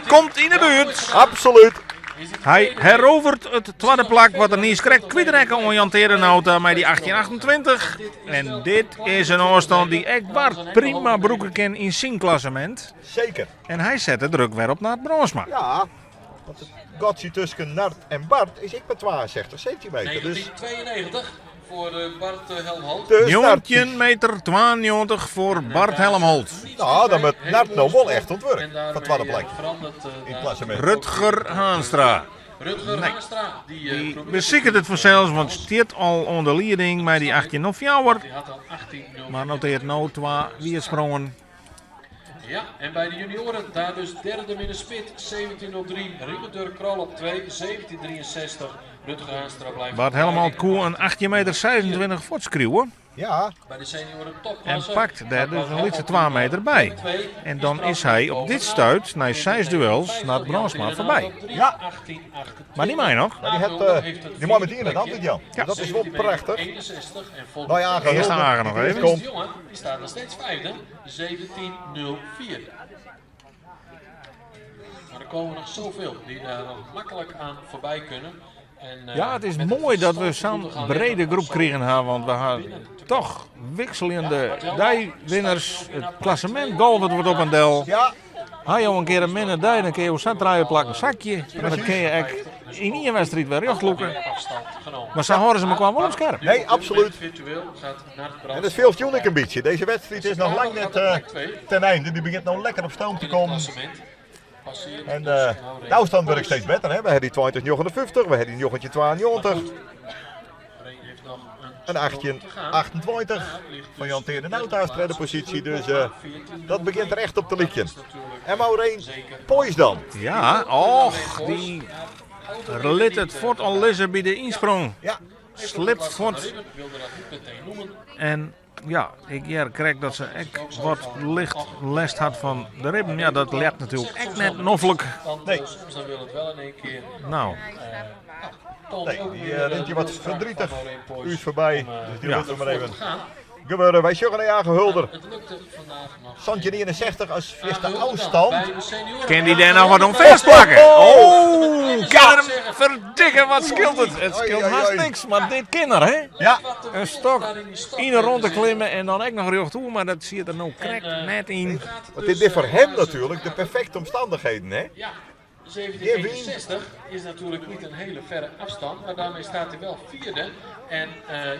komt in de buurt. Absoluut. Hij herovert het tweede plak wat er niet krijgt. Kwijtrekken om Jan Terenauta met die 1828. En dit is een afstand die echt Bart prima broeken kan in zijn klassement. Zeker. En hij zet de druk weer op naar het bronsma. Ja, want het gatje tussen Nart en Bart is ik maar 62 centimeter. Dus, 1992 voor Bart Helmholt. dus Nart, 19 meter 92 voor Bart Helmholt. Nou, dan met Nart nou wel echt ontwerp. En daarmee, Van tweede plek. verandert, In daar klassement. Rutger Haanstra. Rutger Haanstra, die, Die probeert beziekert het vanzelfs, want stiert al onder leiding met die 18 of jouwer. Die had al 18-0. Maar noteert nou twee wiersprongen. Ja, en bij de junioren daar dus derde in de spit. 17-03. Riemendur Krol op 2, 17-63. Rutger Haanstra blijft. Bart Helmholt koe een 18 meter 26 voortschreeuwen. Ja, Bij de senioren En topklasse. pakt daar dus een lietse 2 meter bij. En dan is hij op dit stuit, naar 6 duels, naar het Bronsma voorbij. Ja. Maar niet mij nog. maar die, had, die man met hier in het antwoord, Jan. Ja. Dat is wel prachtig. 61 en volgt Nou ja, Eerst Hulder, Hagen nog die even. komt. De jongen die staat nog steeds vijfde, 17.04. Maar er komen nog zoveel die daar nog makkelijk aan voorbij kunnen. En, Ja, het is met mooi dat we verstand zo'n moeten gaan brede liggen groep om zo kregen hebben, want we hebben binnen te toch wisselende dijwinners. Het klassement golf, het wordt op een del. Ja, Had je al een keer een minder dij, dan kun je op draaien plakken een zakje. Maar dan kun je echt in één wedstrijd weer rechtloeken. afstand genomen. Maar zo horen ze elkaar wel op scherp. nee, absoluut. Virtueel gaat naar het En dat veelt Jonik een beetje. Deze wedstrijd is nog lang net ten einde. Die begint nou lekker op stoom te komen. En de afstand wordt steeds beter. Hè? We hebben die 2059, we hebben die 1992. Een 1828 van Jan Teer de Nauta is tweede positie. Dus dat begint er echt op te likken. En Maureen Poys dan. Ja, och, die liet het fort al liggen bij de insprong. Ja, Slipt fort. En ja, ik ja, krijg dat ze echt wat licht lest had van de ribben. Ja, dat lijkt natuurlijk echt net noffelijk. Want Nee. soms dan wil het wel in één keer. Nou, Toont nee, ook die weer, rent hier wat de wilskracht verdrietig. van Maureen Poys U is voorbij, om, dus die Ja. moeten we maar ervoor even te gaan. gebeuren. Wij zorgen naar Jager Hulder. Het lukte vandaag nog. Santje 69 als eerste Hulder dan, afstand. bij de senioren. kan die daar nog wat om vastplakken? Oh, kan hem verdikken, wat scheelt het? Het scheelt Oei, oei, haast oei. niks, maar dit kan er, hè? Ja, Een stok in een rond te klimmen en dan ook nog recht toe, maar dat zie je er nou krek net in. want dit is voor hem natuurlijk de perfecte omstandigheden, hè? Ja, 1761 is natuurlijk niet een hele verre afstand, maar daarmee staat hij wel vierde. En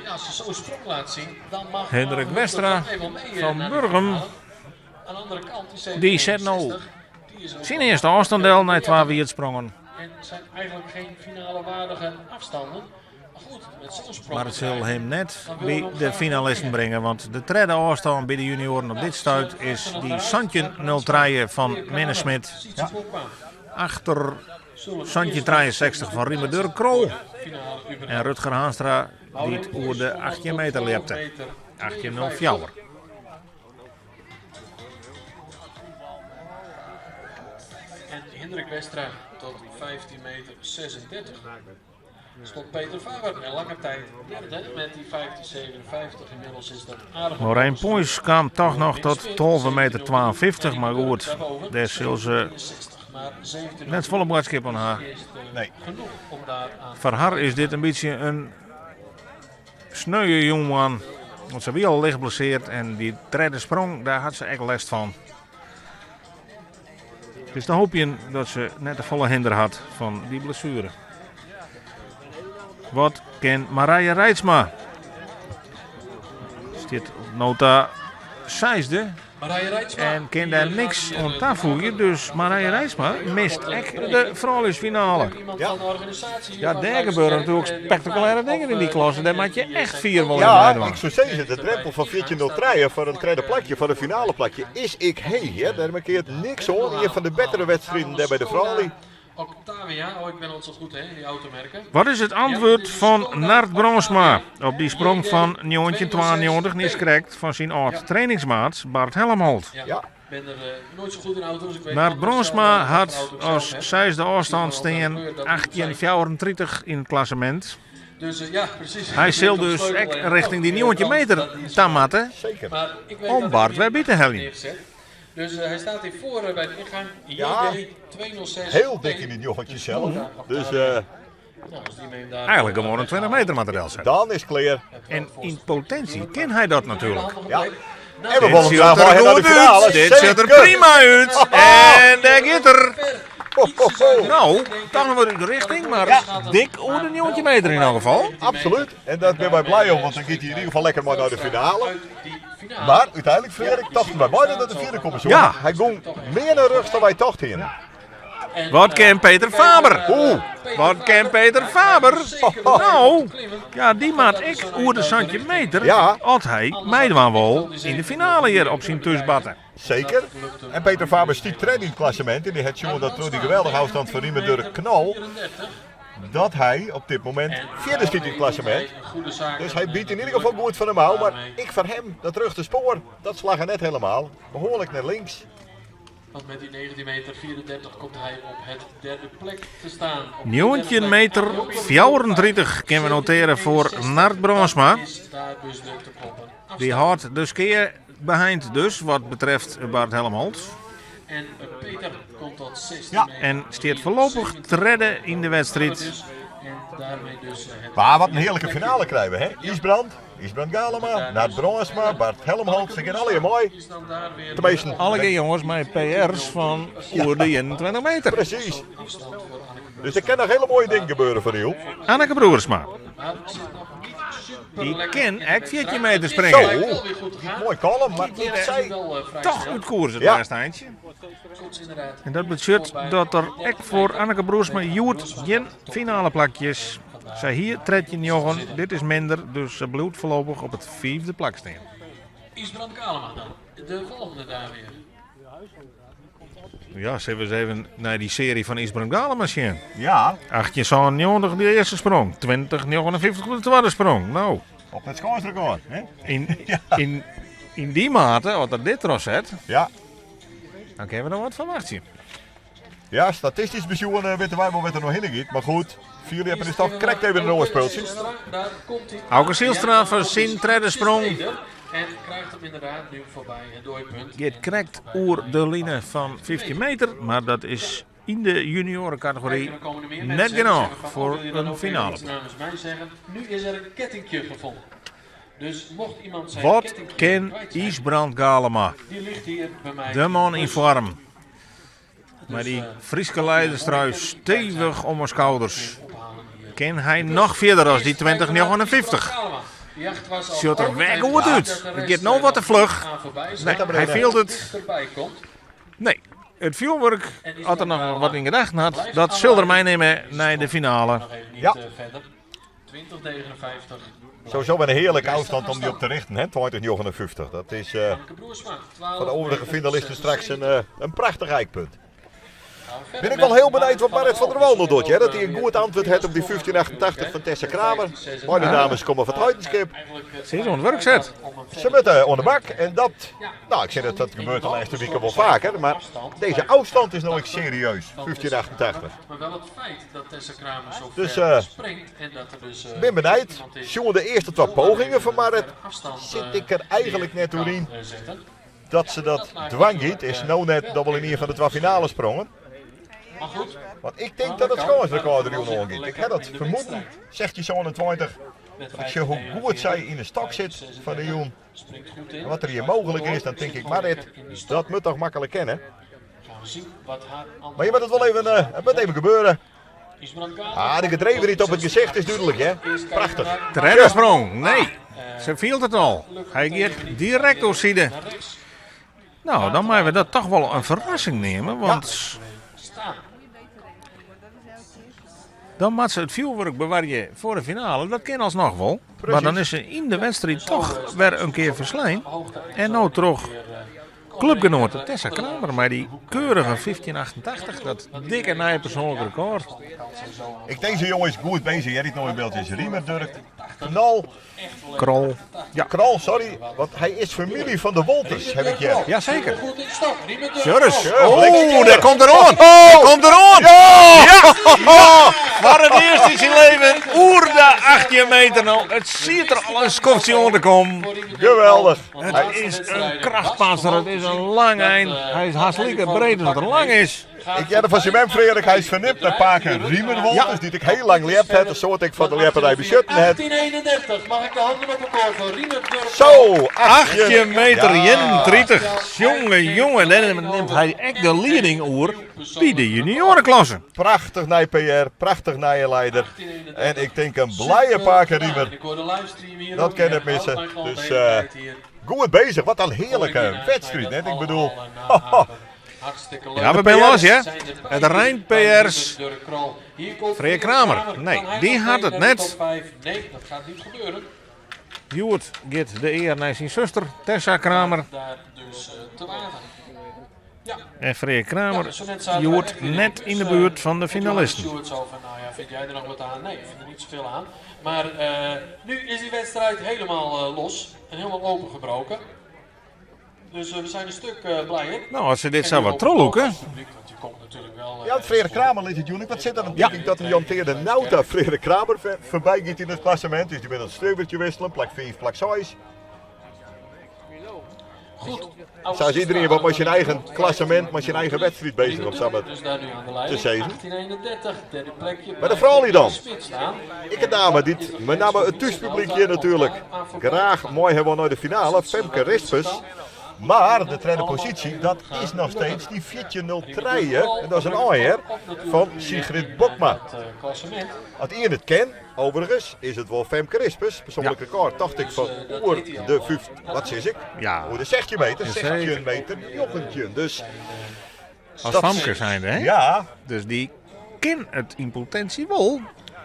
ja, als je zo'n sprong laat zien, dan mag Hendrik Hulder Westra nog even mee, van naar de Burgum. finale. Aan de andere kant, die Die zet nou 1761, die is ook Zijn nog eerste afstanddel naar twee wie het sprongen. En zijn eigenlijk geen finale waardige afstanden. Maar goed, met zo'n sprong. Maar het zal hem net bij de finalisten brengen. Want de derde afstand bij de junioren op dit stuit is die Santje 03 van Minnesmit. Achter Santje 63 van Riemer Krol. En Rutger Haanstra die het oer de 18 meter lepte. 18.04. En Hendrik Westra tot 15 meter 36. Stond Peter Faber en lange tijd derde met die 15,57. Inmiddels is dat aardig. Maureen Poys kwam toch nog tot 12 meter 52. Maar goed, daar zullen ze net volle boodschap aan haar. Nee. Genoeg om daar aan Voor haar is dit een beetje een sneuwe jongeman. Want ze was al licht geblesseerd en die derde sprong, daar had ze echt last van. Dus dan hoop je dat ze net de volle hinder had van die blessure. Wat ken Marije Reitsma? Zit op nota zesde. En kin dêr niks oan tafoegje, dus Marije Reitsma mist ek de frouljusfinale. Ja, dêr gebeure natuerlik spektakulêre dingen yn dy klasse. Dêr moat je echt fier wol yn Ja, meidwaan. ik soe sizze, de drempel fan 14.03 foar in tredde plakje, foar in finaleplakje, is ek heech. Hear. Dêr mankeart niks oan. Ien fan de bettere wedstriden dêr by de froulju. Octavia, oh ik ben altijd zo goed hè, in die automerken. Wat is it antwurd fan Nard Brandsma op dy sprong fan 1992, niskrekt, fan syn âld trainingsmaat Bart Helmholt? Ja. Ben er nooit zo goed in auto's. Ik weet Nard wel Brandsma dat ik hat zelf, eh, as heb. seisde ôfstân Ik zie vooral stean de kleur, dat 1834 yn it klassemint. Dus eh, ja, precies. Hy sil Ik dus sleutel ek en- richting dy oh, 19 meter dat is- ta moatte. Zeker. Maar ik weet Om dat Bart ik wer by te heljen. neergezet. Dus eh, hij staat hier voor eh, bij de ingang. Ja. JD 206. Heel dik in die jochentjes zelf. Dus eh, Nou, als die hem daar- Eigenlijk gewoon een 20 meter materiaal zijn. dan is clear. En in potentie ken hij dat natuurlijk. Ja. En we Dit willen ziet graag er wel naar de goed finale. uit. Dit ziet er Zeker. prima uit. En daar gaat er. Ho, ho, ho. Nou, toch nog wat uit de richting, maar dik over de 19 meter in elk geval. Absoluut. En daar ben wij blij om, want dan gaat hij in ieder geval lekker maar naar de finale. Maar uiteindelijk, Frederik, dachten wij bijna dat de vierde komt. Ja. Hij ging meer naar rug dan wij dachten. hier. Wat ken Peter Faber? Oeh. Wat ken Peter Faber? Nou, ja, die maat ik oer de santje meter. Ja. Als hij meidwaan wol in de finale hier op zijn tusbatten. Zeker. En Peter Faber stiet trend in het klassement. En die had jongen dat door die geweldige afstand van Riemen door Knal. Dat hij op dit moment vierde stiet in het klassement. Dus hij biedt in ieder geval goed van de mouw. Maar ik van hem, dat terug de spoor, dat slag er net helemaal. Behoorlijk naar links. Want met die 19 meter 34 komt hij op het derde plek te staan. Op de 19 derde plek. meter 34 kunnen we noteren voor Nart Brandsma. Is daar dus de te kloppen afstand. Die houdt de skeer behind dus wat betreft Bart Helmholt. En eh, Peter komt tot 16 Ja. meter. En steert voorlopig tredde in de wedstrijd. Dus, en daarmee dus eh, het Maar wat een heerlijke finale krijgen we, hè? Isbrand, Isbrand Galema, Nart Brandsma, Bart Helmholt. Ze gaan alle mooi. Is dan daar weer Tenminste, Alle keer jongens, mijn PR's van oer de 21 meter. Precies. afstand voor Anneke Dus er kan nog hele mooie dingen gebeuren van jou. Anneke Broersma. Maar zit nog niet super Die lekker kan in de ek wedstrijd. 14 meter Het is springen. lijkt wel weer goed te gaan. Mooi kalm, maar Het ik is zei... wel, eh, vrij Toch snel. uit koers het Ja. laatste eindje. Komt ze inderdaad En dat betekent dat er ek voor Anneke Broersma Joert geen finale plakjes. Zij hier tred je jongen, dit is minder, dus ze bloedt voorlopig op het vijfde plak staan. Isbrand Kalema dan. De volgende daar weer. Ja, zullen we eens even naar die serie van Isbrand Galema zien. Ja, 1890 de eerste sprong, 2059 de tweede sprong. Nou, op het schaarsrecord, hè? in, in, in die mate, wat er dit erop zet, Ja. dan kunnen we er wat van wachten. Ja, statistisch bezien eh, weten wij wel wat er nog heen gaat. Maar goed, vier hebben is toch correct even een oorspeltje. Daar komt hij. Auke Zijlstra Ja, van komt zijn hij tweede sprong. En krijgt hem inderdaad nu voorbij het dooipunt. Dit krijgt oer de line van 15 meter, maar dat is in de juniorencategorie Kijk, er komen er meer net mensen die genoeg zeggen van, oh, voor wil je dan een ook even finale. iets namens mij zeggen. Nu is er een kettingje gevonden. Dus mocht iemand zijn Wat kettingje ken kwijt zijn, Isbrand Galema, die ligt hier bij mij. de man in Dus, vorm. Maar die eh, Frieske leiderstrui stevig om haar schouders. ophalen hier. Ken hij nog verder als die 2059? Die jacht was al Ziet er groot weg en goed dat uit. de Het rest, gaat nou eh, wat te vlug. aan voorbij is. Nee, Dat hij viel het. dichterbij komt. Nee, het vuurwerk had er nog wat in gedacht had. Dat zullen er meenemen naar de finale. Nog even niet Ja. eh, verder. 2059. Sowieso wel een heerlijke afstand om die op te richten, hè? 2059. Dat is eh, Anneke Broersma, 12 voor de overige meter finalisten straks een, eh, een prachtig eikpunt. Gaan we verder Ben ik wel met heel benieuwd wat Marit Marit van der Wal nog doet. Hè? Dat hij Wal. een goed antwoord heeft op die 1588 van Tessa Kramer. Maar de dames komen van het Huidenskip. Eigenlijk, eh, Ze is aan het werk zet. om een Ze moeten onder de bak en dat... Nou, ik zeg dat dat gebeurt de laatste weken wel vaker. Maar deze afstand is nog eens serieus. 1588. Maar wel het feit dat Tessa Kramer zo Dus, ver eh, springt en dat er dus... eh, Ben benieuwd. iemand is Jongen, de eerste twee pogingen van Marit afstand, zit eh, ik er eigenlijk neer net kan, doorheen eh, zetten. dat ze dat dwang giet. Is nou net dat wel in een van de twee finale sprongen. Maar goed, Want ik denk dat het schaarsrecord er nog gaat. Ik heb dat vermoeden. Zegt je zo'n 20. met Ik zie hoe goed zij in de stok zit van de Joen. springt goed in. En wat er hier mogelijk is, dan denk ik, Marit, dat moet toch makkelijk kennen. Gaan we zien wat haar antwoord Maar je moet het wel even, eh, het moet even gebeuren. Isbrand Galema Ah, de gedreven niet op het gezicht is duidelijk, hè? Eerst kijken Prachtig. naar Derde sprong, nee. Ze viel het al. Hij gaat direct door Side. Naar rechts. Nou, dan meie we dat toch wol in ferrassing neame, want dan moat se it fjoerwurk bewarje foar de finale. Dat kin alsnoch wol, mar dan is se yn de wedstriid toch wer in kear ferslein. En no troch klupgenoate Tessa Kramer mei dy keurige 15,88, dat dikke nije persoanlik rekôr. Ik tink se jonge is goed bezig, hear ik no in byld is Riemer Durk Knol. Krol. Ja. Krol, sorry, want hy is familie van de Wolters, heb ik heard. Jazeker. Sjurris. Oh, dêr komt er oan. Oh. Komt er oan. Ja! Ja! Foar it earst yn syn leven oer de 18 meter no. It siet der al in skoftsje oan te kommen. Geweldich. Het is in krachtpatser, it is in lang ein. Hy is hast like breed as dat er lang is. Ik hearde fan syn mem Freark, hy is ferneamd nei pake Riemer Wolters, dy't ek hiel lang ljept hat, in soad ek foar de ljepperij besjutten hat. 1831, mag ik de handen op elkaar voor Riemer Durk Zo, 18 meter 31. Jonge, jonge, dan nimt hy ek de lieding oer by de juniorenklasse. Prachtich nij PR, prachtich nije leider. En ik tink in blije pake Riemer. Dat kin net misse. Dus goed bezich, wat in hearlike wedstriid, net? Ik bedoel, Ja, we binne los, hear. It rein PR's Freark Kramer. Nee, dy hat it net. Hjoed giet de ear nei syn suster Tessa Kramer. En Freark Kramer hjoed net yn de buert fan de finalisten. Maar nu is die wedstrijd helemaal los en helemaal opengebroken. Dus we zijn een stuk blijer. Nou, as se dit sa wat trochlûke. Ja, Freark Kramer lit it jûn. Wat sit der dan tink ik dat de Jan Teade Nauta Freark Kramer foarby giet yn it klassemint. Dus dy binne it streuvertje wisselen, plak 5, plak 6. Sa is iedereen wat mei syn eigen klassemint, mei syn eigen wedstriid bezich om sa mar te sizzen. Mar de froulju dan. Ek in dame dy't met name it thúspublyk hjir natuerlik graach mei ha wol nei de finale, Femke Rispens. Mar de tredde posysje, dat is noch steeds dy 14.03 en dat is in ôfhear fan Sigrid Bokma. As ien it kin, overigens, is it wol Femke Rispens. Persoanlik rekôr tocht ik fan oer de fyf, wat sis ik? Ja. Oer de 16 meter, 16 meter 19. Dus As famke zijnde, hè? Ja. Dus dy kin it yn potinsje wol.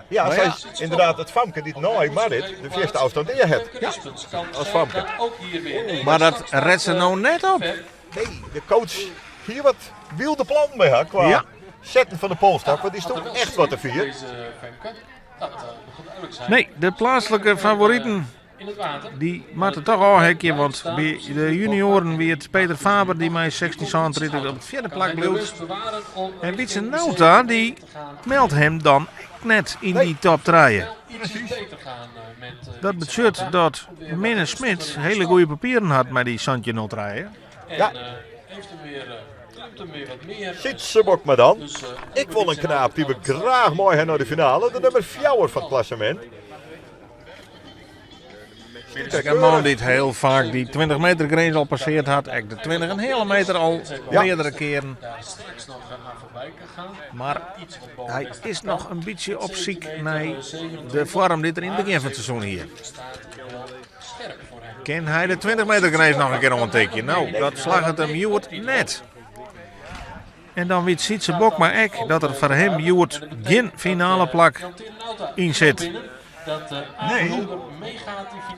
Ja, sy is ynderdaad it famke dy't nei Marit de fierste ôfstân ea hat. Ja. As famke. Mar dat ret se no net op. Nee, de coach hie wat wylde plannen mei har kwa ja. setten fan de polstok, want dy stond echt wat te fier. Nee, de pleatslike favoriten Dy moatte toch ôfheakje, want by de junioaren wie it Peter Faber dy't mei 1637 op it fjirde plak bliuwt. En Wietse Nauta dy meldt him dan ek net yn dy top trije. Dat betsjut dat Minne Smit hiele goede papieren hat mei dy 1703. Ja. Sytse Bokma dan. Ek wol in knaap dy't we graach mei ha nei de finale, de nûmer fjouwer fan it klassemint. Ek in man dy't hiel faak dy 20 meter grins al passeard hat, ek de 20 en heale meter al meardere kearen. Mar hy is noch in bytsje op syk nei de foarm dy't er yn it begjin fan it seizoen hie. Kin hy de 20 meter grins noch in kear oantikje? No, dat slagget him hjoed net. En dan wit Sytse Bokma ek dat der foar him hjoed gjin finaleplak yn sit. Nee,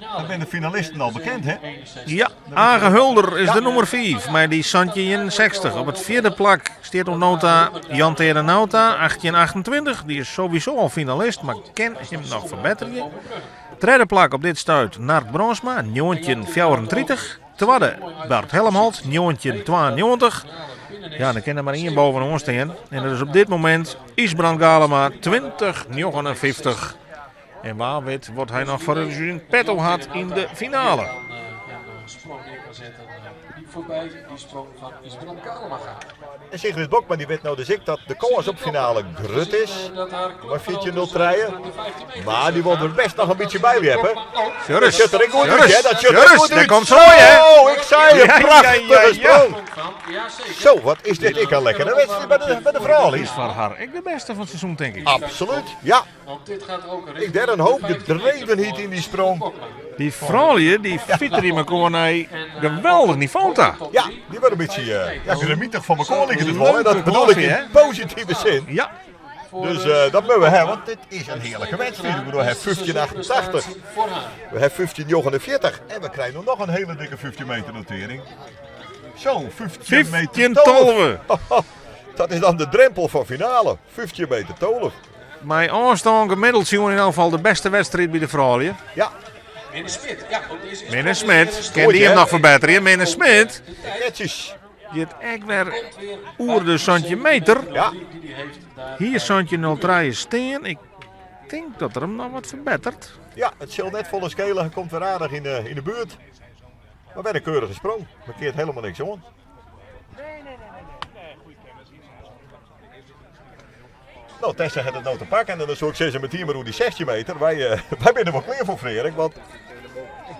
dan binne de finalisten al bekend, hè? Ja, Age Hulder is de nûmer 5 mei dy 1761. Op it fjirde plak stiet oant no ta Jan Teade Nauta, 1828. Dy is sowieso al finalist, mar kin him noch ferbetterje. Tredde plak op dit stuit Nard Bronsma, 1934. Twadde Bart Helmholt, 1992. Ja, dan kin der mar ien bovenoan stean. En dat is op dit momint Ysbrand Galema, 2059. En wa wit wat hy noch foar in petto hat yn de finale. En Sigrid Bokma dy wit no dus ek dat de kâns op finale grut is mei 14.03. Mar dy wol der best noch in bytsje by ljeppe. Sjurris, Dat sjocht der ek goed út, hè? Dat sjocht der Sjurris, goed dêr út. komt se moai, hè? Oh, ik sei it, Ja, ja, prachtige ja, ja. sprong. Zo, wat is dit ek in lekkere wedstriid by de froulju. Is foar har ek de bêste fan it seizoen, tink ik. Absolút, ja. Ek dêr in hoop gedrevenheid yn dy sprong. Dy froulju dy fiterje mekoar nei geweldich nivo ta. Ja, dy wurde in bytsje ja, grimmitich fan mekoar liket it wol. En dat bedoel ik yn positive sin. Ja. Dus dat moatte we ha, want dit is in hearlike wedstriid. Ik bedoel, we ha 1588, we ha 1549 en we krije noch in hiele dikke 15 meter notering. Zo, 15 meter 12. Dat is dan de drempel fan finale, 15 meter 12. Mei ôfstân gemiddeld sjoen yn elk gefal de bêste wedstriid by de froulju. Ja. Minne Smit, ja, ook deze is Minne Smit, kin dy him noch ferbetterje? Minne Smit Netsjes. giet ek wer oer de 17 meter. Ja. Hie 17.03 stean. Ik tink dat er him noch wat ferbetteret. Ja, it sil net folle skele. Hy komt wer aardich yn de, yn de buert. Mar wer in keurige sprong. Mar keart helemaal niks oan. No, Tessa hat it no te pakken en dan soe ik sizze metien mar oer dy 16 meter. Wy, uh, wy binne der wol klear foar, Freark, want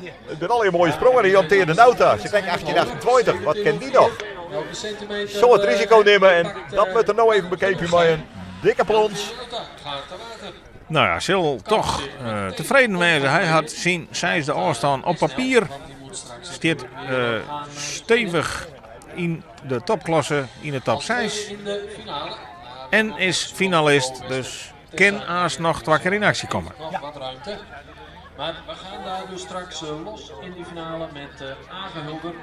it binne allegear moaie sprongen. En Jan Teade Nauta, se krekt 1828, wat kin dy noch? Soe it risiko nimme en dat moat er no even bekeapje mei in dikke plons. No ja, sil toch uh, tefreden wêze. Hy hat syn seisde ôfstân op papier. Stiet uh, stevich yn de topklasse, yn de top 6. En is finalist, dus kin aanst noch twa kear yn aksje komme. Nog wat ruimte. Maar we gaan daar dus straks eh, los in die finale met uh, Age Hulder.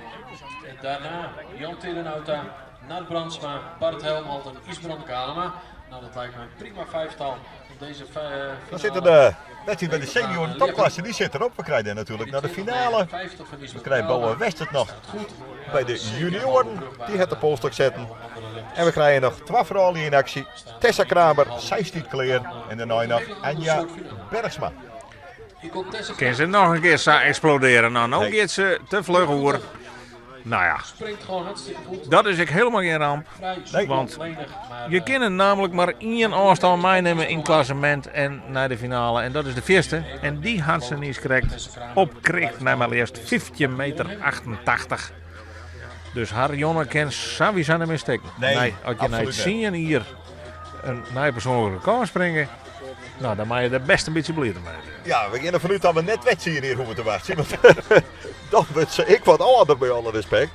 En daarna Jan Terenauta, Nard Brandsma, Bart Helmholt en Isbrand Galema. Nou, dat lijkt me een prima vijftal om deze finale... Dan zitten de wedstrijd bij de senioren topklasse, die zit erop. We krijgen natuurlijk naar de finale. We krijgen Bowen West het nog bij de junioren. Die het de polstok zetten. En we krijgen noch twa froulju yn aksje. Tessa Kramer, sy stiet klear. En dêrnei noch Anja Bergsma. Kin se noch in kear sa eksplodearje? No, no Nee. giet se te fluch oer. No ja, dat is ek hielendal gjin ramp. Nee. Want je kinne namelijk mar ien ôfstân meinimme yn it klassemint en nei de finale. En dat is de fierste. En dy hat se niiskrekt opkrikt nei mar leafst 15 meter 88. Dus har jonge kin sawiesa net mear stikken. Nee, as je nei absoluut net. 10 jier in nij persoanlik rekôr springe, no, dan meie je der bêst in bytsje bliid om wêze. Ja, we gean derfan út dat we net wer 10 jier hoege te wachtsjen. Want dan wurdt se ek wat âlder, by alle respekt.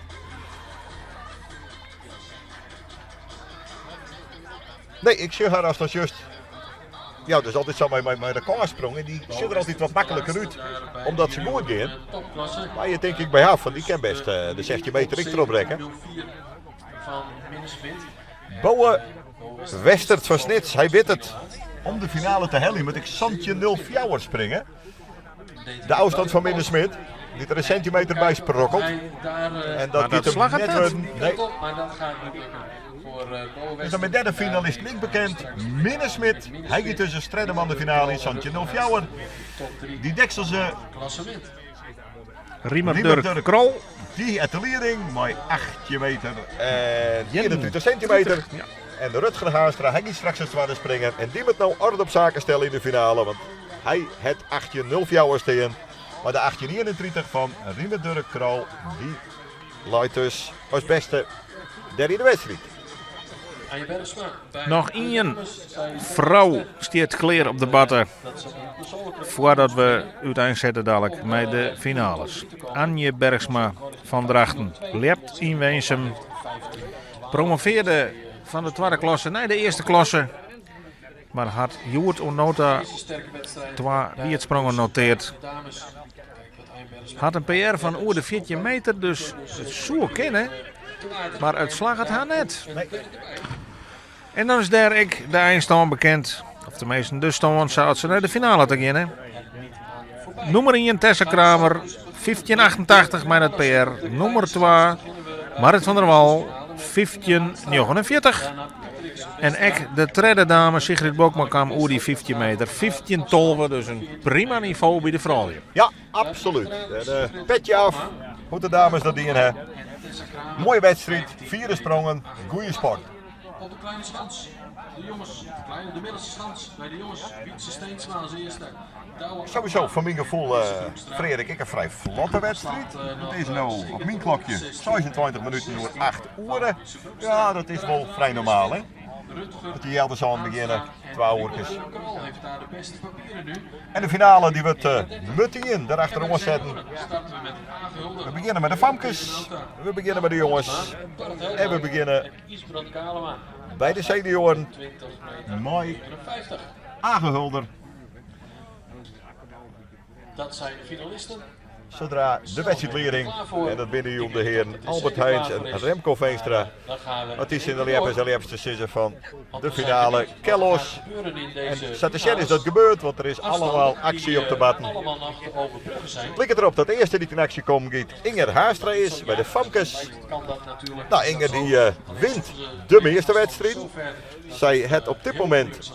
Nee, ik sjoch har as dat just. Ja, dus altyd sa mei rekôrsprongen, dy sjogge der altyd wat makliker út, omdat se goed gean. Mar je tink ik by har fan dy kin bêst de 16 meter ek trochbrekke. Bowe Westert fan Snits, hy wit it. Om de finale te heljen moat ik 17.04 springe. De ôfstân fan Minne Smit, dy't der in sintimeter by sprokkelt. En dat Mar dat giet him slagget net net. wurden. Nee. Dus dan met derde finalist ek bekend, Minne Smit. Hy giet dus as tredde man de finale yn 17.04. Dy dekselse Riemer Riemer Durk Durk. Krol. Die hat de lieding mei 18 meter en 31 centimeter. Ja. En Rutger Haanstra, hy giet straks as twadde springen. En dy moat no oarder op saken stelle yn de finale. Want hy hat 18.04 stean. Mar de 18.31 fan Riemer Durk Krol, dy leit dus as bêste dêr yn de wedstriid. Noch ien frou stiet klear op de matte foardat we úteinsette dadlik mei de finales. Anje Bergsma fan Drachten ljept yn Winsum. Promovearde fan de twadde klasse nei de earste klasse. Mar hat hjoed oant no ta twa wiidsprongen noteard. Hat in PR fan oer de 14 meter, dus it soe kinne. Mar it slagget har net. En dan is dêr ek de einstân bekend. Of teminsten de stân sa't se nei de finale ta geane. Nûmer 1 Tessa Kramer, 1588 mei dat PR. Nûmer 2 Marit van der Wal, 1549. En ek de tredde dame Sigrid Bokma kaam oer dy 15 meter. 15-12, dus in prima nivo by de froulju. Ja, absoluut. En, petje af, hoe't de dames dat dien ha. Moaie wedstriid, fiere sprongen, goede sport. Op de kleine schans. De jongens, de kleine, de middelste stand bij de jongens. Wietse Steensma als eerste. Douwe Sowieso, Abma. voor mijn gevoel, Frederik, ik een vrij vlotte wedstrijd. Het is nu op mijn klokje 26 minuten oer 8 uur. Ja, dat is wel vrij normaal, hè? Dat die elders aan beginnen, 2 uurtjes. Krol heeft daar de beste papieren nu. En de finale die wordt meteen daarachter zetten. Starten we met Age Hulder. We beginnen met de famkes, we beginnen met de jongens Bart Helder en we beginnen en Isbrand Kalema. bij de senioren. 20 meter Mooi. 59. Age Hulder, Dat zijn de finalisten. zodra de wedstrijdleiding, en dat binnen hier om de heren Albert Heijns en Remco Veenstra. Dan gaan we Het is in de Liepers en Liepers te sissen van de finale Kellos. gebeuren in En deze Satisjen is dat gebeurd, want er is allemaal actie op de batten. Allemaal nog te overbruggen zijn. Het lijkt erop dat de eerste die in actie komt, Giet Inger Haarstra is bij de Famkes. Kan dat natuurlijk. Nou, Inger die wint de meeste wedstrijd. Zij het op dit moment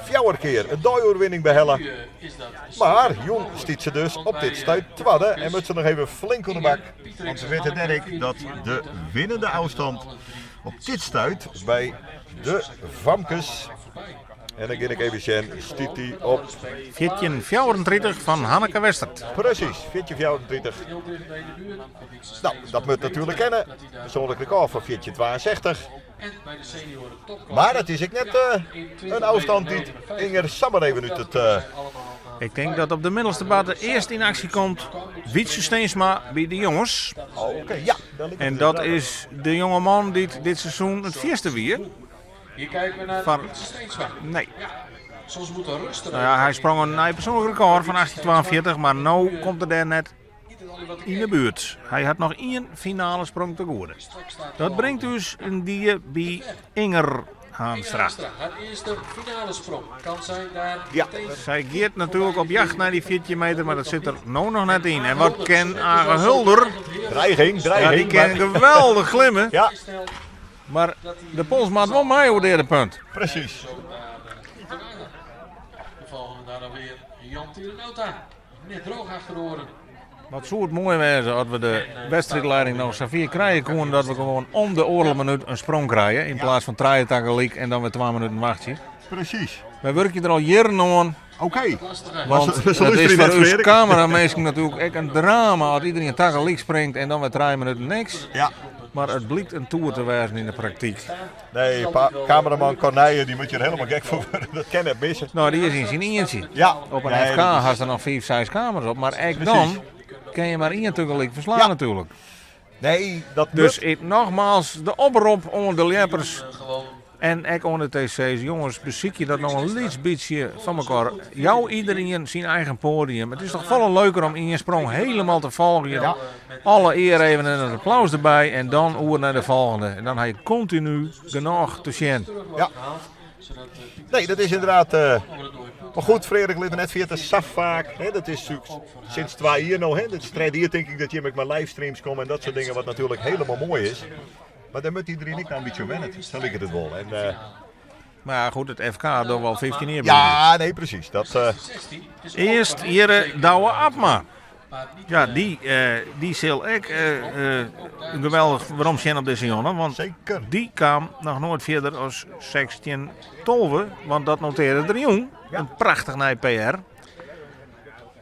vier keer een dooioverwinning behellen. Maar Jong stiet ze dus op dit stuit twadde en moet ze nog even flink onder de bak. Want we weten Dirk dat de winnende afstand op dit stuit bij de Famkes. En dan ga ik even zien, stiet die op 14.34 van Hanneke Westert. precies 14.34. Nou, dat moet natuurlijk kennen. Persoonlijk record van 14.62. En bij de senioren topklasse. Maar het is ik net een afstand die Inger Sammer even uit het... Ik denk dat op de middelste baan eerst in actie komt Wietse Steensma bij de jongens. oh, Oké, ja. daar ligt En het dat inderdaad. is de jongeman die dit seizoen het vierste wier. Hier kijken we naar Van- Wietse Steensma. Nee. Ja, soms moet er rust Nou ja, hij sprong een nieuw persoonlijk record van 1842, maar nu komt er daar net in de buurt. Hij had nog één finale sprong te goede. Dat brengt dus een dier bij Inger Haanstra. Haar eerste finale sprong. Kan zij daar Ja. meteen Zij geert natuurlijk op jacht naar die 14 meter, maar dat zit er nou nog net in. En wat ken Age Hulder? Dreiging, Ja, dreiging. die kan maar- geweldig glimmen. Ja, snel Maar de Pols maakt wel mij over de derde punt. precies. zo daar te wagen. De volgende daar dan weer Jan Tierenauta. Net droog achter de oren. Wat zou het mooi wezen als we de wedstrijdleiding nog zover krijgen konden dat we gewoon om de oorlogminuut een sprong krijgen. In plaats van draaien tegelijk en dan weer 2 minuten wachten. Precies. Wij werken er al jaren aan. Oké. Lastige. Want ze- ze het luisteren is net, voor ons Frederik. cameramensen natuurlijk echt een drama als iedereen tegelijk springt en dan weer 3 minuten niks. Ja. Maar het blijkt een toer te wijzen in de praktijk. Nee, cameraman Corneille, die moet je er helemaal gek voor worden. Dat kan het missen. Nou, die is in zijn eentje. Ja. Op een Nee, FK dat is- had er nog 5, 6 camera's op. Maar echt Precies. dan kan je maar één tegelijk verslaan Ja. natuurlijk. Nee, dat Dus moet. ik, nogmaals de oproep onder de leppers Gewoon en ook onder de TC's. Jongens, beziek je dat nog een liets beetje van elkaar. Jou iedereen zijn eigen podium. Het is toch veel leuker om in je sprong helemaal te volgen. Ja. Alle eer even en een applaus erbij en dan oer naar de volgende. En dan heb je continu genoeg te zien. terug wordt Ja. gehaald. Zodat Pieter Nee, dat is inderdaad... over het dode punt maar goed, Frederik ligt net via de saf vaak. Hè, dat is natuurlijk sinds 2 jaar nou. Hè, dat is drie jaar denk ik dat je met mijn livestreams komt en dat soort dingen. Wat natuurlijk helemaal mooi is. Maar daar moet iedereen ik nou een beetje wennen. Zo ligt het wel. En, Maar ja, goed, het FK door wel 15 jaar. ja, nee, precies. Dat, 16 is ook Eerst voor hier zeker. Douwe Abma. Maar niet, Ja, die zal ik een geweldig waarom zijn op deze jongen. Want zeker. die kwam nog nooit verder als 16 tolve. Want dat noteerde de jong. Een prachtig nieuw PR.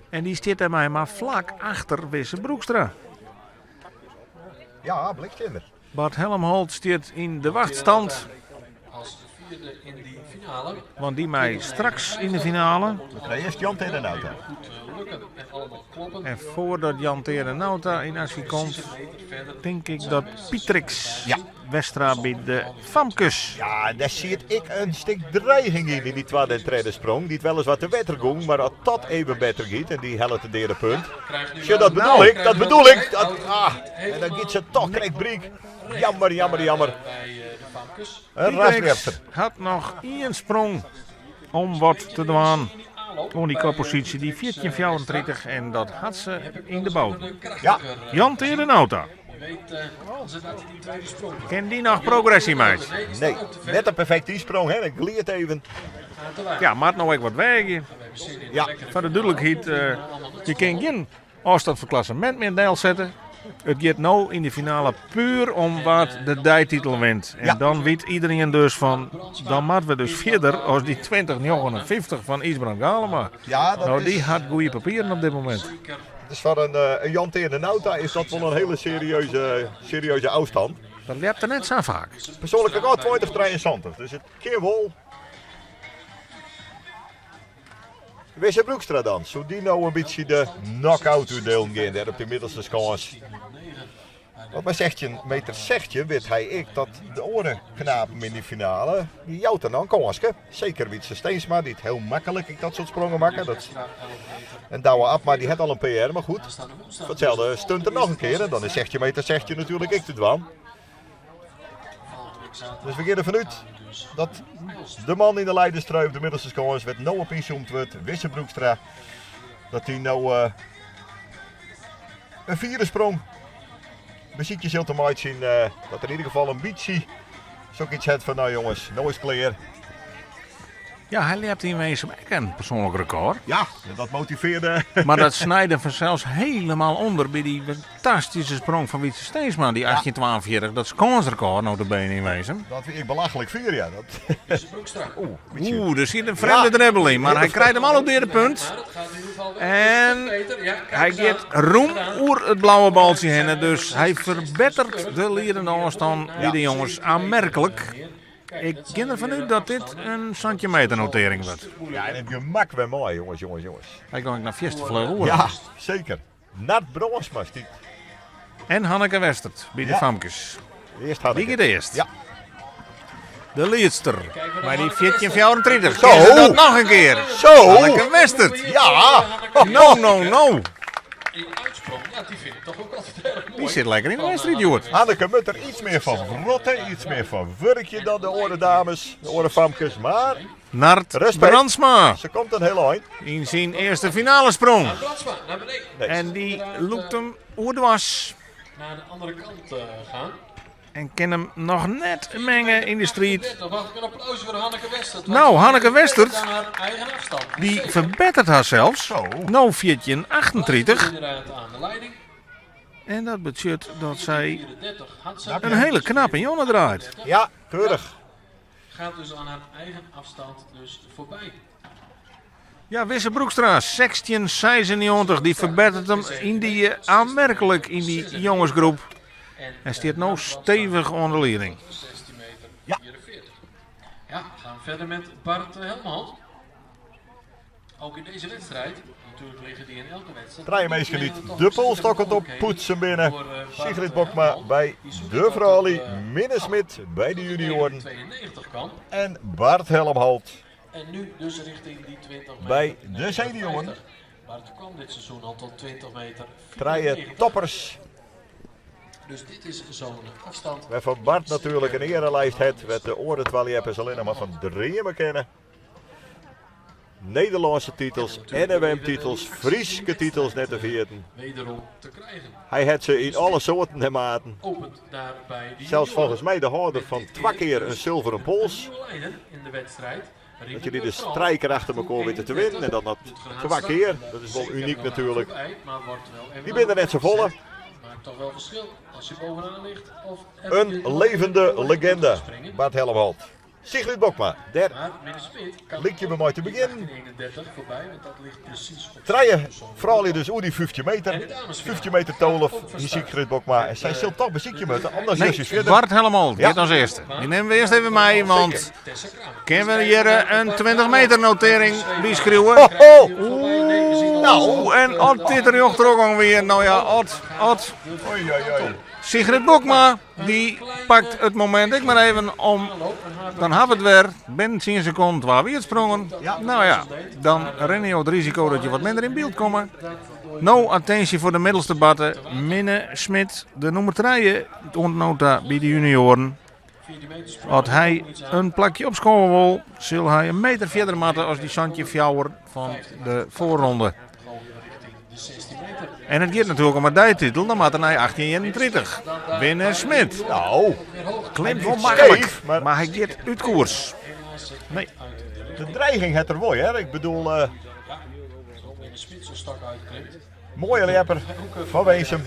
En die zit er mij maar vlak achter Wisse Broekstra. Ja, blikzinder. Bart Helmholt stiert in de wachtstand. Als vierde in die finale. Want die mij straks in de finale. We krijgen eerst Jan tegen de auto. Goed lukken en allemaal kloppen. En voordat Jan Nauta in actie komt, Meter verder. denk ik dat Pietrix Ja. Westra bij de Famkes. Ja, daar zie ik een stuk dreiging in, in die tweede en derde sprong. Die het weliswaar te beter ging, maar als dat even beter gaat en die helpt het derde punt. Krijgt nu Tja, wel- dat bedoel Nou, ik, krijgt dat nu bedoel wel ik. de Dat, tijd. ah, Niet en dan gaat ze toch, krijgt Briek. Jammer, jammer, jammer. Bij de Famkes. Een Pietrix rasrefter. had nog één sprong om wat te doen. Om die koppositie, die 14,34 en dat had ze in de boot. Ja. Jan Nauta. Je weet, als het dat hij die tweede sprong doet. Ken die nog progressie maakt? Nee, die Nee, staat ook te ver. net een perfect die sprong, hè. Dat gliert even. Aan te wagen. Ja, maar nou ik wat wegen. We hebben zin in Ja. lekkere Voor de duidelijkheid, je kan geen afstand voor klassement meer deel zetten. It giet no yn de finale puer om wa't de deititel wint. En dan wit iderien dus fan, dan moatte we dus fierder as dy 2059 fan Ysbrand Galema. Ja, dat No, dy is, hat goede papieren op dit momint. dus foar in, eh, in Jan Teerne Nauta is dat wol in hiele serieuze, serieuze ôfstân. Dat ljept er net sa faak. Persoanlik rekôr 2073, dus it kin wol. Wisse Broekstra dan, soe dy no in bytsje de knock-out útdelen gean dêr op de middelste skâns? Want mei 16 meter 16 wit hy ek dat de oare knapen yn dy finale, dy jout er noch in kânske. Seker Wytse Steensma, dy't hiel maklik ek dat soart sprongen makke. Dat... En Douwe Abma, dy hat al in PR, mar goed. Foar itselde stunt er noch in kear en dan is 16 meter 16 natuerlik ek te dwaan. Dus we gean derfan út dat de man yn de leiderstrui op de middelste skâns, wêr't no op ynzoomd wurdt, Wisse Broekstra, dat hy no eh, in fiere sprong besykje sil te meitsjen. Eh, dat er yn ieder gefal in bytsje sok iets hat fan, nou jongens, no is it klear. Ja, hy ljept yn Winsum ek in persoanlik rekôr. Ja, dat motivearde. Mar dat snijde fansels helemaal ûnder by dy fantastyske sprong fan Wytse Steensma, dy 1842, dat skânsrekôr nota bene yn Winsum. Dat wie ek belachlik fier, ja. Dat... Oeh, Oeh, der siet in frjemde dribbel yn, mar hy krijt him al op de punt. En hy giet rûm oer it blauwe baltsje hinne, dus hy ferbetteret de liedende ôfstân by de jonges aanmerklik. Ik gean derfan út dat dit in 17 meter notering wurdt. Ja, en it gemak wer mei, jonges, jonges, jonges. Hy gong ek noch fierste fluch oer. Ja, seker. Nard Brânsma stiet. En Hanneke Westert by de Ja. famkes. Earst Hanneke. Dy giet earst. Ja. De liedster. Mei dy 1434. Zo. Kin se dat noch in kear? Zo. Hanneke Westert. Ja. No, no, no. Die uitsprong, ja, die vind ik toch ook altijd erg mooi. Die sit lekker yn de wedstriid, hjoed. Hanneke moet der iets mear fan wrotte, iets mear fan wurkje dan de oare dames, de oare famkes. Mar Nard Respect. Brandsma se komt in hiel ein. yn syn earste finalesprong. Brandsma, naar beneden. Nee. En dy lûkt him oerdwars. Naar de andere kant eh, gaan. En kin him noch net minge yn de striid. Dan wacht ik een applaus voor Hanneke Westert. Nou, Hanneke Westert. Aan haar eigen afstand. Die verbetert haar zelfs. Zo. No 1438. Inderdaad aan de leiding. En dat betsjut dat sy 34 had ze. in hiele knappe jonge draait. Ja, keurig. Gaat dus aan haar eigen afstand dus voorbij. Ja, Wisse Broekstra, 1696, dy ferbetteret him yn dy eh, aanmerklik yn dy jongesgroep. En, En stiet no stevich oan de lieding. 16 meter Ja. 44. Ja, we gaan verder met Bart Helmholt. Ook in deze wedstrijd. Natuurlijk liggen die in elke wedstrijd. Trije minsken dy't de polstok op poetsen binne. Sigrid Bokma by de froulju, Minne Smit by de junioaren 92 kan. en Bart Helmholt En nu dus richting die 20 meter. Bij de senioren. Bart kwam dit seizoen al tot 20 meter. Trije 94. toppers. Dus dit is zo'n afstand. Wêrfan Bart natuerlik in earelijst hat, wêr't de oare twa ljeppers allinnich mar fan dreamen kinne. Nederlânske titels, NMM-titels, Fryske titels net te ferjitten. Wederom te krijgen. Hy hat se yn alle soarten en maten. Opent daarbij de Sels junioren. folgens my de hâlder fan twa kear in sulveren pols. Nieuwe leider in de wedstrijd. Dat je die de strijker achter elkaar weten te winnen en dan dat twa kear. Dat is wol unyk natuerlik. Die binne der net safolle. Maakt toch wel verschil als je bovenaan ligt of Een levende legende, Bart Helmholt. Sigrid Bokma, dêr Maar Minne Smit kan lykje we mei te begjinnen. 1831 voorbij, want dat ligt precies op Trije froulju dus oer dy 15 En meter. de dames 15 meter tolve, die Sigrid Bokma. En sy sil toch besykje moatte, anders Nee, is se fierder. Bart Helmholt Ja. giet as earste. Dy nimme we earst even mei, want Tessa Kramer. kinne we hjir in 20 meter notering byskriuwe? Ho, ho! Nou, en as dit rjochterop wie, no ja, as, as. Oei, oei, oei. Sigrid Bokma, dy pakt it momint ek mar even om. Dan ha we it wer. Binnen 10 sekonden twa wietsprongen. No ja, dan rinne jo it risiko dat je wat minder yn byld komme. No, attinsje foar de middelste batte. Minne Smit, de nûmer trije oant no ta by de junioaren. As hy in plakje opskowe wol, sil hy in meter fierder moatte as dy 17 fjouwer fan de foarronde. En it giet natuerlik om 'e deititel, dan moat er nei 1831. Winne Smit. Nou, Klimt wol maklik, Skeef, mar- mar hy giet út koers. Nee. de dreiging hat er wol, hè. Ik bedoel, eh, Ja, Minne Smit zo strak uitklimt. Moaie ljepper fan Winsum.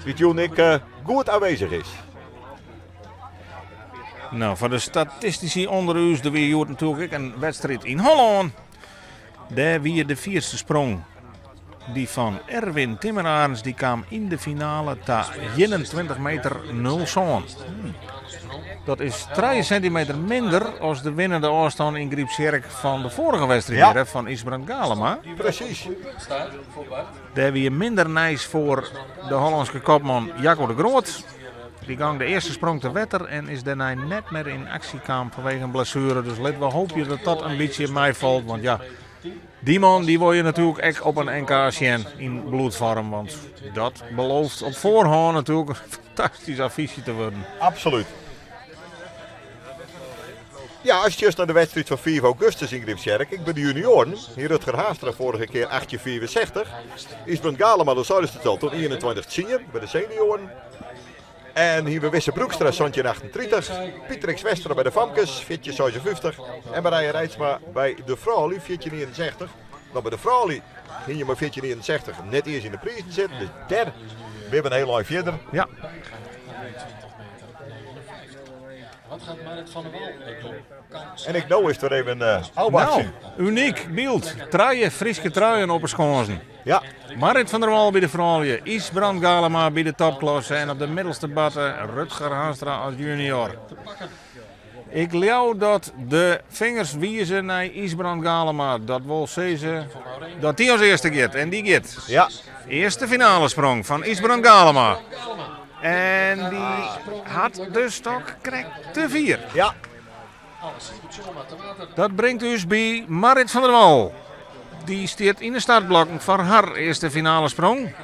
Dy't jûn ek goed aanwezich is. No, foar de statistisy ûnder ús, der wie hjoed natuerlik ek in wedstriid yn Hollân. Dêr wie de fierste sprong dy fan Erwin Timmerarends, dy kaam yn de finale ta 21 meter 07. Dat is 3 sintimeter minder as de winnende ôfstân yn Grypstsjerk fan de foarige wedstriid ja. fan Ysbrand Galema. Presys. Dêr wie minder nijs foar de Hollânske kopman Jacco de Groot. Dy gong de earste sprong te wetter en is dêrnei net mear yn aksje kaam fanwege in blessuere. Dus lit we hoopje dat dat in bytsje meifalt. Want ja, dy man dy wol je natuerlik ek op in NK sjen yn bloedfoarm. Want dat belooft op foarhân natuerlik in fantastysk affysje te wurden. Absolút. Ja, as sjochst nei de wedstriid fan 5 augustus yn Grypstsjerk, ek by de junioaren, hie Rutger Haanstra foarige kear 18,65. Ysbrand Galema, dat seidest it al, toen 21,10 by de senioaren. En hiene we Wisse Broekstra 17,38, Pietrix Westra by de famkes 14,56 en Marije Reitsma by de froulju 14,61. No by de froulju hie je mei 14,61 net iens yn de prizen sitten, dus dêr binne we in hiel ein fierder. Ja. En ek no is it wer even ôfwachtsjen. No, unyk byld. Trije Fryske truien op 'e skânsen. Ja. Marrit van der Wal by de froulju, Ysbrand Galema by de topklasse en op de middelste batte Rutger Haanstra as junior. Ik leau dat de fingers wize nei Ysbrand Galema. Dat wol sizze dat dy as earste giet. En dy giet. Ja. Earste finalesprong fan Ysbrand Galema. En dy hat de stok krekt te fier. Ja. Dat bringt ús by Marrit van der Wal. Dy stiet yn de startblokken foar har earste finalesprong.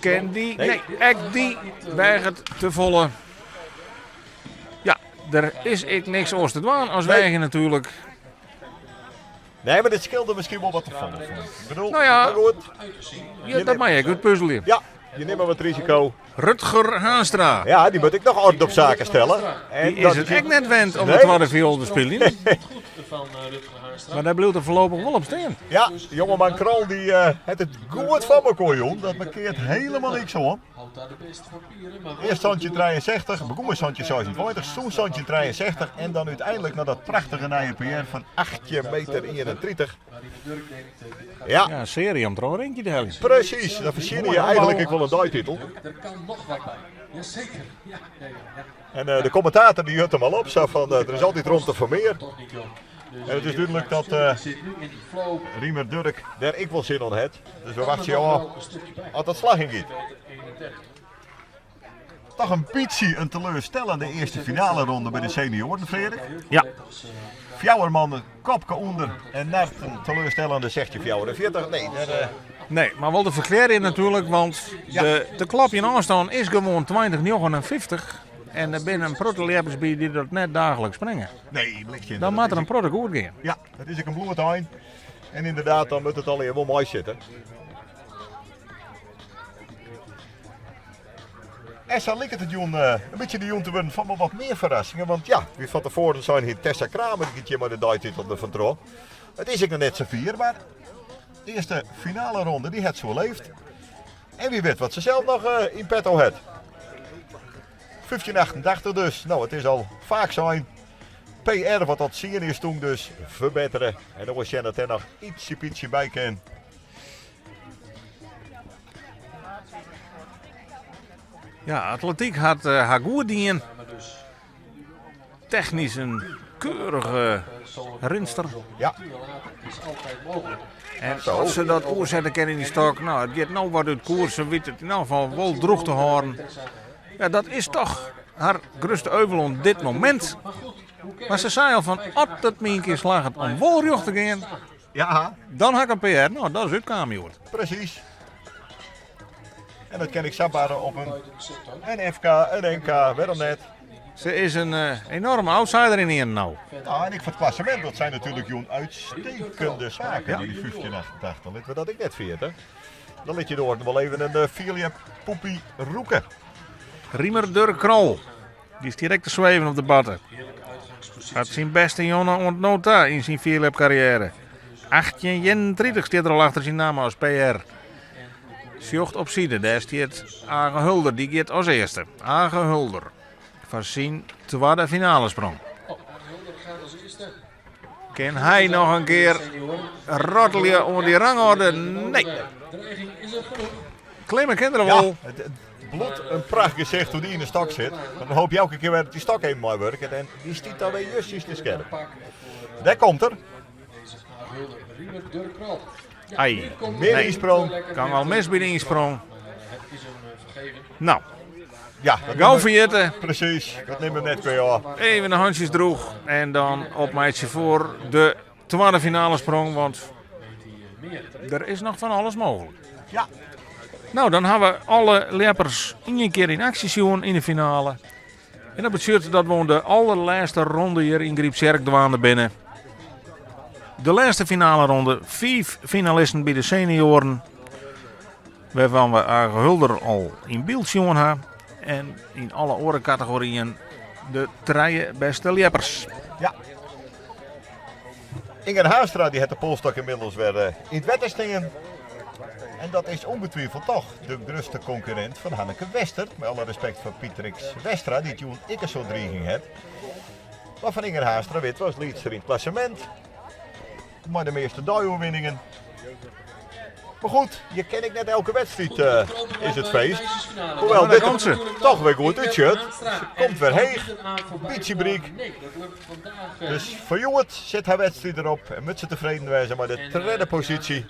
Kin dy? Nee, ek dy weaget te folle. Ja, der is ek niks oars te dwaan as weagje natuerlik. Nee, mar dit skeelde miskien wol wat te folle, fûn ik. Ik bedoel, Nou ja. mar goed. Ja, dat mei ek út puzelje. Ja, je nimme wat risiko. Rutger Haanstra. Ja, dy moat ek noch orde op saken stelle. En Dy is it ek net wend om de Nee. twadde fioel te spyljen. Mar dêr bliuwt er foarlopich wol op stean. Ja, jongeman Krol dy hat it goed foar mekoar jûn. Dat markeart helemaal niks oan. Earst 1763, begûn mei 1726, sûnt 1763 en dan úteinlik nei dat prachtige nije PR fan 18 meter 31. Ja. Ja, in searje om troch in rinkje te heljen. Presys, dan fertsjinje je eigenlik ek wol in deititel. En de kommentator dy jut him al op, sa fan der is altyd romte foar mear. En it is dúdlik dat Riemer Durk dêr ek wol sin oan hat. Dus we wachtsje ôf oft dat slagjen giet. Toch in bytsje in teleurstellende earste finaleronde by de senioaren, Freark. Ja. Fjouwer mannen kopke ûnder en net in teleurstellende 1644. Nee, dêr, eh, Nee, mar wol te ferklearjen natuerlik, want de, de klopjen ôfstân is gewoan 20,59. En der binne in protte ljeppers by dy't dat net daagliks springe. Nee, blikje. Dan moat der in protte goed gean. Ja, dat is ek in bloedein. En ynderdaad, dan moat it allegear wol meisitte. En sa liket it jûn in bytsje de jûn te wurden fan wol wat mear ferrassingen. Want ja, wie fan tefoaren sein hie Tessa Kramer giet hjir mei de deititel der fan troch. It is ek noch net safier, mar de earste finaleronde dy hat se oerleefd. En wie wit wat se sels noch yn petto hat. 1588 dus. No, it is al faak sein. PR wat dat tsien is toen dus ferbettere. En dan sjen dat der noch ytsje bytsje by kin. Ja, atletyk hat eh, har goed dien. Technysk in keurige rinster. Ja. En as se dat oersette kin yn dy stok, no, it giet no wat út koers. Se wit it yn elk gefal wol droech te hâlden. Ja, dat is toch har grutste euvel oan dit momint. Mar se sei al fan, as it my in kear slagget om wol rjocht te gean, Ja, dan ha ik in PR. No, dat is útkaam hjoed. Presys. En dat kin ek sa barre op in FK, in NK, wêrom net? Se is in enorme outsider yn ien no. Nou, en ek foar it klassemint, dat zijn natuerlik jûn uitstekende saken, dy 1588. Litte we dat ek net ferjitte. Dan lit je de oaren wol even in fierljep poepie rûke. Riemer Durk Krol, dy stiet ek te sweven op de batte. Hat syn bêste jûn oant no ta yn syn fierljepkarriêre. 1831 stiet der al achter syn namme as PR. Sjocht op side, dêr stiet Age Hulder, dy giet as earste. Age Hulder foar syn twadde finalesprong. Kin hy noch in kear rottelje oan dy rangorde? Nee. Klimme kin er wol. Ja, it bliuwt in prachtgesicht hoe't dy yn de stok sit. Want dan hoopje elke kear wer dat dy stok even meiwurket en dy stiet dan wer justjes te skerp. Dêr komt er. Ai, Mear ynsprong. Kan al mis by de ynsprong. No, Ja, dat gau nimme- ferjitte. Precies, dat nimme we net kwea ôf. Even de hantsjes droech en dan opmeitsje foar de twadde finalesprong, want der is noch fan alles mooglik. Ja. No, dan ha we alle ljeppers ien kear yn aksje sjoen yn de finale. En dat betsjut dat we oan de allerlêste ronde hjir yn Gryptsjerk dwaande binne. De lêste finaleronde, fiif finalisten by de senioaren, wêrfan we Age Hulder al yn byld sjoen ha. En yn alle oare kategoryen de trije bêste ljeppers. Ja. Inger Haanstra dy hat de polsstok ynmiddels wer yn it wetter stean. En dat is ûngetwiveld toch de grutste konkurrint fan Hanneke Wester. Mei alle respekt foar Pietrix Westra, dy't jûn ek in soad driging hat. Mar fan Inger Haanstra wit we as liedster yn it klassemint. Mei de measte deioerwinningen. Mar goed, je kin ek net elke wedstriid is it feest. Hoewel dit der toch wer goed útsjocht. Se komt wer heech, bytsje bryk. Dus foar hjoed sit har wedstriid derop en moat se tefreden wêze mei de tredde posysje.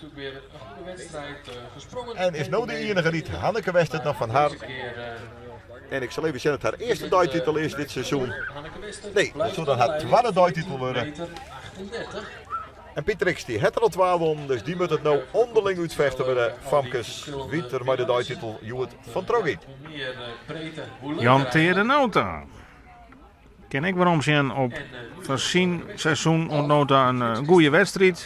En is no de ienige dy't Hanneke Westert noch fan har. En ik sil even sjen oft har earste deititel is dit seizoen. Nee, dat soe dan har twadde deititel wurde. En Pietrix dy hat der al twa wûn, dus dy moat it no ûnderling útfechte by de famkes. Wa't der mei de deititel hjoed fan troch giet. Jan Teade Nauta kin ek werom sjen op foar syn seizoen oant no ta in goede wedstriid.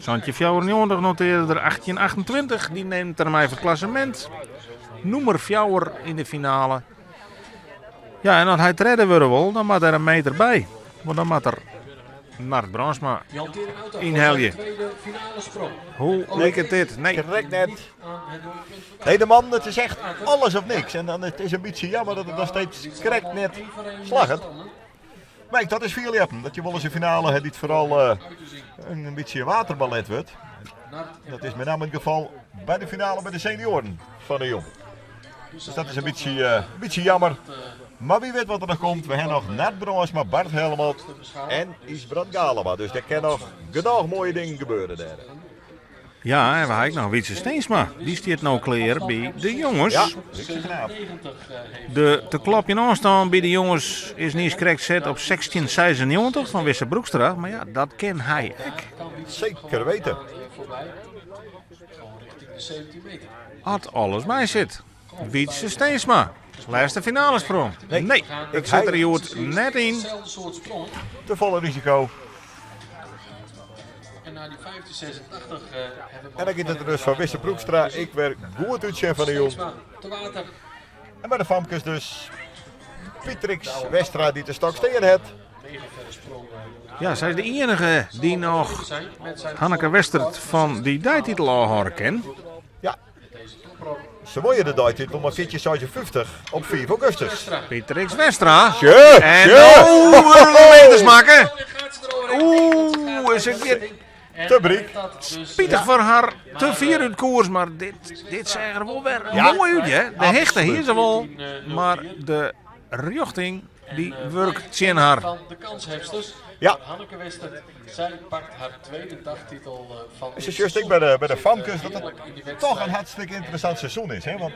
1794 notearde er 1828, dy nimt er mei foar it klassemint. Nûmer fjouwer yn de finale. Ja, en as hy tredde wurde wol, dan moat der in meter by. Want dan moat er Nard Brandsma ynhelje. Hoe liket dit? Nee. Krekt net. Nee, de man, it is echt alles of niks. En dan it is in bytsje jammer dat it noch steeds krekt net slagget. Maar dat is fierljeppen. Dat je wolris in finale ha dy't foaral eh, in bytsje waterballet wurdt. Dat is met name it gefal by de finale by de senioaren fan de jûn. Dus dat is in bytsje, eh, bytsje jammer. Mar wa wit wat der noch komt. We ha noch Nard Brandsma, Bart Helmholt en Ysbrand Galema. Dus der kin noch genôch moaie dingen gebeure dêr. Ja, en we ha ek noch Wietse Steensma. Dy stiet no klear by de jonges. Ja, Wietse knaap. De te klopjen ôfstân by de jonges is niiskrekt set op 1696 fan Wisse Broekstra. Mar ja, dat kin hy ek. Zeker weten. As alles mei sit. Wietse Steensma, lêste finalesprong. Nee, it sit der hjoed net yn. Te folle risiko. En dan giet it der dus foar Wisse Broekstra ek wer goed útsjen fan de jûn. En by de famkes dus Pietrix Westra dy't de stok stean hat. Ja, sy is de iennige dy't noch Hanneke Westert fan dy deititel ôfhâlde kin. Ja. Se wûn de deititel mei 1456 op 5 augustus. Pietrix Westra. Tje, En tje. no wurde de meters makke. Oeh, is it weer Te bryk. spitich foar har. Te fier út koers, mar dit, dit seach der wol wer Ja. moai út, hè? De hichte hie se wol, mar de rjochting dy wurkt tsjin har. Van de kanshebsters. Ja. Hanneke Westert, sy pakt har tweede dagtitel fan Is it just ek by de, by de famkes dat it toch in hartstikke ynteressant seizoen is. Hè? Want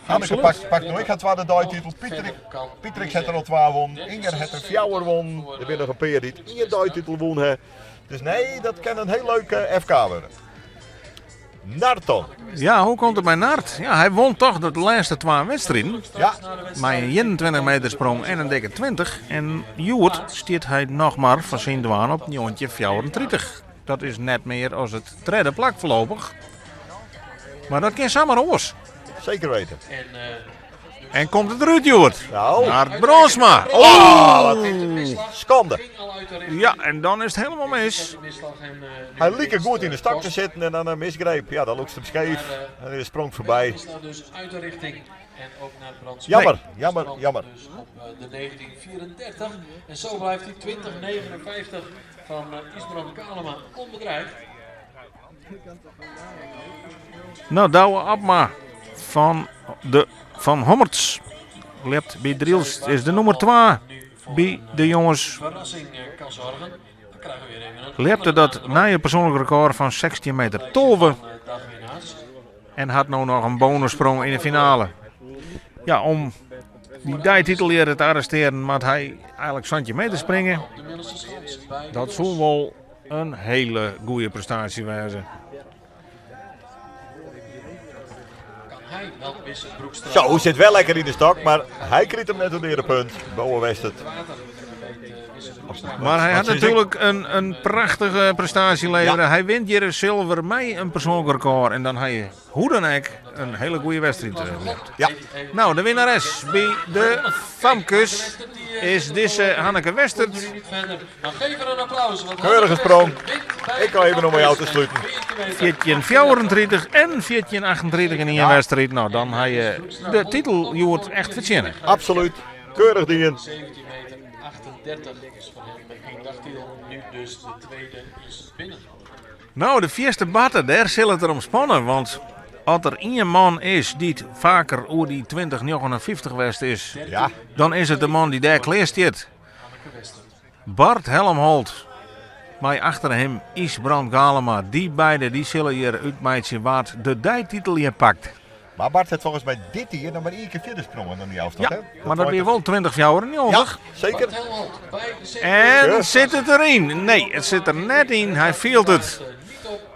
Hanneke pakt, pakt no ek har twadde deititel. Pieter, Pietrix hat der al twa wûn. Inger hat der fjouwer wûn. Der binne noch in pear dy't ien deititel wûn ha. Dus nee, dat kin in hiel leuk FK wurde. Nard dan. Ja, hoe komt it mei Nard? Ja, hy wûn toch de lêste twa wedstriden. Ja. Mei in 21 meter sprong en in dikke 20. En hjoed stiet hy noch mar foar syn dwaan op 1934. Dat is net mear as it tredde plak foarlopich. Mar dat kin samar oars. Zeker weten. En komt it derút hjoed? Nou. Nard Brandsma. Oh, wat skande. Ja, en dan is it helemaal mis. Hy like goed yn de stok te sitten en dan in misgreep. Ja, dan lûkst him skeef en is de sprong foarby. Jammer, jammer, jammer. De 1934 en zo blijft die 2059 van Ysbrand Galema onbedreigd. Nou, Douwe Abma fan de Van Hommerts ljept by Drylts is de nûmer 2 by de jonges. Ljepte dat nije persoanlik rekôr fan 16 meter 12 en hat no noch in bonussprong yn de finale. Ja, om dy deititel hjir te arrestearjen moat hy eigenlik 17 meter springe. Dat soe wol in hele goede prestaasje wêze. Zo, sit wel lekker yn de stok, mar hy krijt him net oer de punt. Bowe Westert. Mar hy hat natuerlik in, in prachtige prestaasje levere. Ja. Hy wint hjir in silver mei in persoanlik rekôr. En dan ha je hoe dan ek in hiele goede wedstriid. Eh, ja. Nou, de winnares by de famkes is dizze Hanneke Westert. Keurige sprong. Ik kan even om jou te sluten. 1434 en 1438 yn ien wedstriid. Nou, dan ha je de titel hjoed echt fertsjinne. Absoluut. Keurig dien. 17 meter 38 is voor hem één dagtitel. Nu dus de tweede is binnen. Nou, de fierste barte, dêr sil it der om spanne. Want as der ien man is dy't faker oer dy 2059 west is, ja. dan is it de man dy't dêr klear stiet. Bart Helmholt, mei achter him Ysbrand Galema. Dy beide dy sille hjir útmeitsje wa't de deititel hjir pakt. Mar Bart hat folgens my dit jier noch mar ien kear fierder sprongen dan dy ôfstân. Ja, mar dat wie wol 2094. Ja, seker. En sit it deryn? Nee, it sit der net yn. Hy fielt it.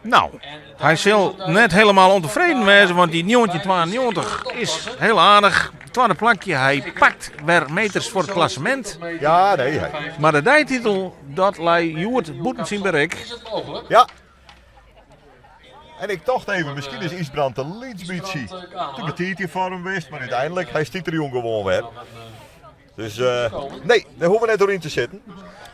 Nou, hy sil net helemaal ûntefreden wêze, want dy 1992 is hiel aardich. Twadde plakje, hy pakt wer meters foar it klassemint. Ja, nee. Hy. Mar de deititel, dat lei hjoed bûten syn berik. Ja. En ik tocht even, miskien is Ysbrand in lyts bytsje te betiid yn foarm west, mar úteinlik, hy stiet der jûn gewoan wer. Dus uh, nee, dêr hoege we net oer yn te sitten.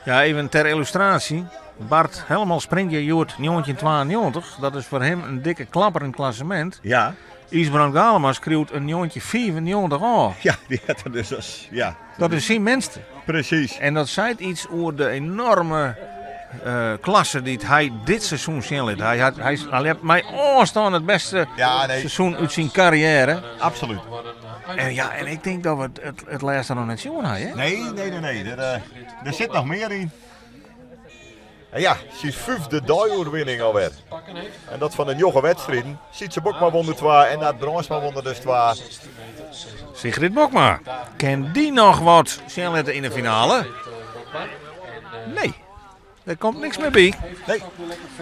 Ja, even ter illustratie. Bart Helmholt springt hjir hjoed 1992. Dat is foar him in dikke klapper yn it klassemint. Ja. Ysbrand Galema skriuwt in 1995 ôf. Ja, dy hat er dus as, ja. Dat is syn minste. Presys. En dat seit iets oer de enorme uh, klasse dy't hy dit seizoen sjen lit. Hy, hat, hy, hy hat mei ôfstân it bêste ja, nee. seizoen út syn karriêre. Absoluut. En, ja, en ik tink dat we it, it, it lêste noch net sjoen ha. Hè? Nee, nee, nee, nee. Der, uh, der sit noch mear yn. En ja, syn fyfde deioerwinning alwer. En dat fan de njoggen wedstriden. Sytse Bokma won der twa en Nard Brandsma won der dus twa. Sigrid Bokma, kin dy noch wat sjen litte yn de finale? Nee, der komt niks mear by. Nee,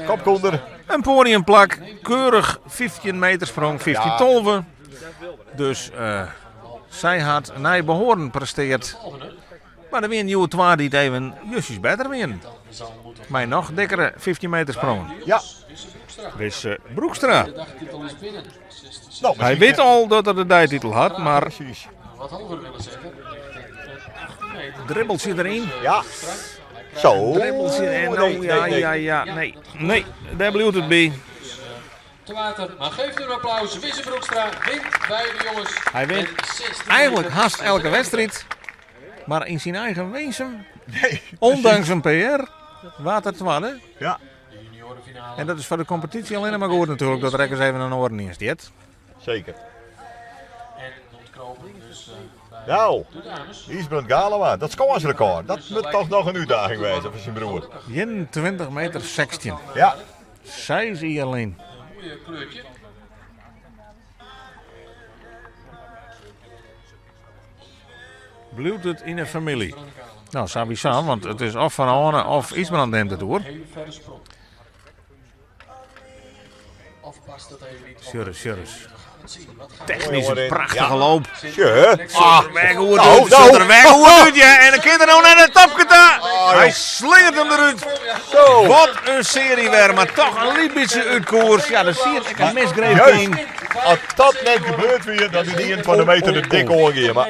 kopke ûnder. In poadiumplak, keurich 15 meter sprong, 15-12. Dus uh, sy hat nei behoaren presteard. Mar der wienen hjoed twa dy't even justjes better wienen. Mei noch dikkere 15 meter sprongen. Ja. Wisse Broekstra. Nou, Hy wit al dat er de deititel hat, mar Precies. dribbeltsje deryn. Ja. Zo. Dribbeltsje en Nee, oh, ja, nee, nee. ja, ja, nee. Nee, dêr bliuwt it by. Te water, maar geeft een applaus. Wisse Broekstra wint bij de jongens. Hy wint Met 16 Eigenlik meter hast elke wedstriid, mar yn syn eigen Winsum, Nee. ondanks in PR, waard er twadde. Ja. De juniorenfinale. En dat is foar de kompetysje allinne mar goed natuerlik, dat der ek ris even in oaren yn stiet. Zeker. En ontknoping dus eh, bij Nou, de dames. Ysbrand Galema, dat skânsrekôr. Dat moat toch noch in útdaging wêze foar syn broer. 21 meter 16. Ja. Seis jier lyn. Een mooie kleurtje. Bliuwt it yn 'e famylje? Nou, sawiesa, want it is of Van Ane of Ysbrand nimt it oer. Hele verre sprong. Sjurris, sjurris. Technysk in prachtige loop. Sjoch. Ah, wer goed út. Sjocht der wer goed út, ja. En dan kin er no nei de topke ta. Hy slingert him derút. Zo. Wat in serie wer, mar toch in lyts bytsje út koers. Ja, der siet ek in misgreep yn. As dat net gebeurd wie, dan wie dy 21 meter der dik oangien. Mar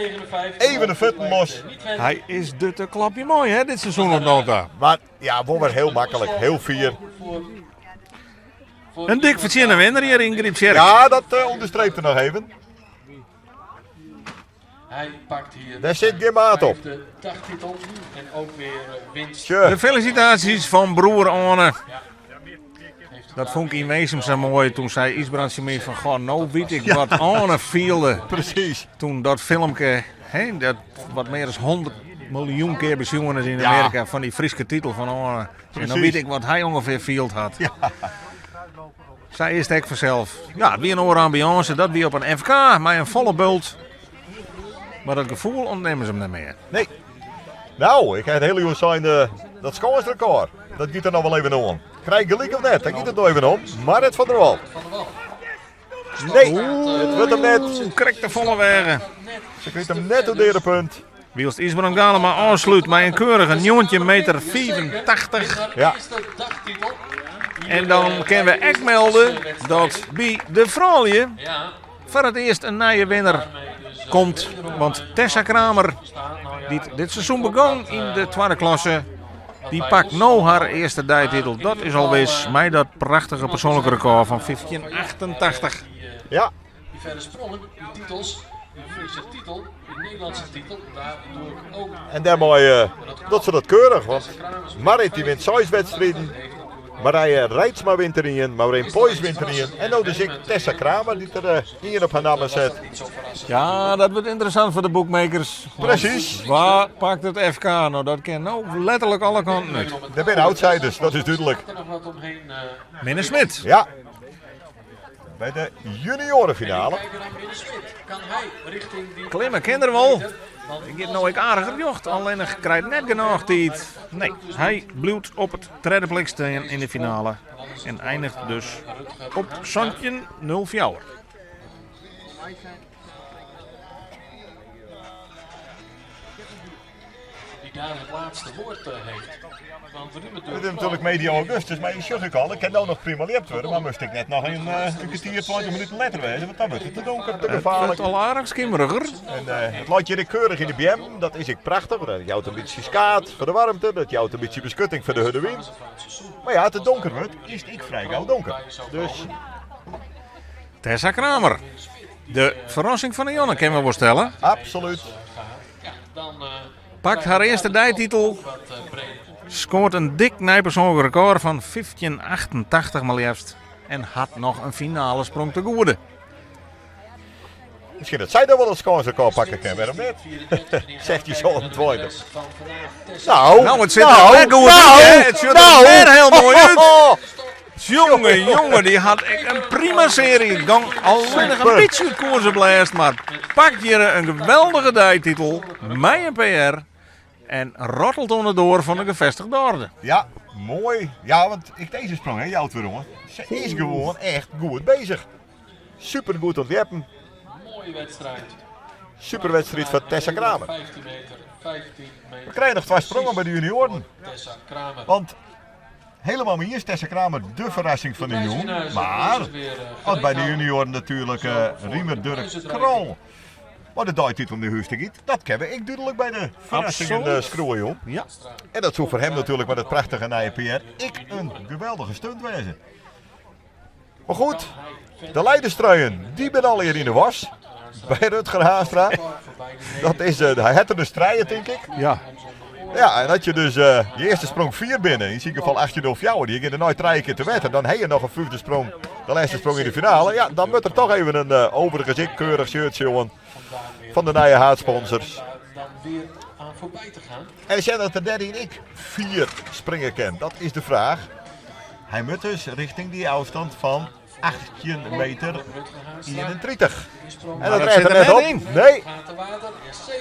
even de fuotten los. Hy is de te klapje moai, hè, dit seizoen oant no ta. Mar ja, wol wer hiel maklik, hiel fier. In dik fertsjinne winner hjir yn Gryptsjerk. Ja, dat uh, ûnderstreept er noch even. Hy pakt hier Dêr sit gjin maat op. de dagtitel en ook weer eh, winst. De felisitaasjes fan broer Arne. Dat fûn ik yn Winsum sa moai. Toen sei Ysbrand tsjin my fan, goh, no wit ik wat Arne fielde. Precies. Toen dat filmke, hè, dat wat mear as 100 miljoen kear besjoen is yn Amearika, fan dy Fryske titel fan Arne. En dan wit ik wat hy ûngefear field hat. Sa is it ek fansels. Ja, it wie in oare ambiance. Dat wie op in FK mei in folle bult. Mar dat gefoel ûntnimme se him net mear. Nee. Nou, ik ha it hiele jûn sein, uh, dat skânsrekôr, dat giet der noch wol even oan. Krij ik gelyk of net, daar giet it noch even om. Marit van der Wal. Nee, it wurdt him net. Krekt te folle weage. Se krijt him net oer de punt. Wylst Ysbrand Galema ôfslút mei in keurige 19 meter 85. Ja. En dan kinne we ek melde dat by de froulju foar it earst in nije winner komt. Want Tessa Kramer, dy't dit seizoen begûn yn de twadde klasse, dy pakt no har earste deititel. Dat is al wis mei dat prachtige persoanlike rekôr fan 1588. Ja. Die verre sprongen, die titels, die Friese titel, die Nederlandse titel, daar doe ik ook. En dêrmei uh, docht se dat keurich, want Marit dy wint seis wedstriden. Marije Reitsma wint der ien, Maureen Poys wint der ien. En no dus ek Tessa Kramer dy't der uh, ien op har namme set. Ja, dat wurdt ynteressant foar de bookmakers. Precies. Wa pakt it FK? No, dat kin no letterlik alle kanten út. Der binne outsiders, dat is dúdlik. Minne Smit. Ja. By de juniorenfinale. Klimme kin er wol. It giet no ek aardich rjocht, allinnich krijt net genôch tiid. Nee, hy bliuwt op it tredde plak stean yn de finale en einiget dus op 17.04. Die daar het laatste woord eh, heeft. Want Het is natuerlik medio augustus, mar ik sjoch ek al, it kin no noch prima ljept wurde, mar moast ik net noch in, uh, in kertier, 20 minuten letter wêze, want dan wurdt it te donker, te gefaarlik. Het wordt al aardich skimeriger. En uh, it leit hjir ek keurich yn de beammen, dat is ek prachtich, want dat jout in bytsje skaad foar de waarmte, dat jout in bytsje beskutting foar de hurde wyn. Mar ja, as it donker wurdt, is it ek frij gau donker. Dus... Tessa Kramer, de ferrassing fan de jûn, kinne we wol stelle. Absoluut. Pakt har earste deititel, skoart in dik nij persoanlik rekôr fan 15,88 mar leafst en hat noch in finale sprong te goede. Miskien dat sy dan wol it skânsrekôr pakke kin, wêrom net? 1627. Nou, nou, it sit der wer goed út, hè? It sjocht der wer hiel moai út. Jonge, jonge, dy hat ek in prima searje. Gong allinnich in bytsje út koers op lêst, mar pakt hjir in geweldige deititel mei in PR en rottelt oan de doar fan de gevestigde orde. Ja, moai. Ja, want ek dizze sprong, hè, jout wer oan. Se is gewoan echt goed bezich. Super goed oan it ljeppen. Moaie wedstriid. Super wedstriid foar Tessa Kramer. 15 meter, 15 meter. We krije noch twa sprongen by de junioaren. Tessa Kramer. Want helemaal mei iens Tessa Kramer de ferrassing fan de jûn. Mar as by de junioaren natuerlik Riemer Durk Krol mei de deititel nei hûs ta giet, dat kinne we ek dúdlik by de ferrassingen skriuwe jong. Ja. En dat soe foar him natuerlik mei dat prachtige nije PR ek in geweldige stunt wêze. Mar goed, de leiderstruien, dy binne allegear yn de was. By Rutger Haanstra. Dat is, uh, hy hat der dus trije, tink ik. Ja. Ja, en as je dus uh, je earste sprong fier binne, yn syn gefal 18.04, dy gean dêrnei trije kear te wetter, dan ha je noch in fyfde sprong, de lêste sprong yn de finale. Ja, dan moat der toch even in uh, overigens ek keurich shirtsje oan fan de nije haadsponsors. En sjen dat er dêryn ek fier springe kin, dat is de fraach. Hy moat dus rjochting dy ôfstân fan. 18 meter 31. En Maar dat dat redt zit er er net net op. in. Nee.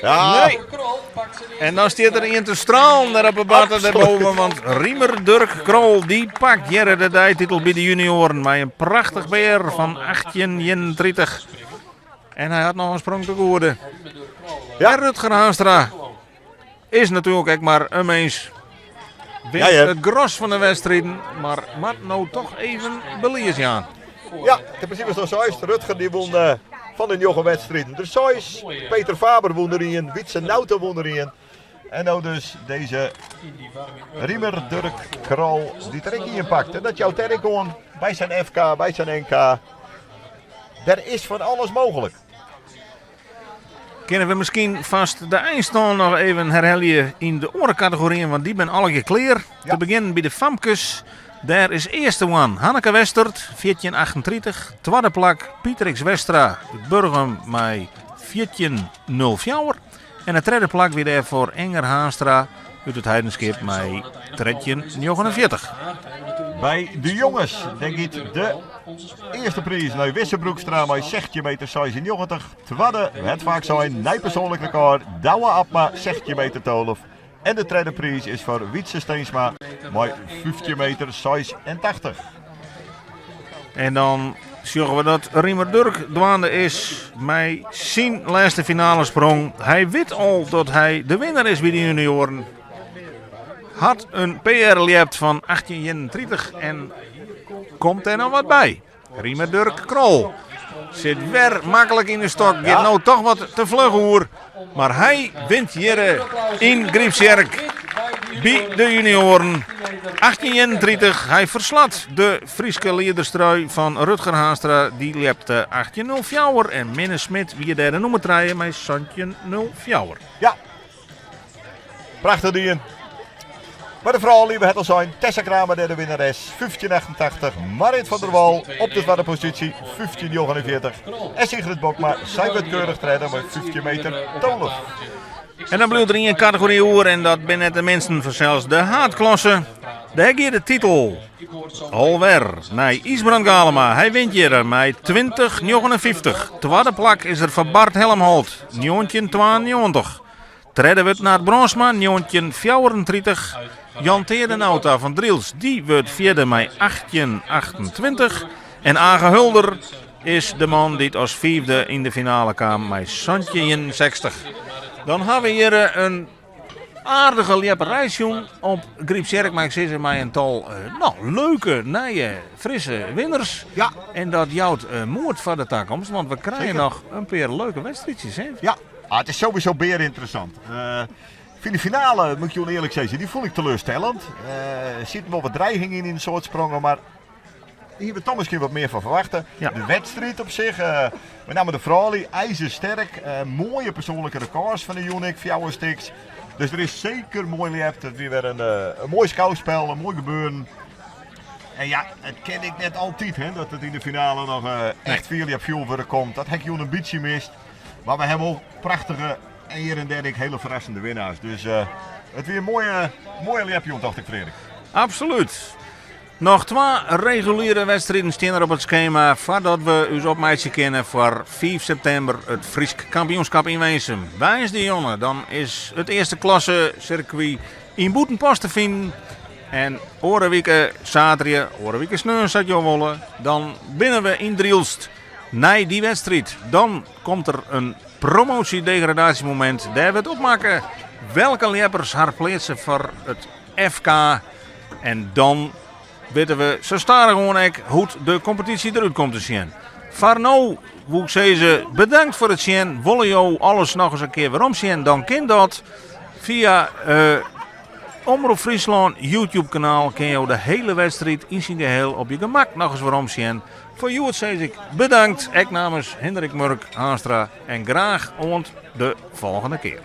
Ja. Nee. En dan staat er in te stralen daar op de batten daarboven. Want Riemer Durk Krol die pakt Jerre de dijtitel bij de junioren. Met een prachtig beer van 1831. En hij had nog een sprong te goede. Ja. En Rutger Haanstra is natuurlijk ook maar een mens. Wint Ja, ja. het gros van de wedstrijden. Maar moet nou toch even belies aan. Ja, in principe is dat zo. Rutger die won van de jonge wedstrijden. De Sois, Peter Faber won er in, Wietse Nauta won er in. En nou dus deze Riemer Durk Krol die er ook in pakt. En dat jouw Terk gewoon bij zijn FK, bij zijn NK. Er is van alles mogelijk. Kunnen we misschien vast de eindstand nog even herhalen in de orencategorieën, want die ben alle keer klaar. Ja. Te beginnen bij de Famkes. Daar is eerste one Hanneke Westert, 1438. Tweede plak Pieter X Westra, uit Burgum, met 1404. En het derde plak weer daar voor Enger Haanstra uit het Heidenskip met 1349. Bij de jongens, denk ik, de eerste prijs naar Wisse Broekstra met 16 meter 96. Tweede, het vaak zijn, nij persoonlijk record, Douwe Abma, 16 meter 12. En de tweede prijs is voor Wietse Steensma met 15 meter 86. En dan zorgen we dat Riemer Durk dwaande is met zijn laatste finale sprong. Hij weet al dat hij de winnaar is bij de junioren. Had een PR liept van 1831 en komt er nog wat bij. Riemer Durk Krol zit weer makkelijk in de stok. Gaat nou toch wat te vlug hoor. Maar hij wint hier in Grypsjerk bij de junioren. 1831, hij verslaat de Frieske liederstrui van Rutger Haanstra. Die liept 1804 en Minne Smit wie derde nummer treien met 1704. Ja, prachtig die. Maar de vrouw die we het al zijn, Tessa Kramer derde winnares, 1588. Marit van der Wal op de tweede positie, 1549. En Sigrid Bokma, zij werd keurig trainer met 15 meter 12. En dan blijft er in een categorie oer en dat ben net de minsten van zelfs de haatklasse. Daar hier de titel. Alweer naar Isbrand Galema. Hij wint hier met 20,59. Tweede plak is er voor Bart Helmholt, 1992. Tredde wordt naar Bronsma, 1934. Jan Teerdenauta van Driels, die wordt vierde met 1828. En Age Hulder is de man die het als vierde in de finale kwam met 60. Dan hebben we hier een aardige lepperijsjong op Grypsjerk, maar ik zie ze met een tal nou, leuke, nieuwe, frisse winnaars. Ja. En dat jouwt moord voor de toekomst, want we krijgen Zeker. nog een paar leuke wedstrijdjes. Hè? Ja, het is sowieso beer interessant. Ik vind de finale, moet ik je eerlijk zeggen, die vond ik teleurstellend. Er zit wel wat dreiging in, in soort sprongen, maar hier hebben we toch misschien wat meer van verwachten. Ja. De wedstrijd op zich, met name de vrouwen, ijzersterk, mooie persoonlijke records van de Unic, Fjouwer Sticks. Dus er is zeker mooi liept. Het weer een mooi schouwspel, een mooi gebeuren. En ja, het ken ik net altijd, hè, dat het in de finale nog echt veel op vuur komt. Dat heb je een beetje mist. Maar we hebben ook prachtige en hier en daar hele verrassende winnaars. Dus het weer een mooie lepje, dacht ik, Frederik. Absoluut. Nog twee reguliere wedstrijden staan er op het schema voordat we ons opmeidje kennen voor 5 september het Fries kampioenschap in Winsum. Wij is de jongen, dan is het eerste klasse circuit in Boetenpost te vinden. En orenwieken zaterdag, orenwieken sneur zat je wollen, dan binnen we in Drielst. Na die wedstrijd, dan komt er een promotie-degradatiemoment. Daar we het opmaken welke leppers haar plaatsen voor het FK. En dan weten we zo starig gewoon ik hoe de competitie eruit komt te zien. Voor nu, ik ze bedankt voor het zien. Willen jou alles nog eens een keer weer omzien, dan kan dat via Omroep Friesland YouTube kanaal. Kun je de hele wedstrijd in zijn geheel op je gemak nog eens weer omzien. Voor jou zeg ik bedankt. Ik namens Hendrik Murk, Haanstra en graag ont de volgende keer.